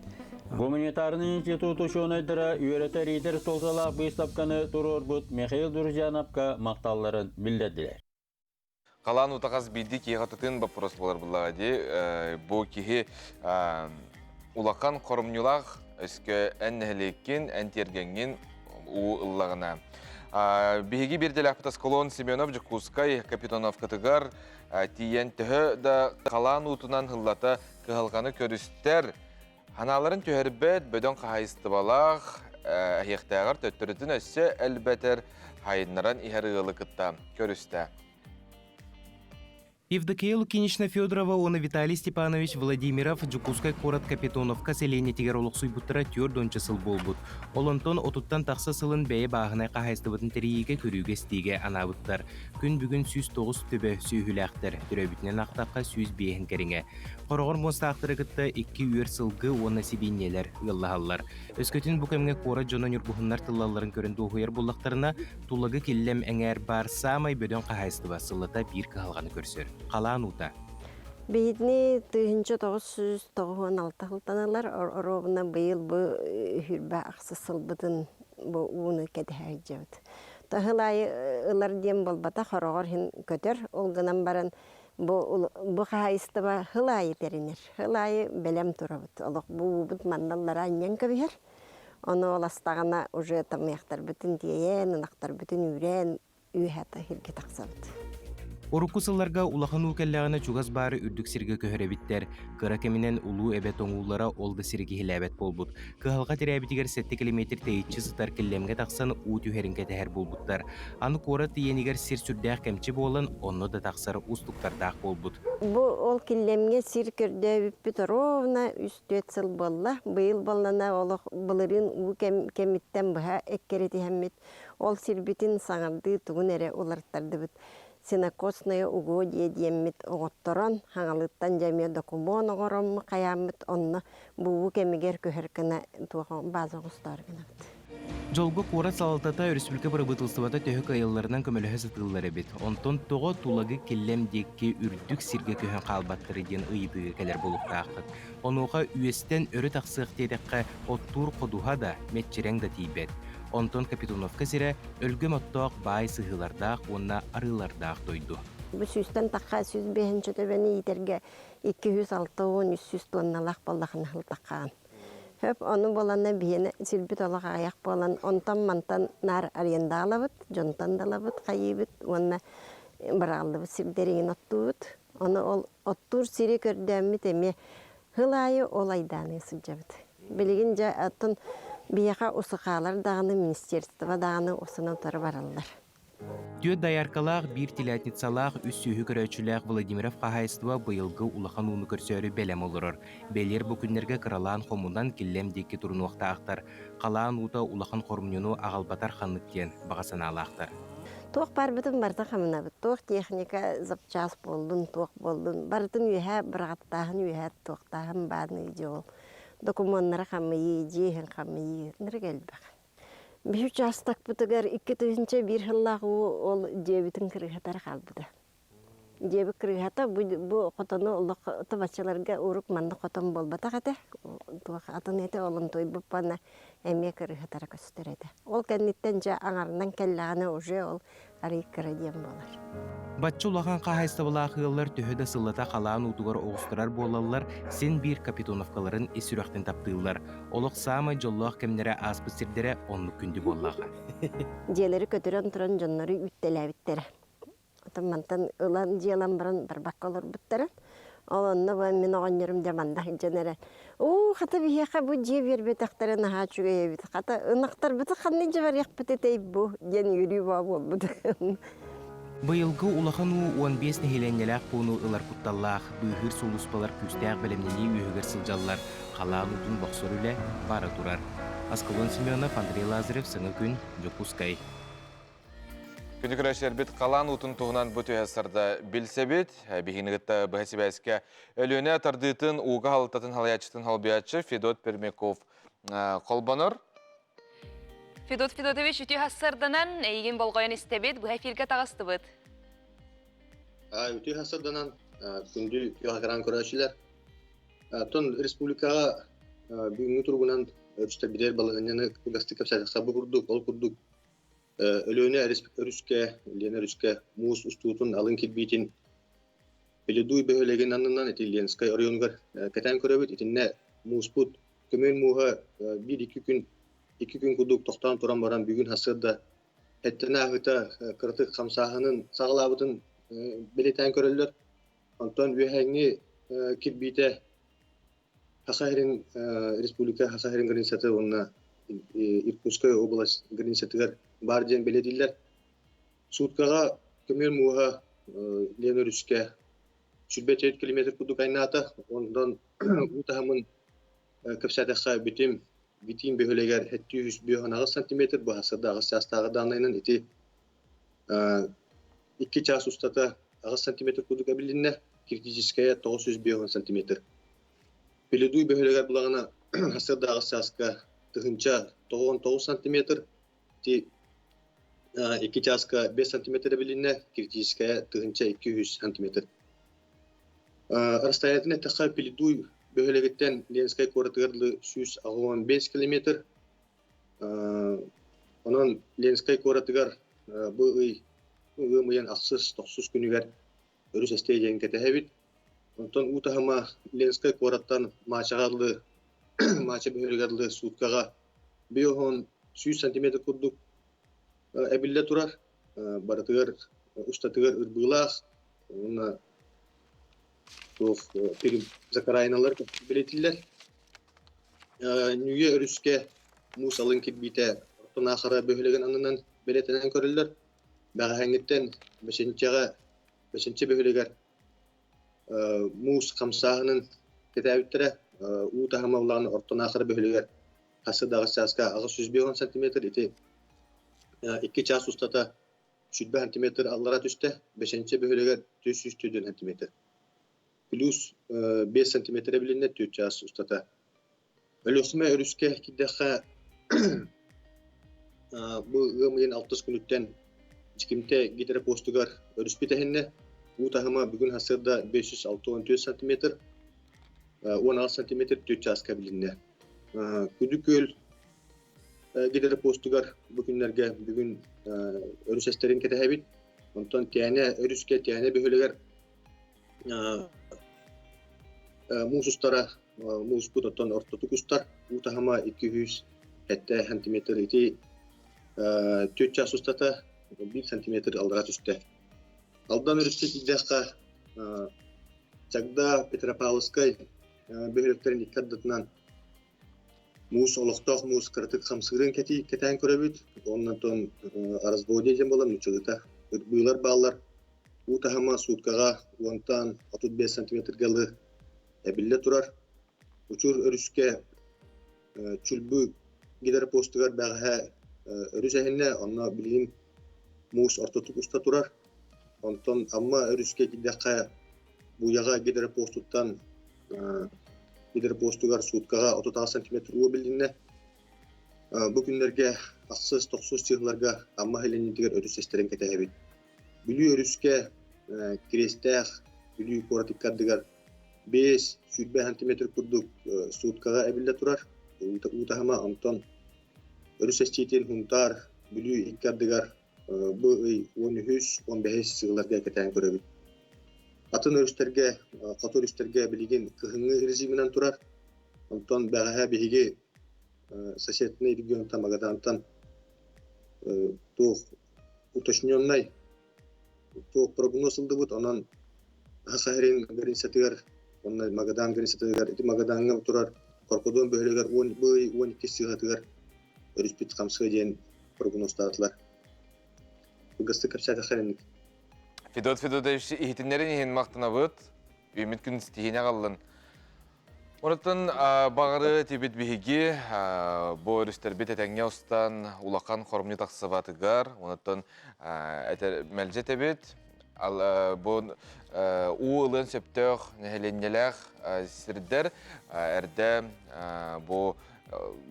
Гуманитарнай институт учуонайдара үөрэтэр-иитэр суолталаах быыстапканы туруорбут Михаил Друзьяновка махталларын биллэрдилэр. Халаан уута хас биирдии киһиэхэ тытыын боппуруос буолар буоллаҕа дии. Бу киһи улахан хоромньулаах өскө эн нэһилиэккин, эн тиэргэҥҥин уу ыллаҕына. Биһиги биирдэлээхпит Аскалон Семенов Дьокуускай Капитоновкатыгар тиийэн төһө да халаан уутунан һыллата кыһалҕаны көрүстэр, Ханааларын түһэрбэт бөдөҥ хаһаайыстыбалаах эһиэхтээҕэр төттөрүтүн өссө элбэтэр хайыннаран иһэр ыалы кытта көрүстэ. Евдокия Лукинична Федорова уонна Виталий Степанович Владимиров Дьокуускай куорат Капитоновка сэлиэнньэтигэр олохсуйбуттара түөрт уонча сыл буолбут. Ол онтон отуттан тахса сылын бэйэ бааһынай хаһаайыстыбатын тэрийиигэ көрүүгэ-истиигэ анаабыттар. Күн бүгүн 109 төбө сүөһүлээхтэр, төрөөбүтүнэн аахтахха 105 кэриҥэ. Хороҕор муостаахтары кытта икки үөр сылгы уонна сибиинньэлэр ыаллаһаллар. Өскөтүн бу кэмҥэ куорат дьоно ньургуһуннар тыллалларын көрөн дуоһуйар буоллахтарына, Тулагы Киллэм эҥээр баар саамай бөдөҥ хаһаайыстыба сыллата биир кыһалҕаны көрсөр. Халаан уута. Биһитини 1996 сылтан оруобуна быйыл бу үһүрбэ ахсыс сылбытын бу ууну кэтэһэ сылдьабыт. Таһыл аайы ылар диэн буолбатах, хороҕор иһин көтөр, ол гынан баран Бу, бу хаһаайыстыба сыл аайы тэринэр. Сыл аайы бэлэм турабыт. Олох бу уубут манналлара анньан кэбиһэр. Ону ол астаҕына уже тамыйахтарбытын тиэйэн, ынахтарбытын үүрэн, үөһэ иһиргэ тахсабыт. Урукку сылларга улахан уу кэллэҕинэ чугас баары үрдүк сиргэ көһөр эбиттэр. Кыра кэминэн улуу эбэ тоҥууллара ол да сири киһилээбэт буолбут. Кыһалҕа тирээбитигэр сэттэ километр тэйиччи сытар Киллэмҥэ тахсан уу түһэрин кэтэһэр буолбуттар. Аны куорат иэнигэр сир сүрдээх кэмчи буолан, онно да тахсар уустуктардаах буолбут. Бу ол Киллэмҥэ сир көрдөөбүппүт ровно үс-түөрт сыл буолла. Быйыл буоллана олох былырыын уу кэм, кэмиттэн быһа эккирэтиһэммит ол сирбитин саҥардыы тугун эрэ уларыттардыбыт. Сенокосное угодье диэммит оҥотторон, хаҥалыттан дьэ эмиэ докумуон оҥороммут хайааммыт онно бу уу кэмигэр көһөр гына туох база оҥостоору гынабыт. Дьолго куорат салалтата өрөспүүбүлүкэ бырабыыталыстыбата төһө кыайалларынан көмөлөһө сатыыллар эбит. Онтон тоҕо Тулагы Киллэм диэки үрдүк сиргэ көһөн хаалбаттары диэн ыйытыыга кэлэр буолуохтааххыт. Онуоха үөстэн өрө тахсыах диэтэххэ, оттуур ходуһа да, мэччирэҥ да тиийбэт. Онтон Капитоновка сирэ өлгөм оттоох баай сыһыылардаах уонна арыылардаах дойду. Бу сүүстэн тахха 105 төбөнү иитэргэ 260-300 туонналаах буоллахына сылтаххаан. Хөп ону буоланна биһиэнэ сирбит олох аҕыйах буолан онтон-мантан наар арендаалабыт, дьонтон да ылабыт, хайыыбыт уонна быраҕыллыбыт сирдэригин оттуубут. Ону ол оттуур сири көрдөөммүт эмиэ сыл аайы ол айдааныы сылдьабыт. Билигин дьэ оттон биһиэхэ усукаалар даҕаны, министерство даҕаны усуна утары бараллар. Түөрт дояркалаах, биир телятницалаах, үс сүөһү көрөөччүлээх Владимиров хаһаайыстыба быйылгы улахан ууну көрсөөрү бэлэм олорор. Бэлиэр бу күннэргэ кыралаан хомунан Киллэм диэки турунуохтаахтар. Халаан уута улахан хорумньуну аҕалбатар ханнык диэн баҕа санаалаахтар. Туох барбытын барыта хамнабыт. Туох техника запчас буоллун, туох буоллун, барытын үөһэ быраҕаттааһын, үөһэ туохтааһын бааны дьол. Докумуоннары хамыйыы, дьиэ иһин хамыйыы, нырык элбэх. Биһи учаастакпытыгар 2001 сыллаах уу ол дьиэбитин кырыыһатар хаалбыта. Дьиэбит кырыыһата бу, бу хотону олох табаччыларга урук манна хотон буолбатах этэ. Туох атын этэ, ол онтуйбуппана эмиэ кырыыһатара көстөр этэ. Ол кэнниттэн дьэ аҥарынан кэллэҕинэ уже ол арый кыра диэн буолар. Бачча улахан хаһаайыстыбалаах ыаллар төһө да сыллата халаан уутугар оҕустарар буолаллар, син биир Капитоновкаларын ис сүрэхтэн таптыыллар. Олох саамай дьоллоох кэмнэрэ ааспыт сирдэрэ оннук күндү буоллаҕа. Дьиэлэри көтүрэн туран дьоннору үүттэлээбиттэрэ. Отон мантан ылан дьиэлэн баран барбакка олорбуттара. Ол онно бу мин оҕонньорум дьэ манна сылдьан эрэ уу хата биһиэхэ бу дьиэ биэрбэтэхтэрэ наһаа үчүгэй эбит хата ынахтарбыты ханна дьэ барыахпыт этэй бу диэн үөрүү баа буолбут. Быйылгы улахан уу 15 нэһилиэнньэлээх пууну ылар кутталлаах, быыһыыр сулууспалар күүстээх бэлэмнэнии үөһүгэр сылдьаллар, халаан уутун бохсор үлэ бара турар. Аскалон Семенов, Андрей Лазарев, Саҥа күн, Дьокуускай. Күнү көрөөччүлэрбит халаан уутун туһунан бу түһэ сарда билсэбит. Биһигини кытта быһа сибээскэ Өлүөнэ тардыытын ууга халытатын халайааччытын халбыйааччы Федот Пермяков холбонор. Федот Федотович үтүө хассарданан эйигин болҕойон истэбит, быһа эфиргэ таҕыстыбыт. Үтүө хассарданан күндү күөх экран көрөөччүлэр. Тон республикаҕа бүгүҥҥү туругунан өрүстэр билэр балаһыанньаны кылгастык кэпсээтэххэ бу курдук, ол курдук Өлүөнэ өрүскэ, Лена өрүскэ муус устуутун алын кирбиитин Пеледуй бөһүөлэгин аннынан ити Ленскэй оройуонугар кэтээн көрөбүт. Итиннэ мууспут көмүөл мууһа биир-икки күн 2 күн курдук тохтоон туран баран бүгүн сарсыарда эттэн ааһыыта кыратык хамсааһынын саҕалаабытын бэлиэтээн көрөллөр. Онтон үөһээҥҥи кирбиитэ Саха сирин республика Саха сирин границата уонна Иркутская область границатыгар баар диэн бэлиэтииллэр. Сууткаҕа көмүөл мууһа Лена өрүскэ 24 километр курдук айнаата. Онтон уу таһымын кэпсээтэххэ бүтүм Витим бөһүөлэгэр 758 сантиметр быһасырда 8 чаастааҕы дааннайынан ити 2 чаас устата 8 сантиметр курдук эбилиннэ, критическая 950 сантиметр. Пеледуй бөһүөлэгэр булаҕына сарсыарда 8 чааска 1099 сантиметр, ити 2 чааска 5 сантиметр эбилиннэ, критическая 1200 сантиметр. Расстояниетын эттэххэ, Пеледуй бөһүөлэгиттэн Ленскэй куоратыгар дылы 185 километр. Онон Ленскэй куоратыгар бу ый ыам ыйын ахсыс тохсус күнүгэр өрүс эстиэ диэн кэтэһэбит. Онтон уу таһыма Ленскэй куораттан Маачаҕа дылы Маача бөһүөлэгэр дылы сууткаҕа биоһон 100 сантиметр курдук эбиллэ турар. Барытыгар устатыгар ырбыылаах уонна туох закраиналар бэлиэтиллэр. Нүүйэ өрүскэ муус алын кирбиитэ Ортон Аахара бөһүөлэгин аннынан бэлиэтэнэн көрөллөр. Бэҕэһээҥҥиттэн Бэчинчэҕэ Бэчинчэ бөһүөлэгэр муус хамсааһынын кэтээбиттэрэ. Уу таһыма улаҕана Ортон Аахара бөһүөлэгэр хас да аҕыс чааска 850 сантиметр ити 2 чаас устата 20 сантиметр аллара түстэ, Бэчэнчэ бөһүөлэгэр 404 сантиметр. Плюс 5 сантиметр эбилиннэ 4 чаас устата. Өлүөхүмэ өрүскэ киирдэххэ бу ыам ыйын алтыс күнүттэн Дьикимтэ гидропостугар өрүспүт эһиннэ. Уу таһыма бүгүн сарсыарда 564 сантиметр, 16 сантиметр 4 чааска билиннэ. Күдү күөл гидропостугар бу күннэргэ бүгүн өрүс эстэрин кэтэһэбит. Онтон Тээнэ өрүскэ Тээнэ бөһүөлэгэр муус устара мууспут оттон ортотук устар уу таһыма 207 сантиметр ити 4 час устата 1 сантиметр аллара түстэ. Алдан өрүскэ киирдэххэ Чагда Петропавловскай бөһүөлэктэрин икки ардытынан Муус олохтоох муус кыратык хамсыырын кэтии кэтээн көрөбүт. Оннотон разводье диэн буолар нууччалыыта. Ырбыылар бааллар. Уу таһыма сууткаҕа уонтан 35 сантиметрга ылы эбиллэ турар. Учур өрүскэ Чүлбү гидропостугар бэҕэһээ өрүс эһиннэ, онно билигин муус ортотук уста турар. Онтон Амма өрүскэ киирдэххэ Буйаҕа гидропостуттан гидропостугар сууткаҕа 36 сантиметр уу билиннэ. Бу күннэргэ ахсыс тохсус чыһыларга Амма Хиленитигэр өрүс эстэрин кэтэһэбит. Бүлүү өрүскэ Кириэстээх Бүлүү куорат икки ардыгар 5-20 сантиметр курдук сууткаҕа эбиллэ турар уу таһыма. Онтон өрүс эстиитин Хунтаар Бүлүү икки ардыгар бу ый 13 15 сылларга кэтээн көрөбүт. Атын өрүстэргэ, хоту өрүстэргэ билигин кыһыҥҥы режиминэн турар. Онтон бэҕэһээ биһиги соседный регионтан Магадантан туох уточненнай туох прогноз ылдыбыт. Онон Сахалин границатыгар уонна Магадан границатыгар ити Магадаҥҥа турар Коркодон бөһүөлэгэр бу ый 12 сыһатыгар өрүспүт хамсыа диэн прогнозтаатылар. Кылгастык кэпсээтэххэ инник. Федот Федотович иһитиннэрин иһин махтанабыт. Үмүт күн ситиһиини аҕаллын. Онтон баҕары тибит биһиги бу өрүстэрбит этэҥҥэ устан улахан хоромньу тахсыбатыгар, онтон мэлдьи этэбит, бу уу ылыан сөптөөх нэһилиэнньэлээх сирдэр эрдэ бу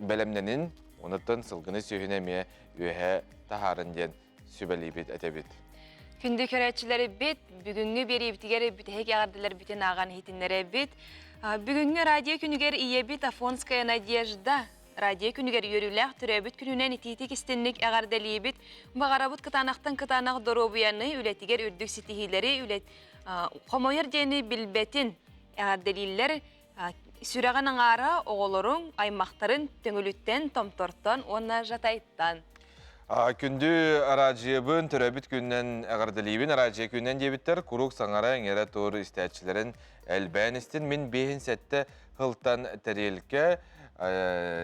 бэлэмнэнин, онтон сылгыны сүөһүнү эмиэ үөһэ таһаарын диэн сүбэлиибит этэбит. Күндү көрөөччүлэрбит, бүгүҥҥү биэриибитигэр бүтэһик эҕэрдэлэрбитин ааҕан иһитиннэрэбит. Бүгүҥҥү радио күнүгэр ийэбит Афонская Надежда радио күнүгэр үөрүүлээх төрөөбүт күнүнэн итиитик истинник эҕэрдэлиибит. Баҕарабыт кытаанахтан кытаанах доруобуйаны, үлэтигэр үрдүк ситиһиилэри, үлэ хомойор диэни билбэтин эҕэрдэлииллэр. Сүрэҕин аҥаара оҕолоруҥ, аймахтарын Төҥүлүттэн, Томтортон уонна Жатайтан. Күндү араадьыйабын төрөөбүт күнүнэн эҕэрдэлиибин. Араадьыйа күнүнэн диэбиттэр куруук саҥара-иҥэрэ тур истээччилэрин элбээн истин. Мин биэһин сэттэ сылтан тэриэлкэ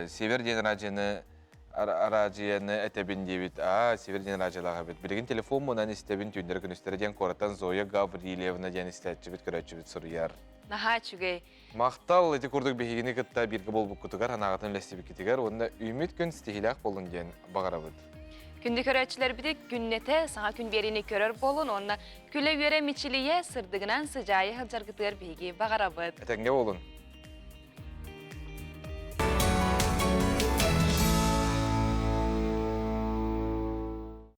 Север диэн араадьыйаны араадьыйаны этэбин диэбит. Аа, Север диэн араадьыйалаах эбит. Билигин телефоммунан истэбин түүннэри-күнүстэри диэн куораттан Зоя Гаврильевна диэн истээччибит, көрөөччүбүт суруйар. Наһаа үчүгэй. Махтал ити курдук биһигини кытта бииргэ буолбуккутугар, санааҕытын үллэстибиккитигэр уонна үүммүт күн ситиһиилээх буоллун диэн баҕарабыт. Күндү көрөөччүлэрбити күннэтэ саҥа күн биэриини көрөр буолун уонна күлэ-үөрэ мичилийэ сырдыгынан сыдьаайа сылдьаргытыгар биһиги баҕарабыт. Этэҥҥэ буолун.